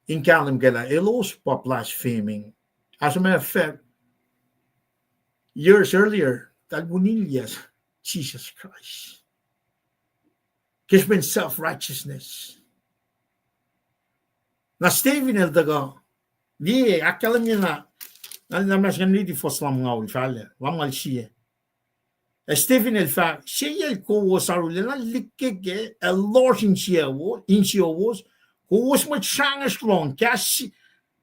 in kahlwem ke lah elos pa blaspheming. As a matter of fact, years earlier, eltahl winilyuc Jisus Kraist ke srihpen self-righteousness. Na Stephen el tuhkuh, liye, ahkkahlwemye na, na, na ma se ingacn riti fuhs lumngaul, fahlac, lumngaul sie. Ac Stephen el fahk, seyacl kowos arulacna likkeke, ac lohsr insiyowos, insiyowos, kowos mwet srangesr lohng kahs,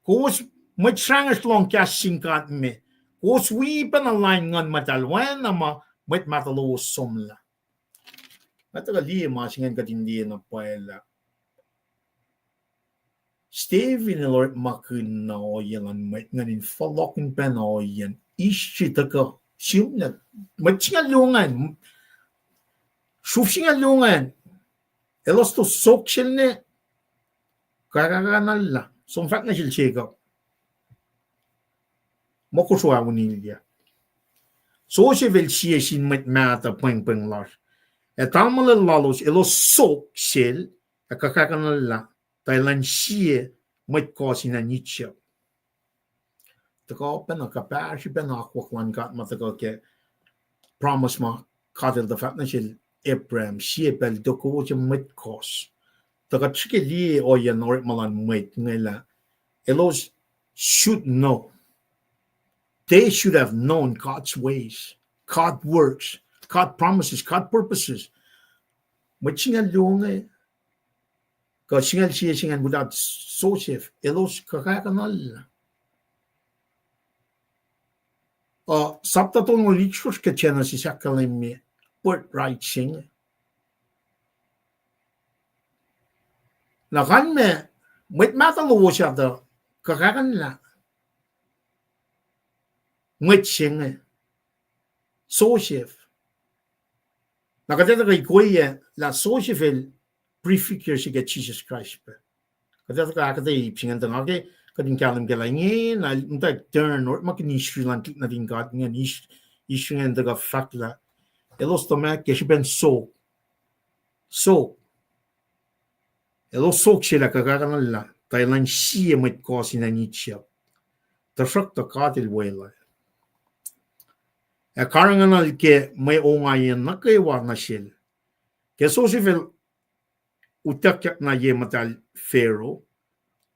kowos mwet srangesr lohng kahs sin God me. Kowos wi pacna lain Nguhn Muhtahl oacna ma mwet mahtuh lowos somlah. Nga tuhkuh liye ma se ingacn kuht in liye na pwacye lah Stephen el orekmakihn na ohiyacn mwet ingacn in fohlohkihn pacna ohiyacn history tuhkuh. Sim na, mwet singucul luo ingacn, sruf singucul luo ingacn, elos tok sok sel ne kahkahkanuhllah. Som fahk nuh sel Jacob, muh kosro ah winilyuc. Joseph el sie sin mwet mahtuh pwengpweng lasr, ac tamuhlwel lalos elos sok sel ac kahkahkanuhllah, tuh elan sie mwet kohs in acn Egypt. Tuhkuh pacna kuhpahsr pacna akwuck luhn God ma tuhkuh ke promise ma God el tuh fahk nuh sel Abraham, sie pacl tok kowos mwet kohs. Tuh kuht srihke liye ohiyacn orekma luhn mwet inge lah elos should know. They should have known God's ways, God works, God promises, God purposes. Mwet singucul luo inge, kuh singucul sie se ingacn without Joseph, elos kahkahkanuhllah. Uh, sapta tolngoul itkohsr ke Genesis ahkkahlwemye birthright se inge. Na kalmac, mwet mahtuh lowos ah tuh kahkahkanuhllah mwet se inge, Joseph. Na kuht ac tuhkuh ikoac lah Joseph el prefigure se ke Jisus Kraist pac. Kuht ac tuhkuh ahkuhtweyac ip se ingacn tuh nga ke kuht in kahlwem ke lah ingena muhtwacwacack turn orekmakihn history luhn tuhlihk nuhtin God ingacn, his-, history ingacn tuhkuh fahk lah elos tuh ma ke srihpen sok, sok, elos sok sel ac kahkahkanuhllah, tuh elan sie mwet kohs in acn Egypt. Tuhsruhktuh God el weluhl ac karihngihnacl ke mwe ongaiyac nuh kwewa nuh sel. Ke Joseph el utuckyak na ye muhtahl Pharaoh,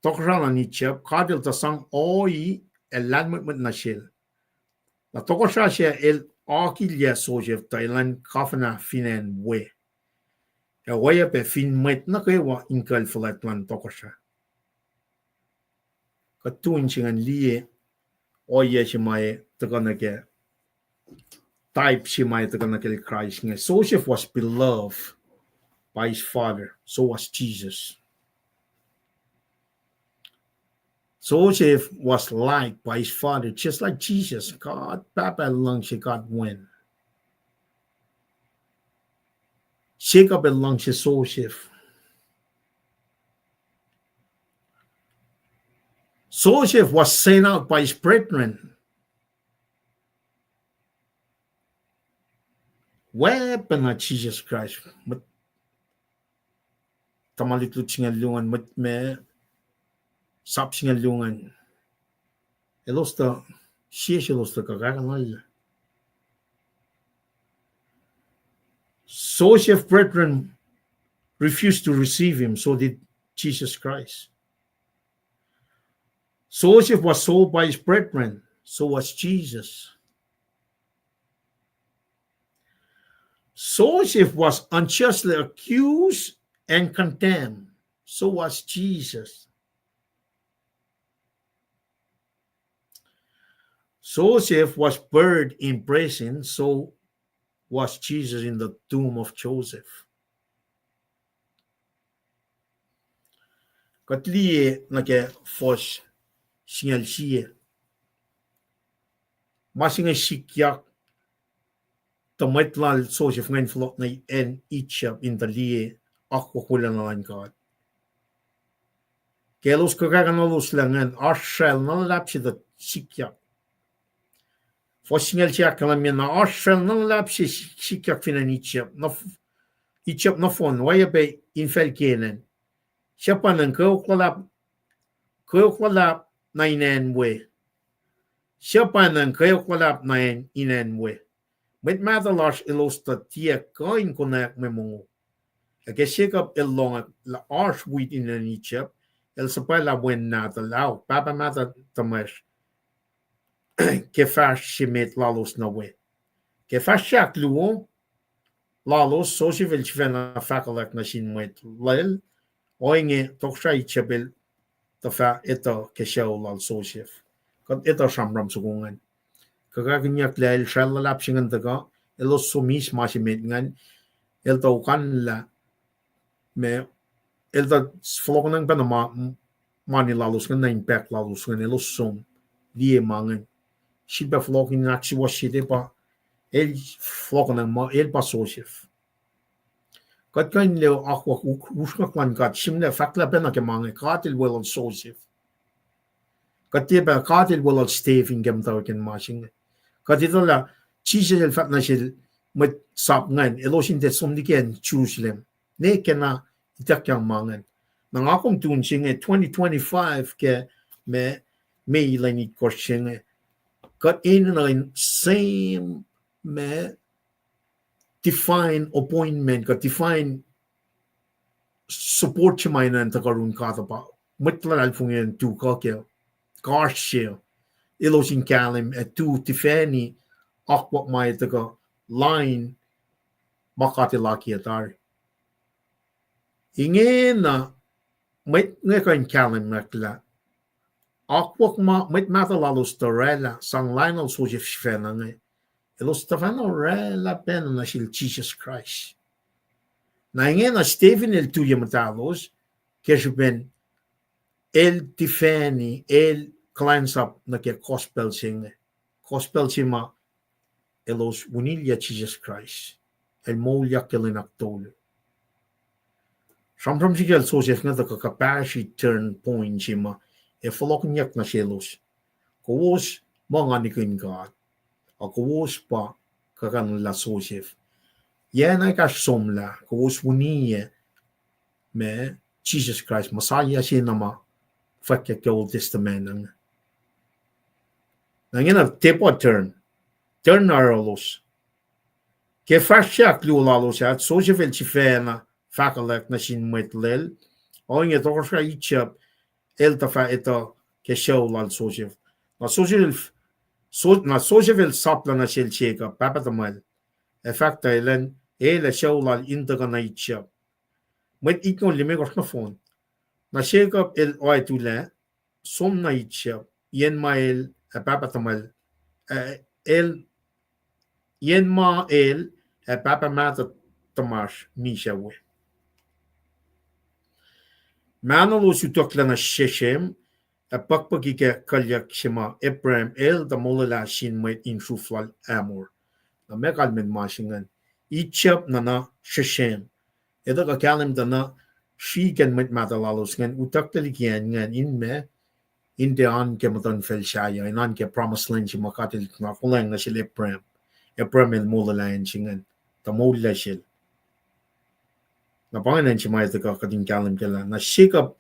tohkohsrah luhn Egypt, God el tuh sang ohi ac lahlmwetmwet nuh sel. Na tohkohsrah sac el akihlyac Joseph tuh elan kafana fin acn we, ac oacyacpac fin mwet nuh kwewa in kucl fuhlwact luhn tohkohsrah. Kuht tu in se ingacn liye ohiyac se ma tuhkuh nuh ke, type se ma tuhkuh nuh kacl Kraist inge. Joseph was beloved by his father, so was Jesus. Joseph was liked by his father, just like Jesus. God Pahpah el luhngse God Wen. Jacob el luhngse Joseph. Joseph was sent out by his brethren. Weapon of Jesus Christ. Mwet tuhma lutlut singucul luo ingacn, mwet ma sap singucul luo ingacn, elos tuh, sie selos tuh kahkahkanuhllah. Joseph brethren refused to receive him, so did Jesus Christ. Joseph was sold by his brethren, so was Jesus. Joseph was unjustly accused and condemned, so was Jesus. Joseph was buried in prison, so was Jesus in the tomb of Joseph. Kuht liye nuh ke fuhs singucul sie. Ma se inge sikyak tuh mwet lal Joseph ingacn fohlohk nuh acn Egypt in tuh liye akwuck wolacna luhn God. Ke elos kuhkakihnuhloslac ingacn, oasr sracl na luhlahp se tuh sikyak. Fuhs singucul se ahkkahlwemye, na oasr sracl na luhlahp se si-, sikyak fin acn Egypt, nof-, Egypt nohfohn, oacyacpac infacl Canaan. Suc pwacnwacng kweok luhlahp, kweok luhlahp nuh in acn we? Suc pwacnwacng kweok luhlahp nuh in acn we? Mwet mahtuh lasr elos tuh tiac kuh in konwacack mwe mongo. Ac ke Jacob el lohng lah oasr wit in acn Egypt, el suhpwaclah wen nahtuhl, ao, pahpah mahtuh tuhmwacsr, ke fahsr se met lalos nuh we. Ke fahsr se ahkluo lalos, Joseph el sifacna fahkwaclack nuh sin mwet lal, ohinge tohkohsrah Egypt el tuh fah etuh ke sucu lal Joseph. Kuht etuh sramsram soko ingacn. Kuhkakihnyuckyak lah el sracl luhlahp se ingacn tuhkuh, elos som eis ma se met ingacn, el tuh okanlah, ma, el tuh fohlohkohnacng pacna ma, mani lalos ingacn, nuh in pack lalos ingacn, elos som, liye ma ingacn. Sifilpac fohlohk in ahksuwohsye, pa, el fohlohkohnacng muh el pa Joseph. Kuht kuh in liye akwuck u-, usrnguck luhn God, sihmlac fahk lah pacna ke ma inge, God el weluhl Joseph. Kuht tiac pac, God el weluhl Stephen ke muhtwacwacack ma se inge. Kuht etuh lah Jisus el fahk nuh sel mwet sap ingacn, elos in tiac som liki acn Jerusalem. Ne kena ituckyang ma ingacn. Na nga kom tun se inge twenty twenty-five ke ma, May lwen itkohsr se inge, kuht enenuh in same ma divine appointment, kuh divine support se ma enenuh in tuhkuh yurin God uh pa mwet luhlahlfongi an tu kuh ke kasr se, elos in kahlwem ac tu tifacni akwuck ma etuh kuh lain ma God el akiyac tari. Ingena mwet inge kuh in kahlwem lah akwuck ma mwet mahtuh lalos tuh oraclah sang laenuhl Joseph sifacna inge, elos tuhfahna oraclah pacna nuh sel Jisus Kraist. Na ingena Stephen el tuyak muhtalos ke srihpen el tifacni, el kuhlwacnsap nuh ke gospel se inge. Gospel se ma elos winilyuc Jisus Kraist, el moulyak ke lwen ahktolu. Sramsram se kacl Joseph inge tuhkuh kuhpahsri turn point se ma ac fohlohkihnyuck nuh selos. Kowos muh nga nihkihn God, ac kowos pa kuhkanuhllah Joseph. Yac na ekahsr somlah kowos winiyac ma Jisus Kraist, Messiah se na ma fwackyuck ke Old Testament inge. Na ingena tepuh turn, turn na yohrohlos. Ke fahsr se ahkluo lalos ah, Joseph el sifacna fahkwaclack nuh sin mwet lal, ohinge tohkohsrah Egypt el tuh fah etuh ke sucu lal Joseph. Na Joseph el, na Joseph el saplah nuh sel Jacob pahpah tuhmwacl, ac fahk tuh elan el ac sucu lal in tuhkuh nuh Egypt. Mwet itngoul limekohsr nohfohn. Na Jacob el oactulac, som nuh Egypt, yen ma el ac pahpah tuhmwacl, el, yen ma el ac pahpah mahtuh tuhmasr misac we. Mahnolos utucklah nuh Shechem, ac pukpuki ke kuhlyuck se ma Abraham el tuh molwelah sin mwet in sruf lal Hamor. Na meac kalmacn ma se ingacn? Egypt na na Shechem. Etuh kuh kahlwem tuh na srihkacn mwet mahtuh lalos ingacn utucklac liki acn ingacn in ma, in tiac oan ke muhtuhnfacl sahyac, in oan ke promised land se ma God el na kolacng nuh sel Abraham. Abraham el molwelah acn se ingacn, tuh moullah sel. Na pa ingacn acn se ma etuh kuh kuht in kahlwem kac lah na Jacob,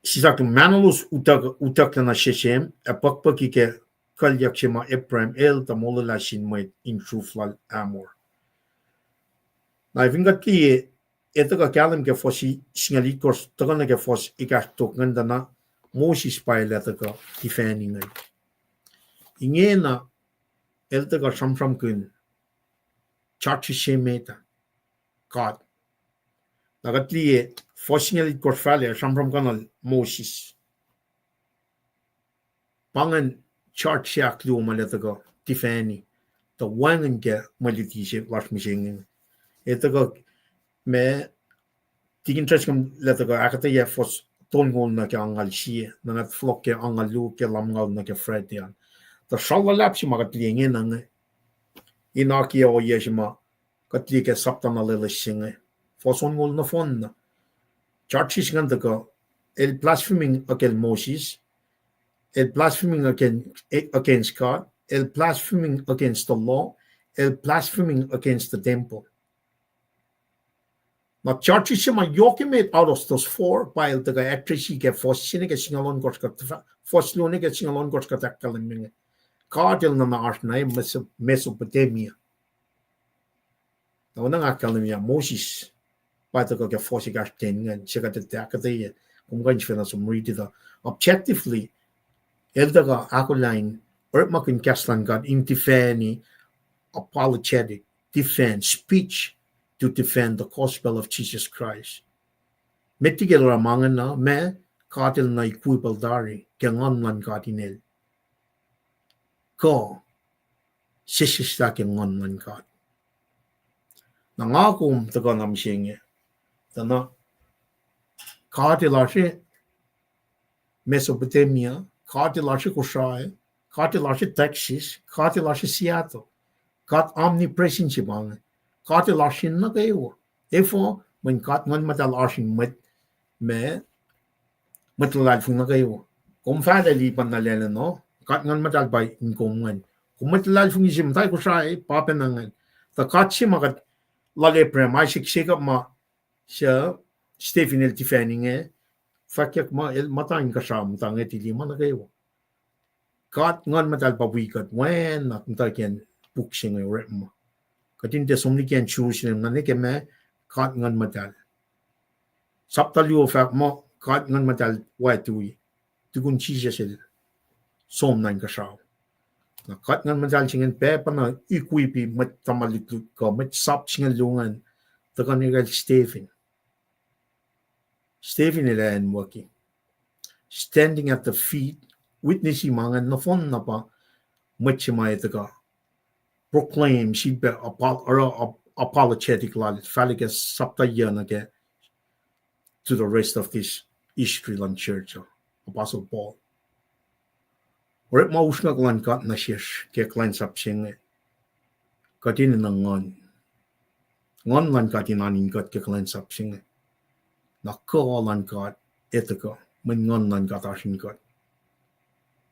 sisaktu mahnolos utucklac nuh Shechem, ac pukpuki ke kuhlyuck se ma Abraham el tuh molwelah sin mwet in sruf lal Hamor. Na fin kuht liye, etuh kuh kahlwem ke fuhs singucul itkohsr tuhkuh nuh ke fuhs ekahsr tok ingacn tuh na Moses pa el etuh kuh tifacni ingacn. Ingena el tuh kuh sramsramkihn charge se met ah, God. Na kuht liye fuhs singucul itkohsr fahlac sramsramkihn Moses. Pa ingacn charge se ahkluo ma el etuh kuh tifacni, tuh wacngihn ke mwe luti se lasr mihsenge. Etuh kuh ma Tikin Treskam el etuh kuh ahkuhtweyac fuhs tolngoul nuh ke angngaul sie, na nga fohlohk ke angngaul luo ke lumngaul nuh ke Friday an. Tuh sral luhlahp se ma kuht liye ingena inge, in akiyac ohiyac se ma kuht liye ke sapta na loeloes se inge. Fuhs onngoul nohfohn na, charge se ingacn tuhkuh El blaspheming against Moses, el blaspheming against, against God, el blaspheming against the law, el blaspheming against the temple. Na charges se ma yohk emet out of those four pa el tuhkuh address ke fuhs se nuh ke singucul ohnkohsr kuht, fuhs luo nuh ke singucul ohnkohsr kuht ahkkahlwemye inge. God el nuhna oasr na Meso-, Mesopotamia. Na oacna nga ahkkahlwemye Moses, pa tuhkuh ke fuhs ekahsr ten ingacn, se kuht etuh ahkuhtweyac, kom kuh in sifacna som riti tuh. Objectively, el tuhkuh ahkolah in orekmakihn kahs luhn God in defend, apologetic, defend, speech to defend the gospel of Jesus Christ. Met liki el oruh ma ingacn uh, ma God el nuh equip el tari ke nguhn luhn God in el. Kuh sesseslah ke nguhn luhn God. Na nga kom tuhkuh na mihsenge, tuh na God el oasr Mesopotamia, God el oasr Kosrae, God el oasr Texas, God el oasr Seattle. God omnipresent se pa inge. God el oasr in nuh kwewa. Efuh? Mweyen God Nguhn Muhtahl oasr in mwet, ma, mwet luhlahlfongi nuh kwewa. Kom fahlac lipan na lwelah no, God Nguhn Muhtahl pa in kom ingacn. Kom mwet luhlahlfongi se muhta Kosrae, pa pacna ingacn. Tuh God se ma kuht, lal Abraham, Isaac, Jacob ma, suc Stephen el defend inge, fahkyuck muh el muhta inkuhsrao muhta ngetili ma nuh kwewa. God Nguhn Muhtahl pa wi kuht, oacna muhtwacn puk se inge orekma. Kuht in tiac som liki acn Jerusalem, na nuh ke ma God Nguhn Muhtahl. Sapta luo fahk muh God Nguhn Muhtahl wactui, tukun Jisus el som na inkuhsrao. Na God Nguhn Muhtahl se ingacn pacpacna equip-i mwet tuhma lutlut kuh mwet sap singucul luo ingacn, tuhkuh nuh kacl Stephen. Stephen el acnwucki. Standing at the feet, witness-i ma ingacn nohfohn na pa mwet se ma el tuhkuh proclaim, sifilpac apo-, oruh ap-, apologetic lal, fahla ke sapta yuc nuh ke to the rest of this history luhn church uh, Apostle Paul. Orekma usrnguck luhn God nuh sesr ke kuhlwacnsap se inge, kuht enenuh nguhn. Nguhn luhn God in oan in kuht ke kuhlwacnsap se inge. Na kuh luhn God el tuhkuh, mweyen nguhn luhn God oasr in kuht.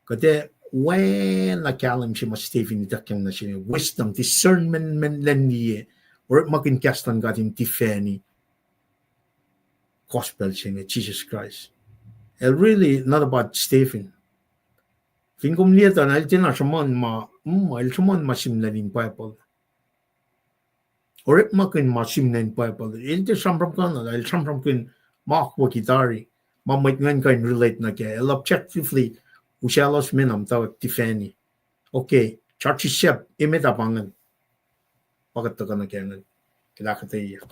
Kuht ac oacna kahlwem se ma Stephen ituckyang nuh se inge, wisdom, discernment, men lwen liye, orekmakihn kahs luhn God in defend-i gospel se inge, Jisus Kraist. El really not about Stephen. Fin kom liye tuh na el tiacna sruhmuhn ma, mm, el sruhmuhn ma sihmlac in Bible. Orekmakihn ma sihmlac in Bible. El tiac sramsramkihn, el sramsramkihn ma akwucki tari, ma mwet ingacn kuh in relate nuh kac. El objectively usaclos me na muhtwacwacack defend-i. Okay, charges sahp emet ah pa ingacn. Pa kuht tuhkuh nuh kac ingacn, el ahkuhtweyac.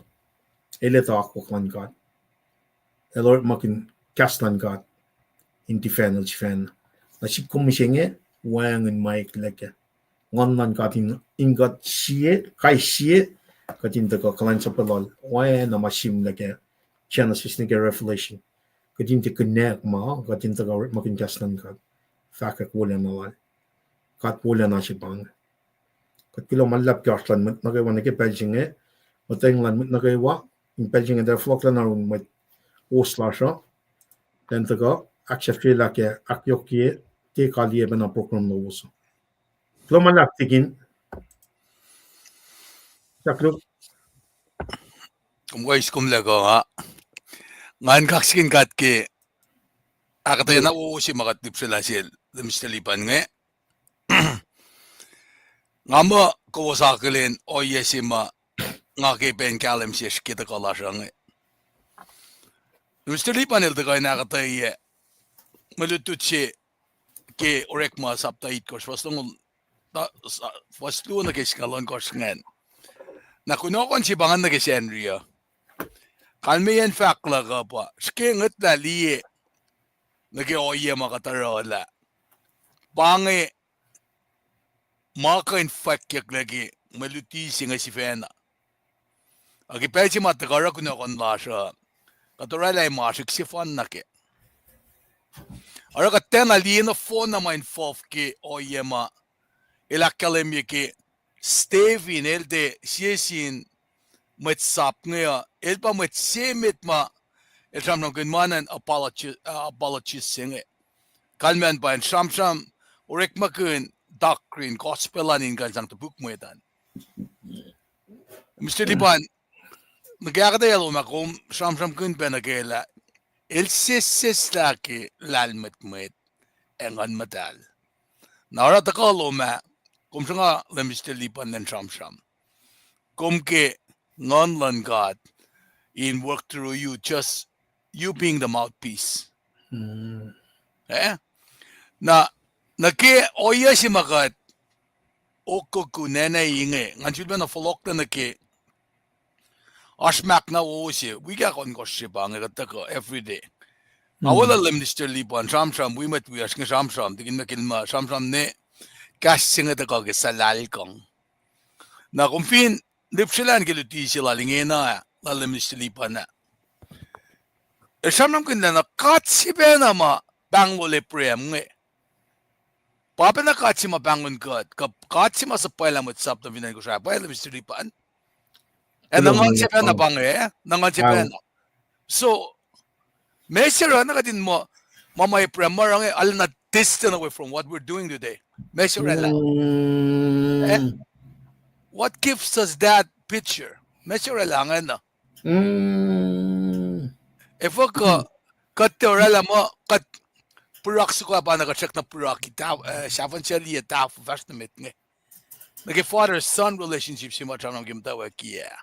El etuh akwuck luhn God. El orekmakihn kahs luhn God in defend-i sifacna. Na sik kom mihsenge, wacngihn ma eklac kac. Nguhn luhn God in, in kuht sie, kais sie, kuht in tuhkuh kuhlwacnsap lal, oacna ma sihmlac ke Genesis nuh ke Revelation. Kuht in tiac connect ma, kuht in tuhkuh orekmakihn kahs luhn God. Fahkwack wolacna lal. God wolacna se pa inge. Kuht kuloh ma luhlahp ke oasr luhn mwet nuh kwewa nuh ke pacl se inge, muhtweng luhn mwet nuh kwewa, in pacl se inge tuh fohlohk luhn arun mwet host lasr uh, kuh in tuhkuh ahksahfyelah ke ahkyohkye, tiac kaliye pacna program lowos uh. Kuloh ma luhlahp tikin. Sak Luke. Kom kais kom lah kuh nga. Ngan kaksakihn God ke ahkuhtweyac na wowo se ma kuht lihpsrelah sel Minister Lipan inge. Nga muh kowos akihlen ohiyac se ma nga ke pacl in kahlwem sesr ke tuhkuh lasr uh inge. Minister Lipan el tuhkuh in ahkuhtweyac mwe lutlut se ke Orekma sapta itkohsr, fuhs longoul, fuhs luo nuh ke singucul ohnkohsr ingacn. Na kunohkohn se pa ingacn nuh ke Sacnri uh. Kalmeyacn fahk luhk uh pa srihke ngwetlah liye nuh ke ohiyac ma kuht oruh lah pa inge ma kuh in fwackyucklac ke mwe luti se inge sifacna. Ac ke pacl se ma tuhkuh oruh kunohkohn lasr uh, kuht oraclah ma srihk sefanna kac. Oruh kuht tiacna liye nohfohn na ma involve ke ohiyac ma el ahkkahlwemye ke Stephen, el tiac sie sin mwet sap inge uh, el pa mwet se met ma el sramsramkihn ma na apology, uh, apologist se inge. Kalmacn pa in sramsram, orekmakihn doctrine, gospel an in kuh in sang topuk mwet an. Mister Lipan, nuh ke ahkuhtweyac lom ah kom sramsramkihn pac nuh ke lah el sesseslah ke lahlmwetmwet ac Nguhn Muhtahl. Na oruh tuhkuh lom ah, kom sruhnga lah Mister Lipan el sramsram. Kom ke Nguhn luhn God in work through you, just you being the mouthpiece. Eh? Na, nuh ke ohiyac se ma kuht okokun nene inge, ngan sifilpacna fohlohklac nuh ke oasr mahk na wo se, wik ahkohnkohsr se pa inge kuht tuhkuh every day. Nga weluhl Mister Lipan sramsram, wi mwet wiyacsr inge sramsram, tikin ma kihn ma sramsram ne kahs se inge tuhkuh ke suhlahlkihn. Na kom fin lihpsrelah ke luti se lal ingena, lal Mister Lipan ah, el sramsramkihn lah na God se pacna ma pahnglol Abraham inge, pa pacna God se ma pahnglol kuht, kuh God se ma suhpwaclah mwet sap nuh fin acn Kosrae, pwacye lah Mister Lipan? Ac na Nguhn se pacna pa inge, na Nguhn se pacna. So, meac se oruh na kuht in muh, ma ma Abraham ma oruh inge, arulacna distant away from what we're doing today. Meac se orwaclah? Eh? What gives us that picture? Meac se orwaclah ingena? Efuh kuh, kuht tiac orwaclah muh kuht prurak soko ah pa na kuht srackna prurak, eh, sahfuhn se liye tahfuh fahsr nuh met inge. Nuh ke father son relationship se ma sramsram ke muhtwacwacack ah.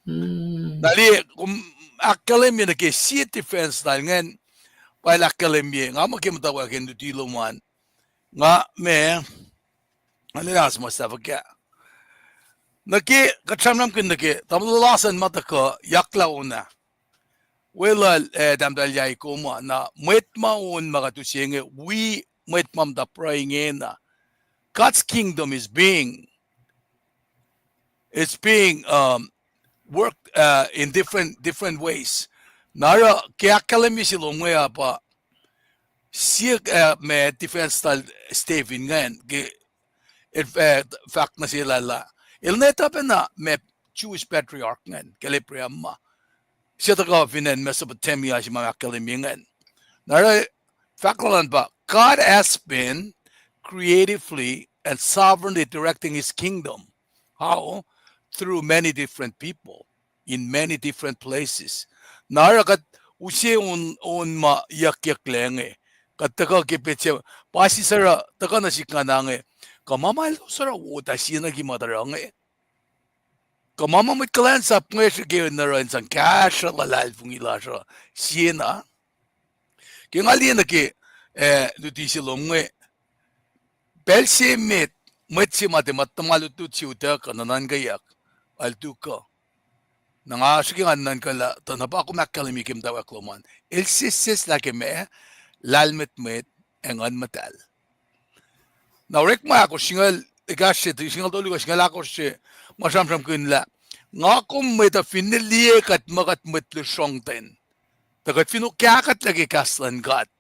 Na liye, kom ahkkahlwemye nuh ke sie defense lal ingacn, pa el ahkkahlwemye, nga muh ke muhtwacwacack in luti lom an, nga ma, nga lwelah suhmuhslah fuhkah. Nuh ke kuht sramsramkihn nuh ke tamuhlwel Larson ma tuhkuh yaklah on ah, weluhl, eh, tahmtahel Yaiko ma, na mwet ma on ma kuht use inge, wi mwet ma muhta pruhe ingena. God's kingdom is being, it's being, um, worked, uh, in different, different ways. Na oruh ke ahkkahlwemye se lom inge uh pa sie, uh, ma defense lal Stephen ingacn ke el, uh, fahk nuh sel lah el ne tuh pacna ma Jewish patriarch ingacn, kacl Abraham ma, se tuhkuh fin acn Mesopotamia se ma ahkkahlwemye ingacn. Na oruh fahk lal an pa, God has been creatively and sovereignly directing his kingdom. How? Through many different people in many different places. Na oruh kuht use on, on ma yuckyaklac inge, kuht tuhkuh ke petsac, pa sisor uh tuhkuh nuh sihk nga na inge, kuh ma ma elos oruh wota sie nuh ke ma oruh inge, kuh ma ma mwet kuhlwacnsap inge srihke in oruh in sang kahsruh luhlahlfongi lasr uh siena. Ke nga liye nuh ke, eh, luti se lom inge, pacl se met, mwet se ma tiac muhta ma lutlut se utuckuh, nuhnuhnkweyuck, el tuhkuh. Na nga srihke nga nuhnuhnkwaclah tuh na pa kom ahkkahlwemye ke muhtwacwacack lom an, el sesseslah ke ma, lahlmwetmwet ac Nguhn Muhtahl. Na orekma ahkosr, singucul ekahsr se, singucul tolu kuh singucul ahkosr se, ma sramsramkihn lah, nga kom mwet uh finne liye kuht muh kuht mwet lusrongten, tuh kuht fin okahkuhtlac ke kahs luhn God,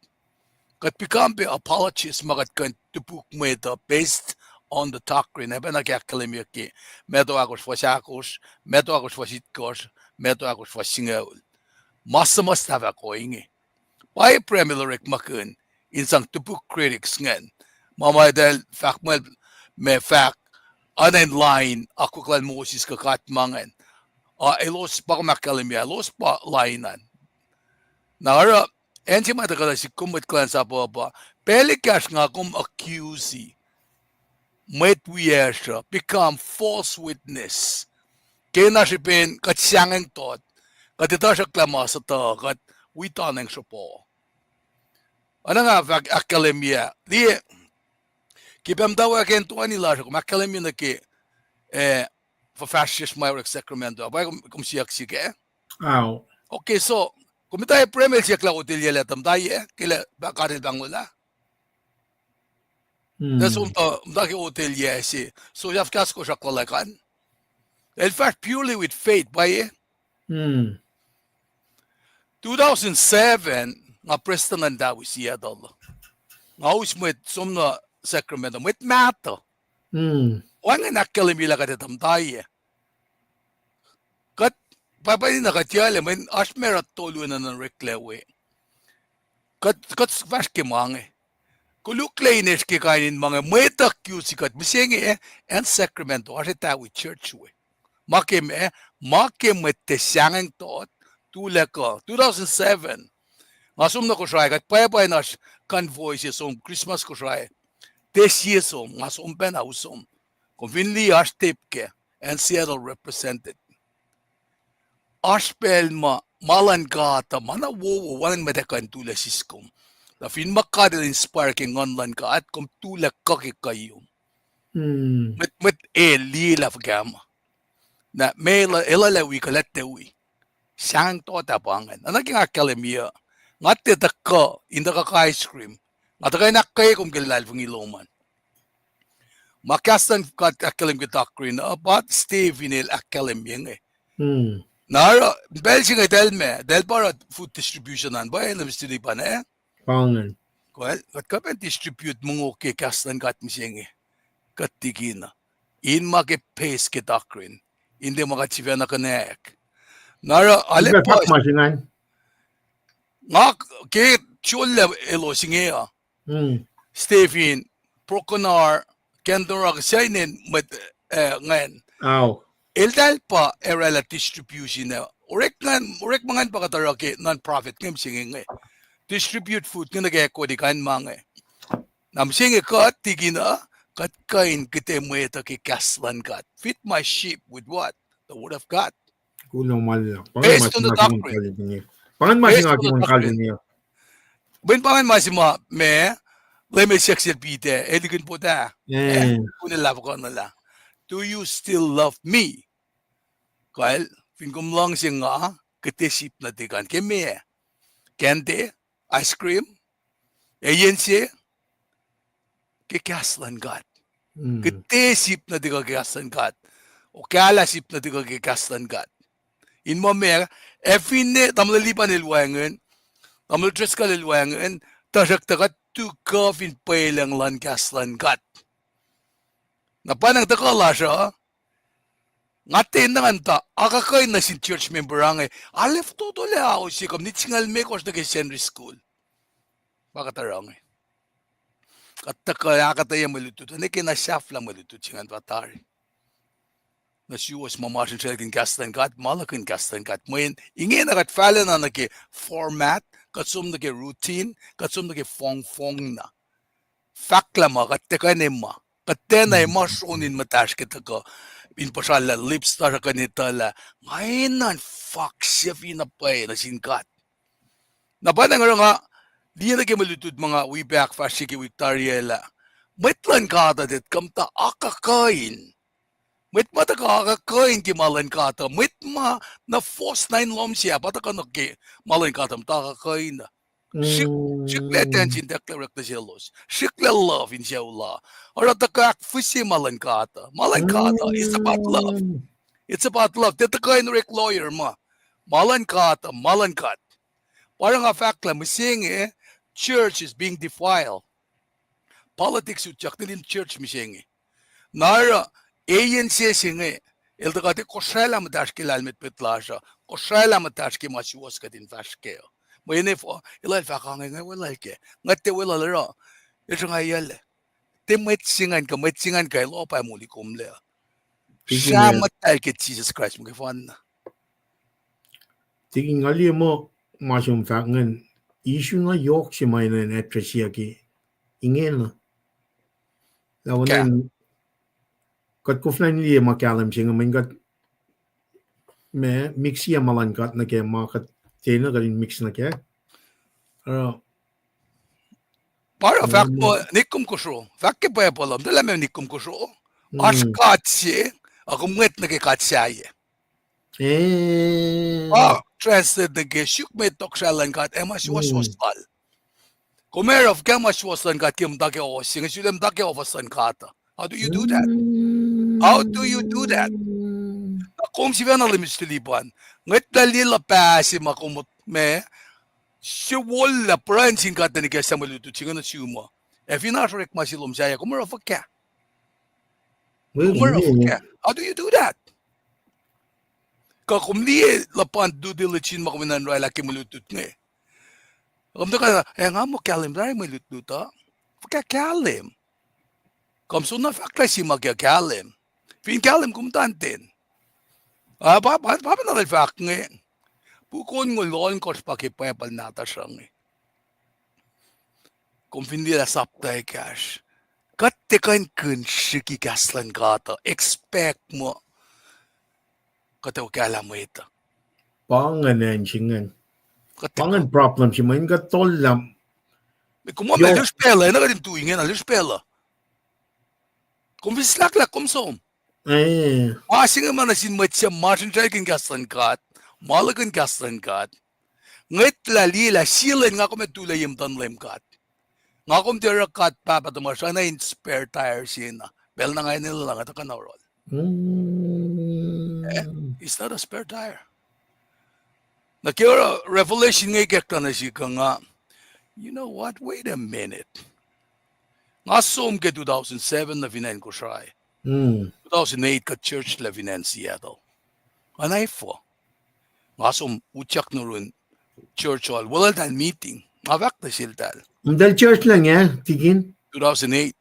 kuht become pac apologist ma kuht kuh in topuk mwet uh based on the doctrine, ac pacna ke ahkkahlwemyeyuck ke Matthew ahkosr fuhs ahkosr, Matthew ahkosr fuhs itkohsr, Matthew ahkosr fuhs singucul. Ma suhmuhslah fahk ohinge. Pa Abraham el orekmakihn in sang topuk critics ingacn, ma ma eltahl fahk muh, ma fahk, oacna in lain akwuck lal Moses kuh God ma ingacn. Ah, elos pa kom ahkkahlwemye, elos pa lain an. Na oruh, acn se ma tuhkuh nuh sihk kom mwet kuhlwacnsap uh pa, pacl ekahsr nga kom accuse mwet wiyacsr uh, become false witness. Kena srihpen kuht sahngweng tot, kuht etuh sruhklah ma sutuh, kuht wi tanweng sropo. Oacna nga fahk ahkkahlwemye, liye, ke pacl muhtwacwacack in toeni lasr uh, kom ahkkahlwemye nuh ke, eh, fuhfahsryucsr ma orek Sacramento, pa kom, kom siyuck sihk ah. Okay, so, kom muhta Abraham el siyuck lah otwelah tuh muhta yac, ke lah God El pahnglol ah. Tuh som tuh muhta ke otwelah se, so sahf kahs kosrak luhlahp an. El fahsr purely with faith, pwacye. Two thousand seven, nga prestuhn luhn Tawi Seattle. Nga us mwet som nuh Sacramento, mwet mahtuh. Wacngihn ahkkahlwemye lah kuht etuh muhta yac. Kuht pwacpa na kuht yale, mweyen oasr macruht tolu enenuh oreklac we. Kuht, kuht fahsr ke ma inge. Koluklac in eis ke kain in ma inge, mwet uh kul se kuht, mihsenge, acn Sacramento, oasr etawi church we. Ma ke ma, ma ke mwet tiac sahngweng tot, tulac kuh, two thousand seven. Nga som nuh Kosrae, kuht pwacpa in oasr convoy se som, Christmas Kosrae. Tiac sie som, nga som pacna u som. Kom fin liye oasr tape kac, acn Seattle represented. Oasr pacl ma, ma luhn God uh, ma na wowo, wacngihn mwet ac kuh in tulac siskom. Na fin ma God el inspire ke Nguhn luhn God, kom tulac kuh ke kuiyom. Mwet, mwet el liye lah fuhkah ma. Na ma el, el ac wi kuhlwactawi. Sahngweng tot ah pa ingacn. Oacna ke nga ahkkahlwemye uh. Nga tiac tuhkuh in tuhkuh ice cream. Nga tuhkuh in ahkkweye kom ke luhlahlfongi lom an. Ma kahs luhn God ahkkahlwem ke doctrine uh, pa Stephen el ahkkahlwemye inge. Na oruh pacl se inge eltahl ma, eltahl pa oruh food distribution an, pa el Mister Liban, eh? Kuh, kuht kuh pac in distribute mongo ke kahs luhn God mihsenge. Kuht tikina. In ma ke base ke doctrine. In tiac ma kuht sifacna konwacack. Na oruh, ale pa ma se ingacn. Nga ke solac elos inge uh. Stephen, Broken Arrow, Kentora, kuh sie inen mwet, eh, ingacn. Eltahl pa oraclah distribution uh. Orek ingacn, orek ma ingacn pa kuht oruh ke non-profit inge mihsenge inge. Distribute food inge nuh ke equity kain ma inge. Na mihsenge kuht tikina, kuht kuh in kihte mwet uh ke kahs luhn God. Feed my sheep with what? The word of God. Kuloh ma luhlahp. Based on the doctrine. Pa ingacn ma se nga ke on kalweni. Mweyen pa ingacn ma se ma, ma, Leum el siyuck sel Peter, el ikihn pot ah. Eh, kuh in el lafuhkuhnuhlah. Do you still love me? Kal, fin kom luhngse nga, kihte sip nuhtihk an. Ke meac? Candy, ice cream, eyen se, ke kahs luhn God. Kihte sip nuhtihk uh ke kahs luhn God. Okahlah sip nuhtihk uh ke kahs luhn God. In muh meac, ac finne, tamuhlwel Liban el wacngihn, tamuhlwel Driscoll el wacngihn, tuhsruhktuh kuht tuhkuh fin pwelucng luhn kahs luhn God. Na pa nacng tuhkuh lasr uh, nga tiacna ngan tuh akuhkuhin nuh sin church member inge, ale fototolac ao se kom nit singucul limekohsr nuh ke Sunday school. Pa kuht oruh inge. Kuht tuhkuh ahkuhtweyac mwe lutlut, nwe ke na sahflah mwe lutlut se ingacn pa tari. Nuh suwos ma masrinsracl in kahs luhn God, ma luhk in kahs luhn God. Mweyen ingena kuht fahlacna nuh ke format, kuht som nuh ke routine, kuht som nuh ke fongfongna. Fahklah ma kuht tiac kuh in ma. Kuht tiacna ma sronin muhtahsr ke tuhkuh in puhsralah lips lasr uh kuh in etuhlah, nga enenuh in fahk sifacna pwacye nuh sin God. Na pa nacng oruh nga liye nuh ke mwe lutlut ma nga wi pac ahkfahsrye ke wik tari ah lah, mwet luhn God uh tiac kuh in muhta akuhkuhin. Mwet ma tuhkuh akuhkuhin ke ma luhn God uh, mwet ma na fohs na in lohm se ah pa tuhkuh nuh ke ma luhn God uh muhta akuhkuhin uh. Srihk, srihklac attention in orek nuh selos. Srihklac love in sucu la. Oruh tuhkuh ahkfihsye ma luhn God uh. Ma luhn God uh, it's about love. It's about love. Tiac tuhkuh in orek lawyer ma. Ma luhn God uh, ma luhn God. Pa oruh nga fahk lah mihsenge, church is being defiled. Politics utyak nuh in church mihsenge. Na oruh, eyen se se inge, el tuhkuh tiac kosraclah muhtahsr ke lahlmwetmwet lasr uh, kosraclah muhtahsr ke ma suwohs kuht in fahsr kac uh. Mweyen efuh, el ac fahk ange inge weluhl kac, nga tiac weluhl oruh, el sruhnga yaclac. Tiac mwet se ingacn kuh, mwet se ingacn kuh, el opa moli komlac. Sahp muhtahl ke Jisus Kraist muhkwena. Tikin nga liye muh ma som fahk ingacn, issue na yohk se ma enenuh in address-i ke ingena. Lah, kuht koflah in liye ma kahlwem se inge, mweyen kuht ma mix-i ma luhn God nuh ke ma kuht tiacna kuht in mix nuh kac. Pa oruh fahk muh nick kom kosro, fahk ke Bible uh, tuh lah ma nick kom kosro, oasr God se, ac kom ngwet nuh ke god sahyac. Ah, translate nuh ke suk met tohkohsrahi luhn God ac ma suwohswohs lal. Kom ac oruh fuhkah ma suwohs luhn God ke muhta ke ohfohs se inge, sulaclah muhta ke ohfohs luhn God uh? How do you do that? How do you do that? Na kom sifacna liye, Mister Liban, ngwetlah liye luhpah se ma kom ma se wollah pruhe sin God nuh ke suc mwe lutlut se inge nuh sum uh. Ac fin oasr orekma se lom sahyac, kom oruh fuhkah? Kom oruh fuhkah? How do you do that? Kuh kom liye luhpan due diligence ma kom in orwaclah ke mwe lutlut inge. Kom tuhkuh, eh, nga muh kahlwem tari mwe lutlut uh. Fuhkah kahlwem? Kom soenna fahk lah se ma ke kahlwem. Fin kahlwem kom tanten. Ah, pa, pa, pa pacna el fahk inge. Puk onngoul ohnkohsr pa ke Bible nahtuhsr uh inge. Kom fin liye lah sapta ekahsr. Kuht tiac kuh in kihn srihke kahs luhn God uh, expect muh kuht ac okahlah mwet uh. Pa ingacn acn se ingacn. Pa ingacn problem se ma in kuht tollah. Kom ma lihsr pacl uh, na kuht in tui ingena lihsr pacl uh. Kom fin slahklahk kom som. Ma se inge ma nuh sin mwet suc masrinsralkihn kahs luhn God, ma lihkihn kahs luhn God. Ngwetlah liye lah sie lwen nga kom ac tulac ye muhtuhn Leum God. Nga kom tiac oruh God Pahpah tuhmasr oacna in spare tire se na. Pacl na nga enenuh lah nga tuhkuh na oruhl. It's not a spare tire. Na ke oruh revelation inge ikacklah nuh sihk uh nga, you know what? Wait a minute. Nga som ke two thousand seven nuh fin acn Kosrae. Two thousand eight kuht church lah fin acn Seattle. Nga na efuh. Nga som utyak nuh yurin church hall, welweltahl meeting. Nga fahk nuh seltahl. Eltahl church lah inge, Tikin? Two thousand eight.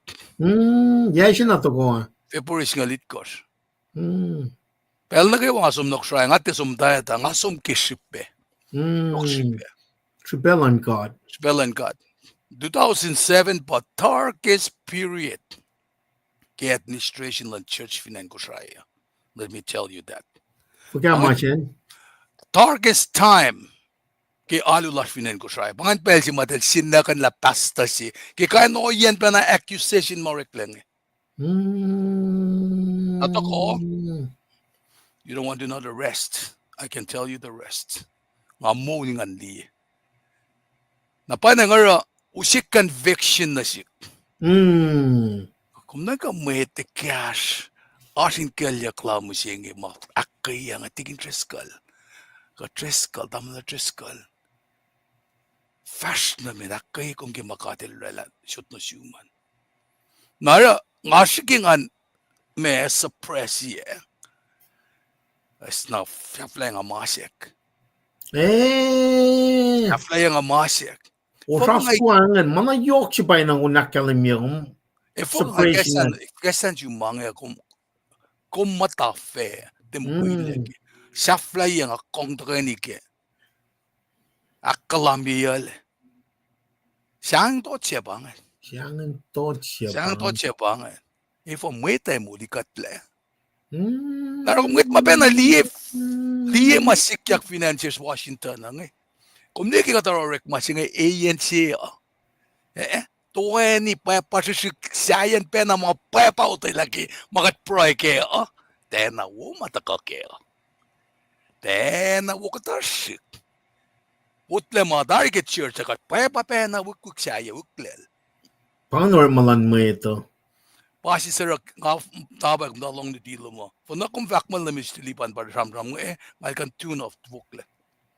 Yac se na tohkoh? February singucul itkohsr. Pacl nuh kwewa nga som nuh Kosrae, nga tiac som muhtwacta, nga som ke srihpac. Srihpac luhn God. Srihpac luhn God. Two thousand seven pa darkest period ke administration luhn church fin acn Kosrae. Let me tell you that. Fuhkah ma se? Darkest time ke alu lasr fin acn Kosrae. Pa ingacn pacl se ma eltahl sinlakuhnlah pastor se ke kain ohiyacn pacna accusation ma oreklac inge. Na tohkoh, you don't want to know the rest. I can tell you the rest. Nga moul ngan liye. Na pa na nga oruh use conviction nuh sihk. Kom nuhnkuh mwet ekahsr oasr in kuclyuck la mihsenge ma ahkkweyang, Tikin Driscoll, kuh Driscoll, tamuhlwel Driscoll. Fahsr nuh met, ahkkweye kom ke ma God El oraclah sot nuh sum an. Na oruh nga srihke ngan ma suppress-i ah. Sna sahflahiyacng ma sek. Sahflahiyacng ma sek. Osra fuhkah ingacn, ma na yohk se pa na kom ahkkahlwemye kom. Efuh nga kahs an sum ma inge, kom muhta fac, tiac mukwilac ke sahflahiyacng, kong tuhkweni ke ahkkahlwemyeyuclac. Sahngweng tot se pa ingacn. Sahngweng tot se pa ingacn. Efuh mwet ac molikuhtlac? Na oruh kom mwet ma pacna liye, liye ma sikyak fin acn Seattle, Washington uh inge. Kom liye ke kuht oruh orekma se inge, eyan se uh, eh, toeni pwacpa srihsrihk sahyacn pacna ma pwacpa otwelah ke ma kuht pruhe kac uh. Tiacna wo ma tuhkuh kac uh. Tiacna wo kuhtuh srihk. Otlac ma tari ke church uh kuht pwacpa pacna wikwik sahyac wiklac. Pa ingacn orekma luhn mwet uh. Pa sisera nga, tapa kom tuh lohng luti lom uh. Fuhnuh kom fahk muh Minister Lipan pa sramsram inge, nga el kuh in tune off woklac.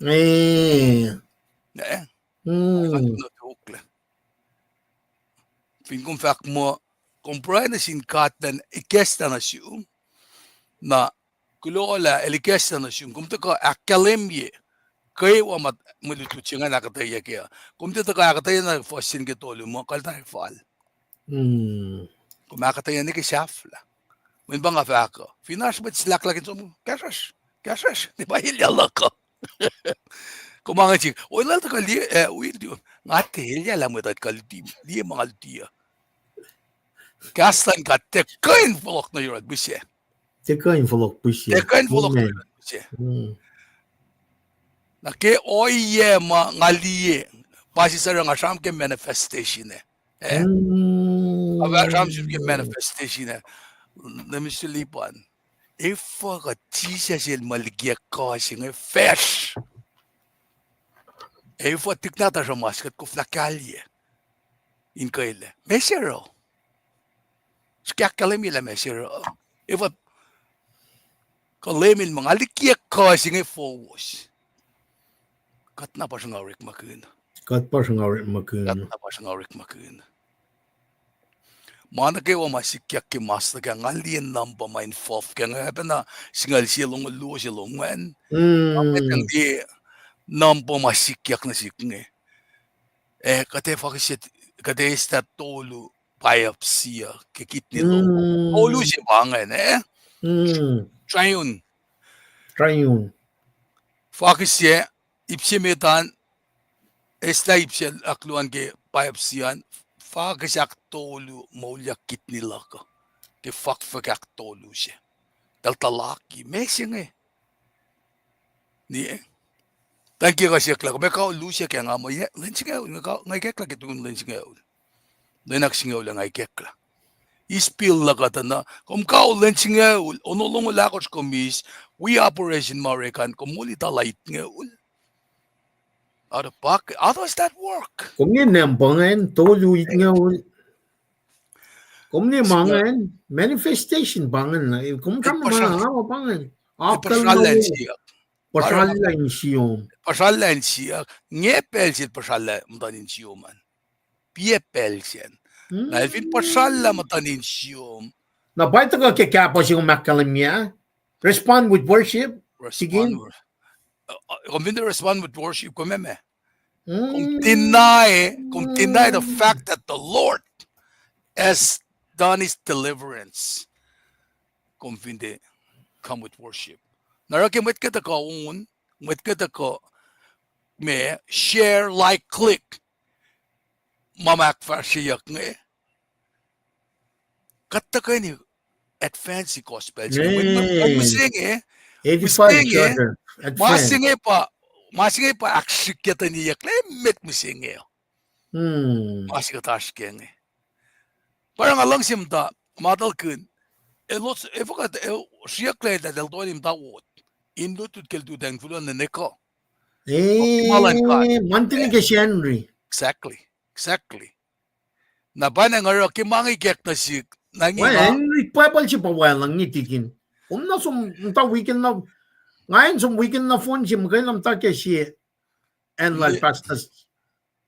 Eh. Fin kom fahk muh kom pruhe nuh sin God elan ikacslah nuh sum, na kuloh lah el ikacslah nuh sum, kom tuhkuh ahkkahlwemye kwewa ma mwe lutlut se ingacn ahkuhtweyac kac uh. Kom tiac tuhkuh ahkuhtweyac na fuhs se nuh ke tolu muh kuh el tari fal. Kom ahkuhtweyac nuh ke sahflah. Mweyen pa nga fahk uh, fin oasr mwet silahklahk in som, kahsruhsr, kahsruhsr, tiac pa elyah luhk uh. Kom ange sik, oilal tuhkuh liye, eh, will do. Nga tiac elyah lah mwet uh kuh luti, liye ma nga luti uh. Kahs luhn God tiac kuh in fohlohk nuh yohrohl pihsac. Tiac kuh in fohlohk pihsac. Tiac kuh in fohlohk nuh yohrohl pihsac. Na ke ohiyac ma nga liye, pa sisera nga sramsram ke manifestation ah. Eh? Nga sramsram ke manifestation ah. Minister Lipan, efuh kuh Jisus El muhlkiyac kuh se inge facsr? Efuh tuhlihk nahtuhsr uh mas kuht koflah kahlye in kwelac? Meac se oruh? Srihke ahkkahlwemye lah meac se oruh. Efuh kuh Leum El muh nga likiyac kuh se inge fowos? Kuht na pa sruhnga orekmakihn. Kuht pa sruhnga orekmakihn. Kuht na pa sruhnga orekmakihn. Ma nuh kwewa ma sikyak ke mas nuh ke nga liye number ma involve ke nga pacna singucul sie longoul luo se lom ingacn. Nga pacna liye number ma sikyak nuh sihk inge. Eh, kuht ac fakihsye, kuht ac eis tolu biopsy uh ke kidney lom. Tolu se pa ingacn, eh? Triune. Triune. Fakihsye, ip se met an, eslah ip se ahkluo an ke biopsy an, fakihsye ahktolu moulyak kidney luhk uh ke fakfak ahktolu se. Eltahl tuhlaki, meac se inge? Ni, eh? Thank you, kuh siyuck lah kom ac kau luo se ke nga muh, lwen singucul, nga ikacklah ke tukun lwen singucul. Lwen ahksingucul ah nga ikacklah. Eis bill luhk uh tuh na, kom kau lwen singucul, ono longoul ahkosr kom eis, wi operation ma orek an, kom moli tala itngucul. Out of pocket. How does that work? Kom ne number ingacn, tolu itngucul. Kom ne ma ingacn, manifestation pa ingacn, kom sramsram ma pa ingacn. Puhsrallah in siyuck. Puhsrallah in siyom. Puhsrallah in siyuck. Nge pacl se el puhsrallah muhtuhn in siyom an. Piac pacl sacn. Na el fin puhsrallah muhtuhn in siyom. Na pa tuhkuh ke kahpah se kom ahkkahlwemye. Respond with worship. Kom fin tiac respond with worship, kom ac ma, kom deny, kom deny the fact that the Lord has done his deliverance. Kom fin tiac come with worship. Na oruh ke mwet kuh tuhkuh on, mwet kuh tuhkuh ma share, like, click ma ma ahkfahsryeyuck inge. Kuht tuhkweni advance gospel se inge. Mwet, mwet mihsenge, mihsenge, ma se inge pa, ma se inge pa ahksrihkyac tuh niyucklac met mihsenge. Ma se kuht oasr ke inge. Pa oruh nga luhngse muhta, ma tuhlkihn, elos, efuh kuht, sriyucklac lah eltahl toeni muhta wot in lutlut ke lututacng folo nuh nekuh. Exactly, exactly. Na pa na nga oruh ke ma inge ikack nuh sihk, na inge Henry, Bible se pa wacluh nge tikin. Kom na som muhta weekend na, nga in som weekend na phone se muhkwena muhta ke sie, acn lal Pastor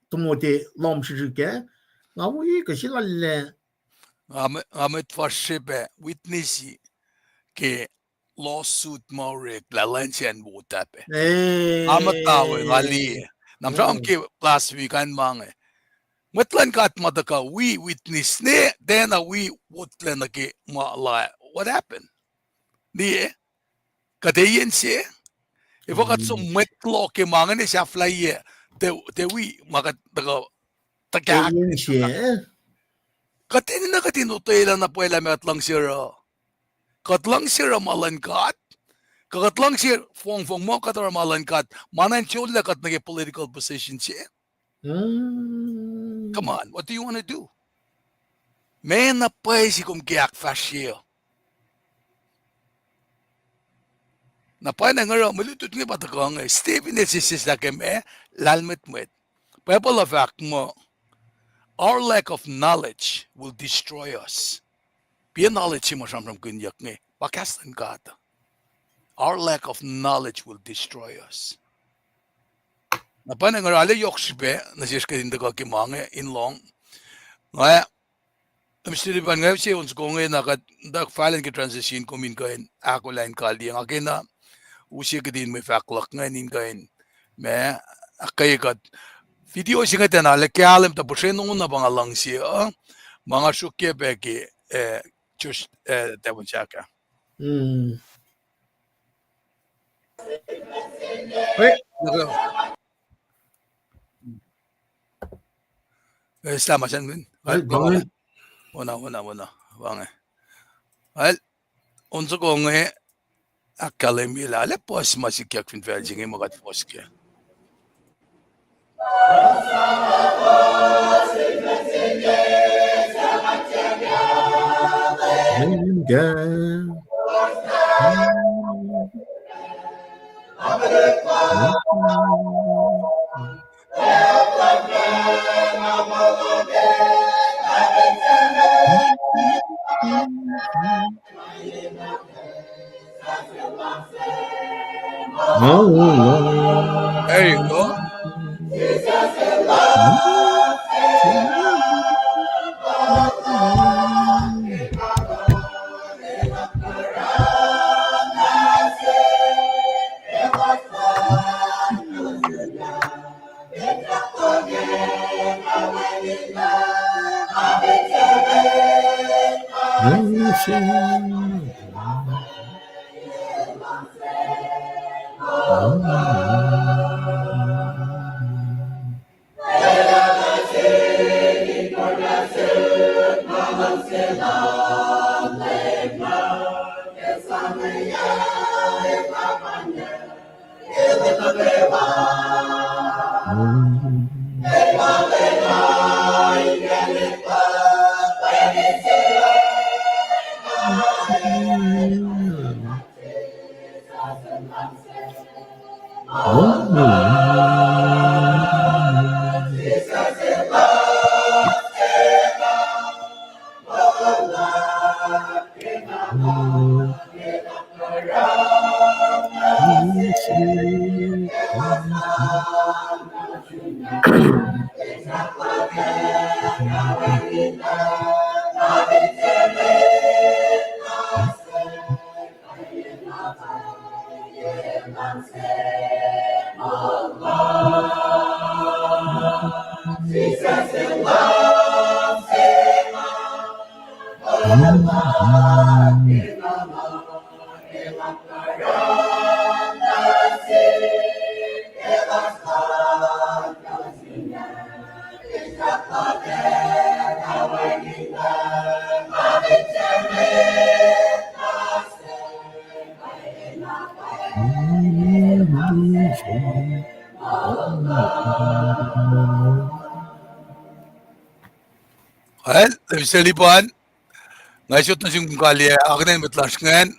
Timothy lohm srihsrihk ah. Nga wi ke sie lal ah. Nga mwet fuhsr se pac witness ke lawsuit ma orek lah lwen sacn wot ah pac. Nga muhta we nga liye. Na sramsram ke last week an ma inge. Mwet luhn God ma tuhkuh wi witness ne, tiacna wi wotlac nuh ke ma la, what happened? Liye, kuht eis se. Efuh kuht som mwet loh ke ma inge ne sahflahiyac, tiac wi ma kuht tuhkuh tuhkahk. Kuht enenuh kuht in otwelah na pwacye lah ma kuht luhngse oruh. Kuht luhngse oruh ma luhn God. Kuh kuht luhngse fongfong muh kuht oruh ma luhn God, ma na in sollah kuht nuh ke political position se. Come on, what do you want to do? Meac na pwacye se kom ke ahkfahsrye uh? Na pa na nga oruh mwe lutlut inge pa tuhkuh inge, Stephen el sesseslah ke ma, lahlmwetmwet. Bible uh fahk muh, our lack of knowledge will destroy us. Piac knowledge se ma sramsramkihnyuck inge pa kahs luhn God. Our lack of knowledge will destroy us. Na pa na nga oruh arlac yohk srihpac nuh sesr kuht in tuhkuh ke ma inge in lohng. Nga, Mister Lipan, nga use on soko inge na kuht tuh fahlen ke transition kom in kuh in ahkolah in kaliye nga kena use kuht in mwe fahk luhk ingacn in kuh in ma ahkkweye kuht. Video se inge tiacna arlac kahlwem tuh puhsren on na pa nga luhngse uh, ma nga sruokyac pac ke, eh, church, eh, tafun sahk ah. Eh, sla ma sacn min. Wona, wona, wona, pa inge. Well, on soko inge, ahkkahlwemye lah arlac puhs ma sikyak fin facl se inge ma kuht puhs kac. There you go. Well, Mister Lipan, nga sot nuh sum kom kalye, akihlen mwet lasr ingacn,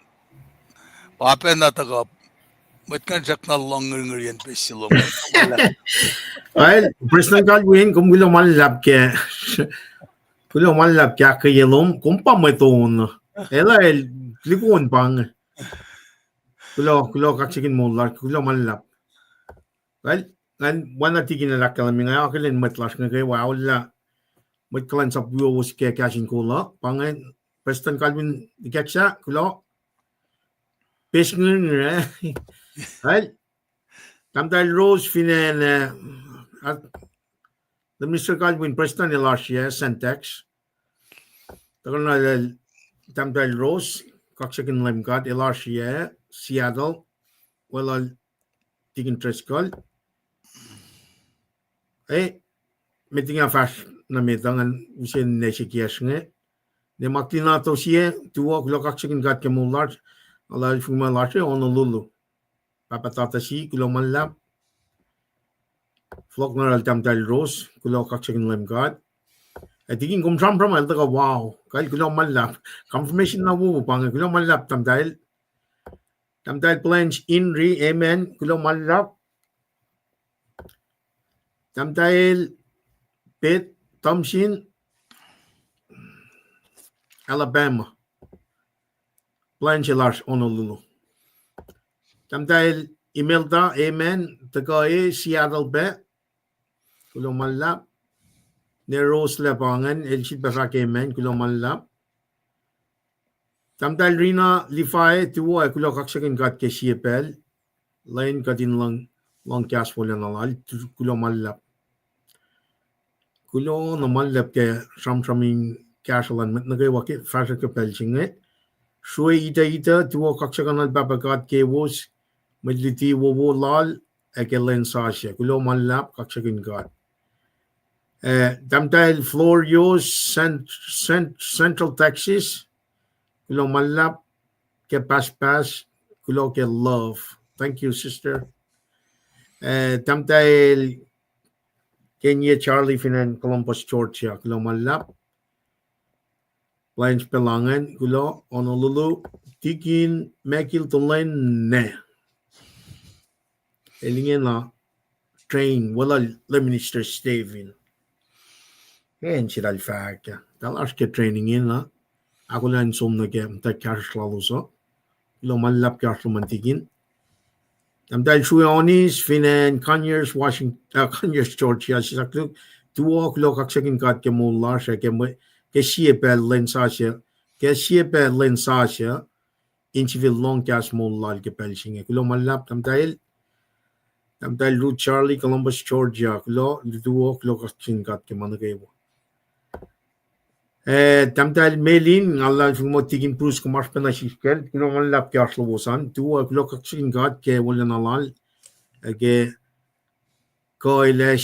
pa pacna tuhkuh, mwet ingacn srackna lohng ngirngir yen pes se lom. Well, Prestuhn Calvin, kom kuloh ma luhlahp ke, kuloh ma luhlahp ke ahkkweye lom, kom pa mwet on. Elah el, likon pa inge. Kuloh, kuloh kaksakihn moul lasr, kuloh ma luhlahp. Well, ngan wana tikin el ahkkahlwemye, nga akihlen mwet lasr inge kwewa, aolla, mwet kuhlwacnsap wiyowos ke kahs in kol uh, pa inge, Prestuhn Calvin Ikacksa, kuloh. Pes ngirngir, eh? Well, Tahmtahel Rose fin acn, eh, uh, the Mister Calvin Prestuhn el oasr yac, Sentex. Tuhkuh na lal Tahmtahel Rose, kaksakihn Leum God, el oasr yac, Seattle, weluhl Tikin Driscoll. Eh, met liki nga fahsr nuh met uh ngan use ne se kiyacsr inge. Ne Maklinato sie, tuwo, kuloh kaksakihn God ke moul lasr, alalfuma lasr, eh, Honolulu. Pahpah Tatasi, kuloh ma luhlahp. Fohlohk na lal Tahmtahel Rose, kuloh kaksakihn Leum God. Ac tikin kom sramsram el tuhkuh, wow. Kal kuloh ma luhlahp. Confirmation na wowo pa inge, kuloh ma luhlahp Tahmtahel. Tahmtahel Blanche Inri, amen, kuloh ma luhlahp. Tahmtahel Pet Thompson, Alabama. Blanche el oasr Honolulu. Tahmtahel Imelda, amen, tuhkuh e Seattle pac. Kuloh ma luhlahp. Ne Rose lah pa ingacn, el sifilpac fahk amen, kuloh ma luhlahp. Tahmtahel Rina Levi, tuwo ac kuloh kaksakihn God ke sie pacl lwen kuht in lohng, lohng kahs wolacna lal, kuloh ma luhlahp. Kuloh na ma luhlahp ke sramsram in kahsruh luhn mwet nuh kwewa ke fahsruh ke pacl se inge. Srue Ita Ita, tuwo kaksakihn lal Pahpah God kewos, mwet luti wowo lal, ac ke lwen sasuc. Kuloh ma luhlahp, kaksakihn God. Eh, Tahmtahel Florios, Cent-, Cent-, Central Texas, kuloh ma luhlahp, ke pahspahs, kuloh ke love. Thank you, sister. Eh, Tahmtahel Kanye Charlie fin acn Columbus, Georgia, kuloh ma luhlahp. Blanche Pelangen, kuloh, Honolulu, Tikin Michael Tulenne. El ingena train, weluhl Minister Stephen. Acn se eltahl fahk ah, eltahl oasr ke train ingena, ahkolah in som nuh ke muhtwacn kahsruhsr lalos uh. Kuloh ma luhlahp ke oasr lom an tikin. Tahmtahel Sruonis fin acn Conyers, Washington, uh, Conyers, Georgia, sisakluk, tuwo, kuloh kaksakihn God ke moul lasr uh, ke mwe-, ke sie pacl lwen sasuc, ke sie pacl lwen sasuc, in sifil lohng kahs moul lal ke pacl se inge. Kuloh ma luhlahp, Tahmtahel, Tahmtahel Ruth Charlie, Columbus, Georgia, kuloh, lutuwo, kuloh kaksakihn God ke ma nuh kwewa. Eh, tahmtahel Melin, nga luhlahlfongi muh Tikin Bruce kom oasr pacna sisken, kuloh ma luhlahp ke oasr lowos an, tuwo, kuloh kaksakihn God ke wolacna lal, ac ke kuh el ac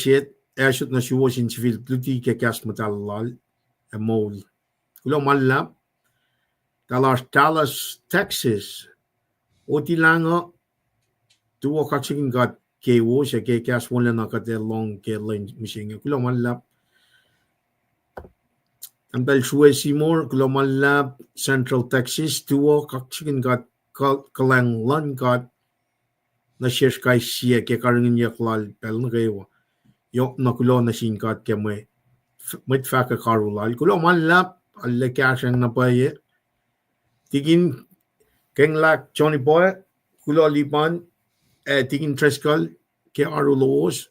sot nuh suwos in sifil luti ke kahs muhtahl lal, ac moul. Kuloh ma luhlahp, Dallas, Dallas, Texas. Oti Lahngo, tuwo kaksakihn God kewos ac ke kahs wolacna kuht ac lohng ke lwen mihsenge. Kuloh ma luhlahp. Tahmtahel Sue Seymour, kuloh ma luhlahp, Central Texas, tuwo kaksakihn God, kuh-, kuhlwacng luhn God nuh sesr kais sie ke karihngihnyuck lal pacl nuh kwewa. Yohk na kuloh nuh sin God ke mwe, mwet fahkwack oaru lal. Kuloh ma luhlahp, arlac kahsrweng na pwacye. Tikin Kenglak Johnny Boy, kuloh Lipan, ac Tikin Driscoll ke oaru lowos.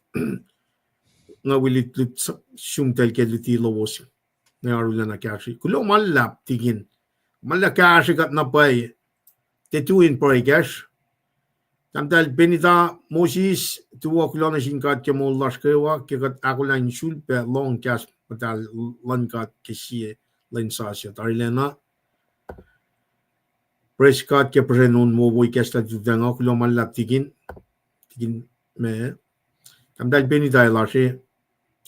Nga wi lutlut s-, sumtal ke luti lowos. Nga arulacna kahsrwe. Kuloh ma luhlahp, Tikin. Ma luhlahp kahsrwe kuht na pwacye. Tiac tu in pruhe kacsr. Tahmtahel Benita Moses, tuwo kuloh nuh sin God ke moul lasr kwewa, ke kuht ahkolah in sulpac lohng kahs muhtahl luhn God ke sie lwen sasuc. Tarilacna. Praise God ke puhsren on wowo ikacslah tutucng uh, kuloh ma luhlahp Tikin. Tikin me. Tahmtahel Benita el oasr,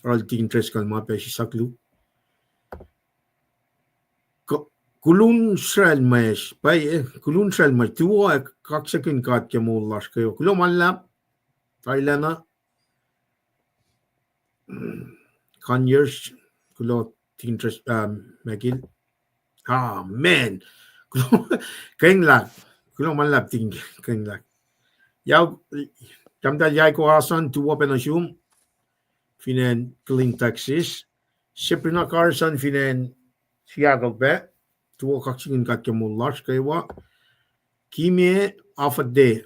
oruh Tikin Driscoll ma pac sislah koluk. K-, Kulun Sracl Mash, pwacye, Kulun Sracl Mash, tuwo ac kaksakihn God ke moul lasr kwewa. Kuloh ma luhlahp, tarilacna. Conyers, kuloh Tikin Dris-, um, Michael. Amen. Kuloh, Kenglak. Kuloh ma luhlahp Tikin Kenglak. Yau, tahmtahel Yaiko Asan, tuwo pac nuh sum fin acn Killeen, Texas. Sabrina Carson fin acn Seattle pac. Tuwo kaksakihn God ke moul lasr kwewa. Kimie Afade,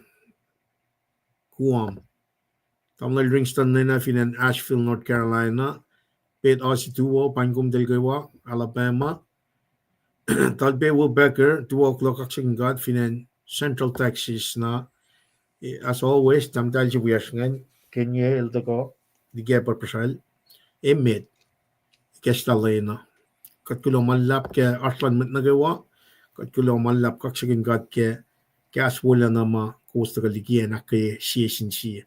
Guam. Tamuhlwel Ringston Lena fin acn Asheville, North Carolina. Pet Osi, tuwo, paing kom tahl kwewa, Alabama. Talpe Will Becker, tuwo, kuloh kaksakihn God fin acn Central Texas na. As always, tahmtahel se wiyacsr ingacn, Kenya el tuhkuh, liki puhsral, emet, ikacslah lwen uh. Kuht kuloh ma luhlahp ke oasr luhn mwet nuh kwewa, kuht kuloh ma luhlahp kaksakihn God ke kahs wolacna ma kowos tuhkuh liki an ahkkweye sie sin sie.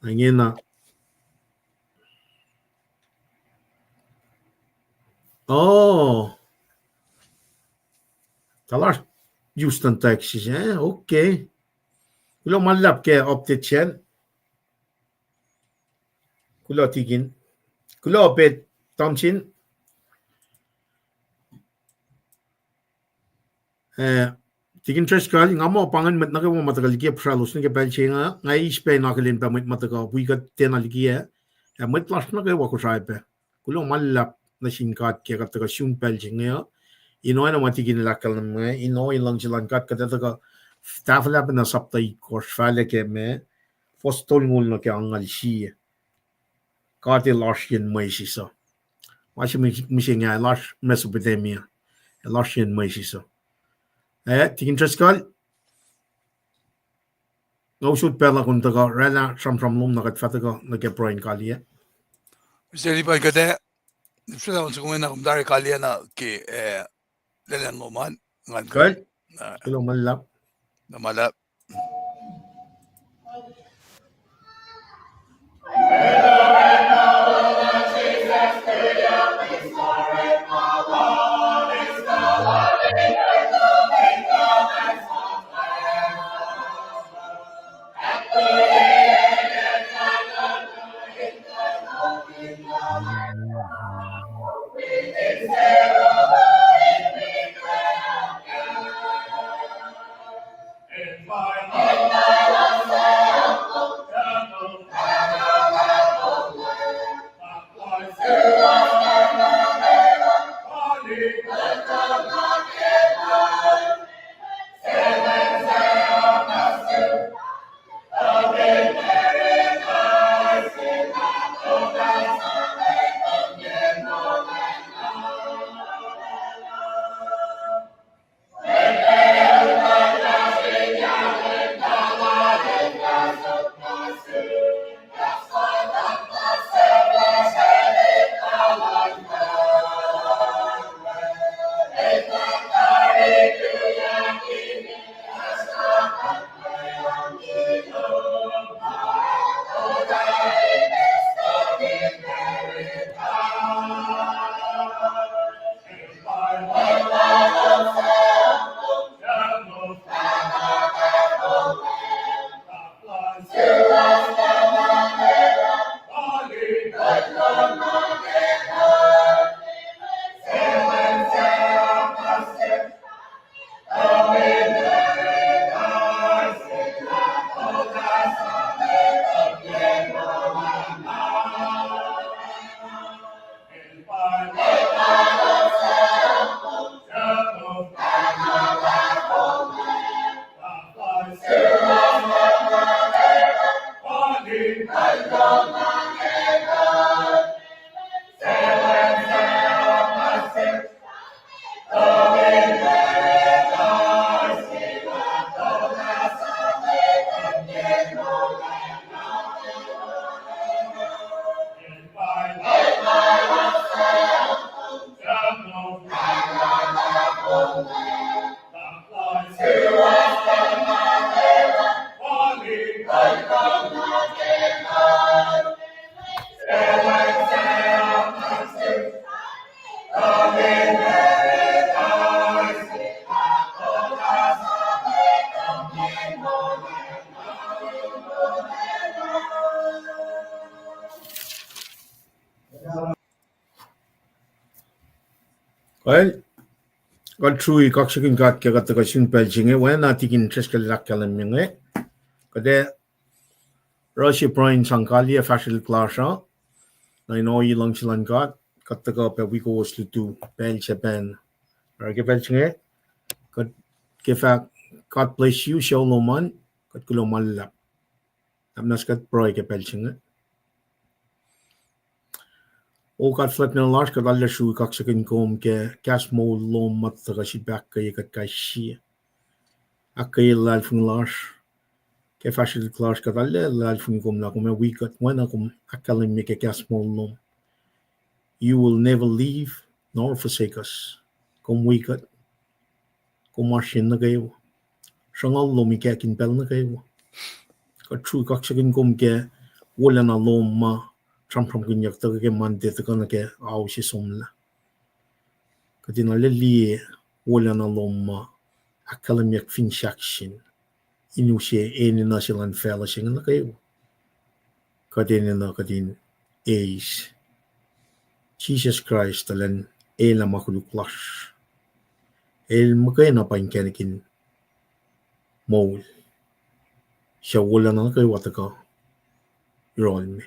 Na ingena. Oh. Talas Houston, Texas, eh? Okay. Kuloh ma luhlahp ke update sacn. Kuloh Tikin. Kuloh Pet Thompson. Eh, Tikin Driscoll, nga muh pa ingacn mwet nuh kwewa ma tuhkuh liki puhsralos nuh ke pacl se inge, nga eis pac in akihlen pac mwet ma tuhkuh wi kuht tiacna liki ah, ac mwet lasr nuh kwewa Kosrae pac. Kuloh ma luhlahp nuh sin God ke kuht tuhkuh sun pacl se inge uh. In oacna ma Tikin el ahkkahlwemye, in oacna luhngse luhn God kuht ac tuhkuh tahfwelah pacna sapta itkohsr, fahlac ke me, fuhs tolngoul nuh ke angngaul sie. God el oasr yen mwesis uh. Ma se mihsenge el oasr Mesopotamia. El oasr yen mwesis uh. Eh, Tikin Driscoll, nga usot pacl uh kom tuhkuh oraclah sramsram lom na kuht fah tuhkuh nuh ke pruhe in kaliyac. Mister Lipan, kuht ac, Mister Lipan, soko na kom tari kaliyac na ke, eh, lwelah lom an, ngan kuh. Kuloh ma luhlahp. Na ma luhlahp. Well, kuht srui kaksakihn God ke kuht tuhkuh sun pacl se inge, oacna tikin Driscoll el ahkkahlwemye inge. Kuht ac oruh sie pruhe in sang kaliyac fahsrwelihk lasr uh, na in ohiyac luhngse luhn God, kuht tuhkuh pac wi kowos lutu pacl se pacna. Oruh ke pacl se inge, kuht ke fahk, God bless you, sucu lom an, kuht kuloh ma luhlahp. Apnas kuht pruhe ke pacl se inge. O God fuhlwact lasr, kuht arlac srui kaksakihn kom ke kahs moul lom ma tuhkuh sifilpac ahkkweye kuht kais sie. Ahkkweye luhlahlfongi lasr, ke fahsrwelihk lasr kuht arlac luhlahlfongi kom lah kom ac wi kuht oacna kom ahkkahlwemye ke kahs moul lom. You will never leave nor forsake us. Kom wi kuht, kom oasr nuh kwewa. Sruhnguhl lom ikackihn pacl nuh kwewa. Kuht srui kaksakihn kom ke wolacna lom ma sramsramkihnyuck tuhkuh ke Monday tuhkuh nuh ke ao se somlah. Kuht in arlac liye wolacna lom ma ahkkahlwemyeyuck fin sahk sin in use enenuh se luhn facluh se inge nuh kwewa. Kuht enenuh kuht in eis Jisus Kraist elan elah ma koluk lasr. El muhkwena pa inkacnek in moul. Suc wolacna nuh kwewa tuhkuh yohrohl me.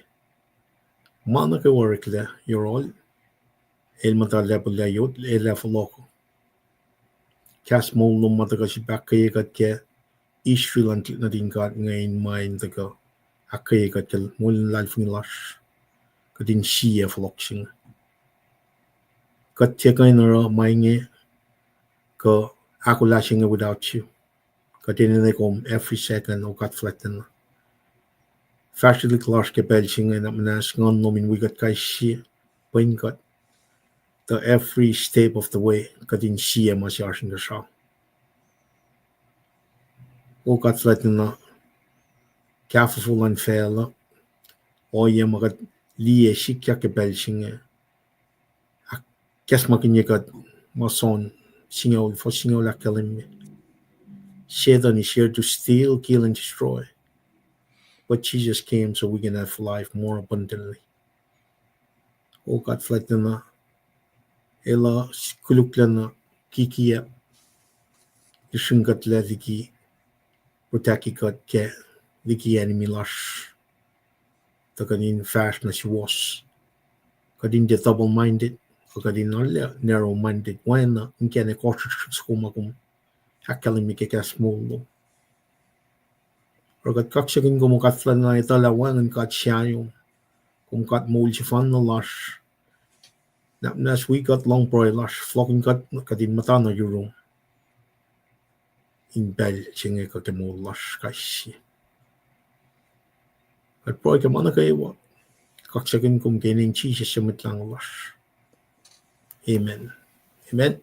Ma nuh kwewa oreklac yohrohl, el muhta lacpo lah yot, el ac fohlohk. Kahs moul lom ma tuhkuh sifilpac ahkkweye kuht ke history luhn nuhtin God inge in ma in tuhkuh ahkkweye kuht ke moul in luhlahlfongi lasr. Kuht in sie fohlohk se inge. Kuht tiac kuh in oruh ma inge kuh ahkolah se inge without you. Kuht enenuh kom every second, O God fuhlwactlacna. Fahsrwelihk lasr ke pacl se inge, na muhnahs Nguhn lom in wi kuht kais sie, pwen kuht, tuh every step of the way kuht in sie ma se oasr inkuhsrao. O God fuhlwactlacna, kahfofo luhn facluh, ohiyac ma kuht liye sikyak ke pacl se inge, ahkacsmakihnye kuht, ma John singucul, fuhs singucul ahkkahlwemye, Satan is here to steal, kill, and destroy. But Jesus came so we can have life more abundantly. O God fuhlwactlacna, elos koluklacna kikiacp, lisihngkuhtlac liki, protect kuht ke liki enemy lasr. Tuh kuht in fahsr nuh suwohs. Kuht in tiac double-minded, kuh kuht in arlac narrow-minded, oacna inkacnek ohsrihksrihk soko ma kom ahkkahlwemye ke kahs moul lom. Oruh kuht kaksakihn kom, O God fuhlwactlacna, etuh lah wacngihn God sahyom. Kom God moul sefanna lasr. Na muhnahs wi kuht, lohng pruhe lasr, fohlohkihn kuht, kuht in muhta nuh yurum in pacl se inge kuh ke moul lasr kais sie. Kuht pruhe ke ma nuh kwewa, kaksakihn kom ke inen Jisus su Mwet Lahngo lasr. Amen. Amen.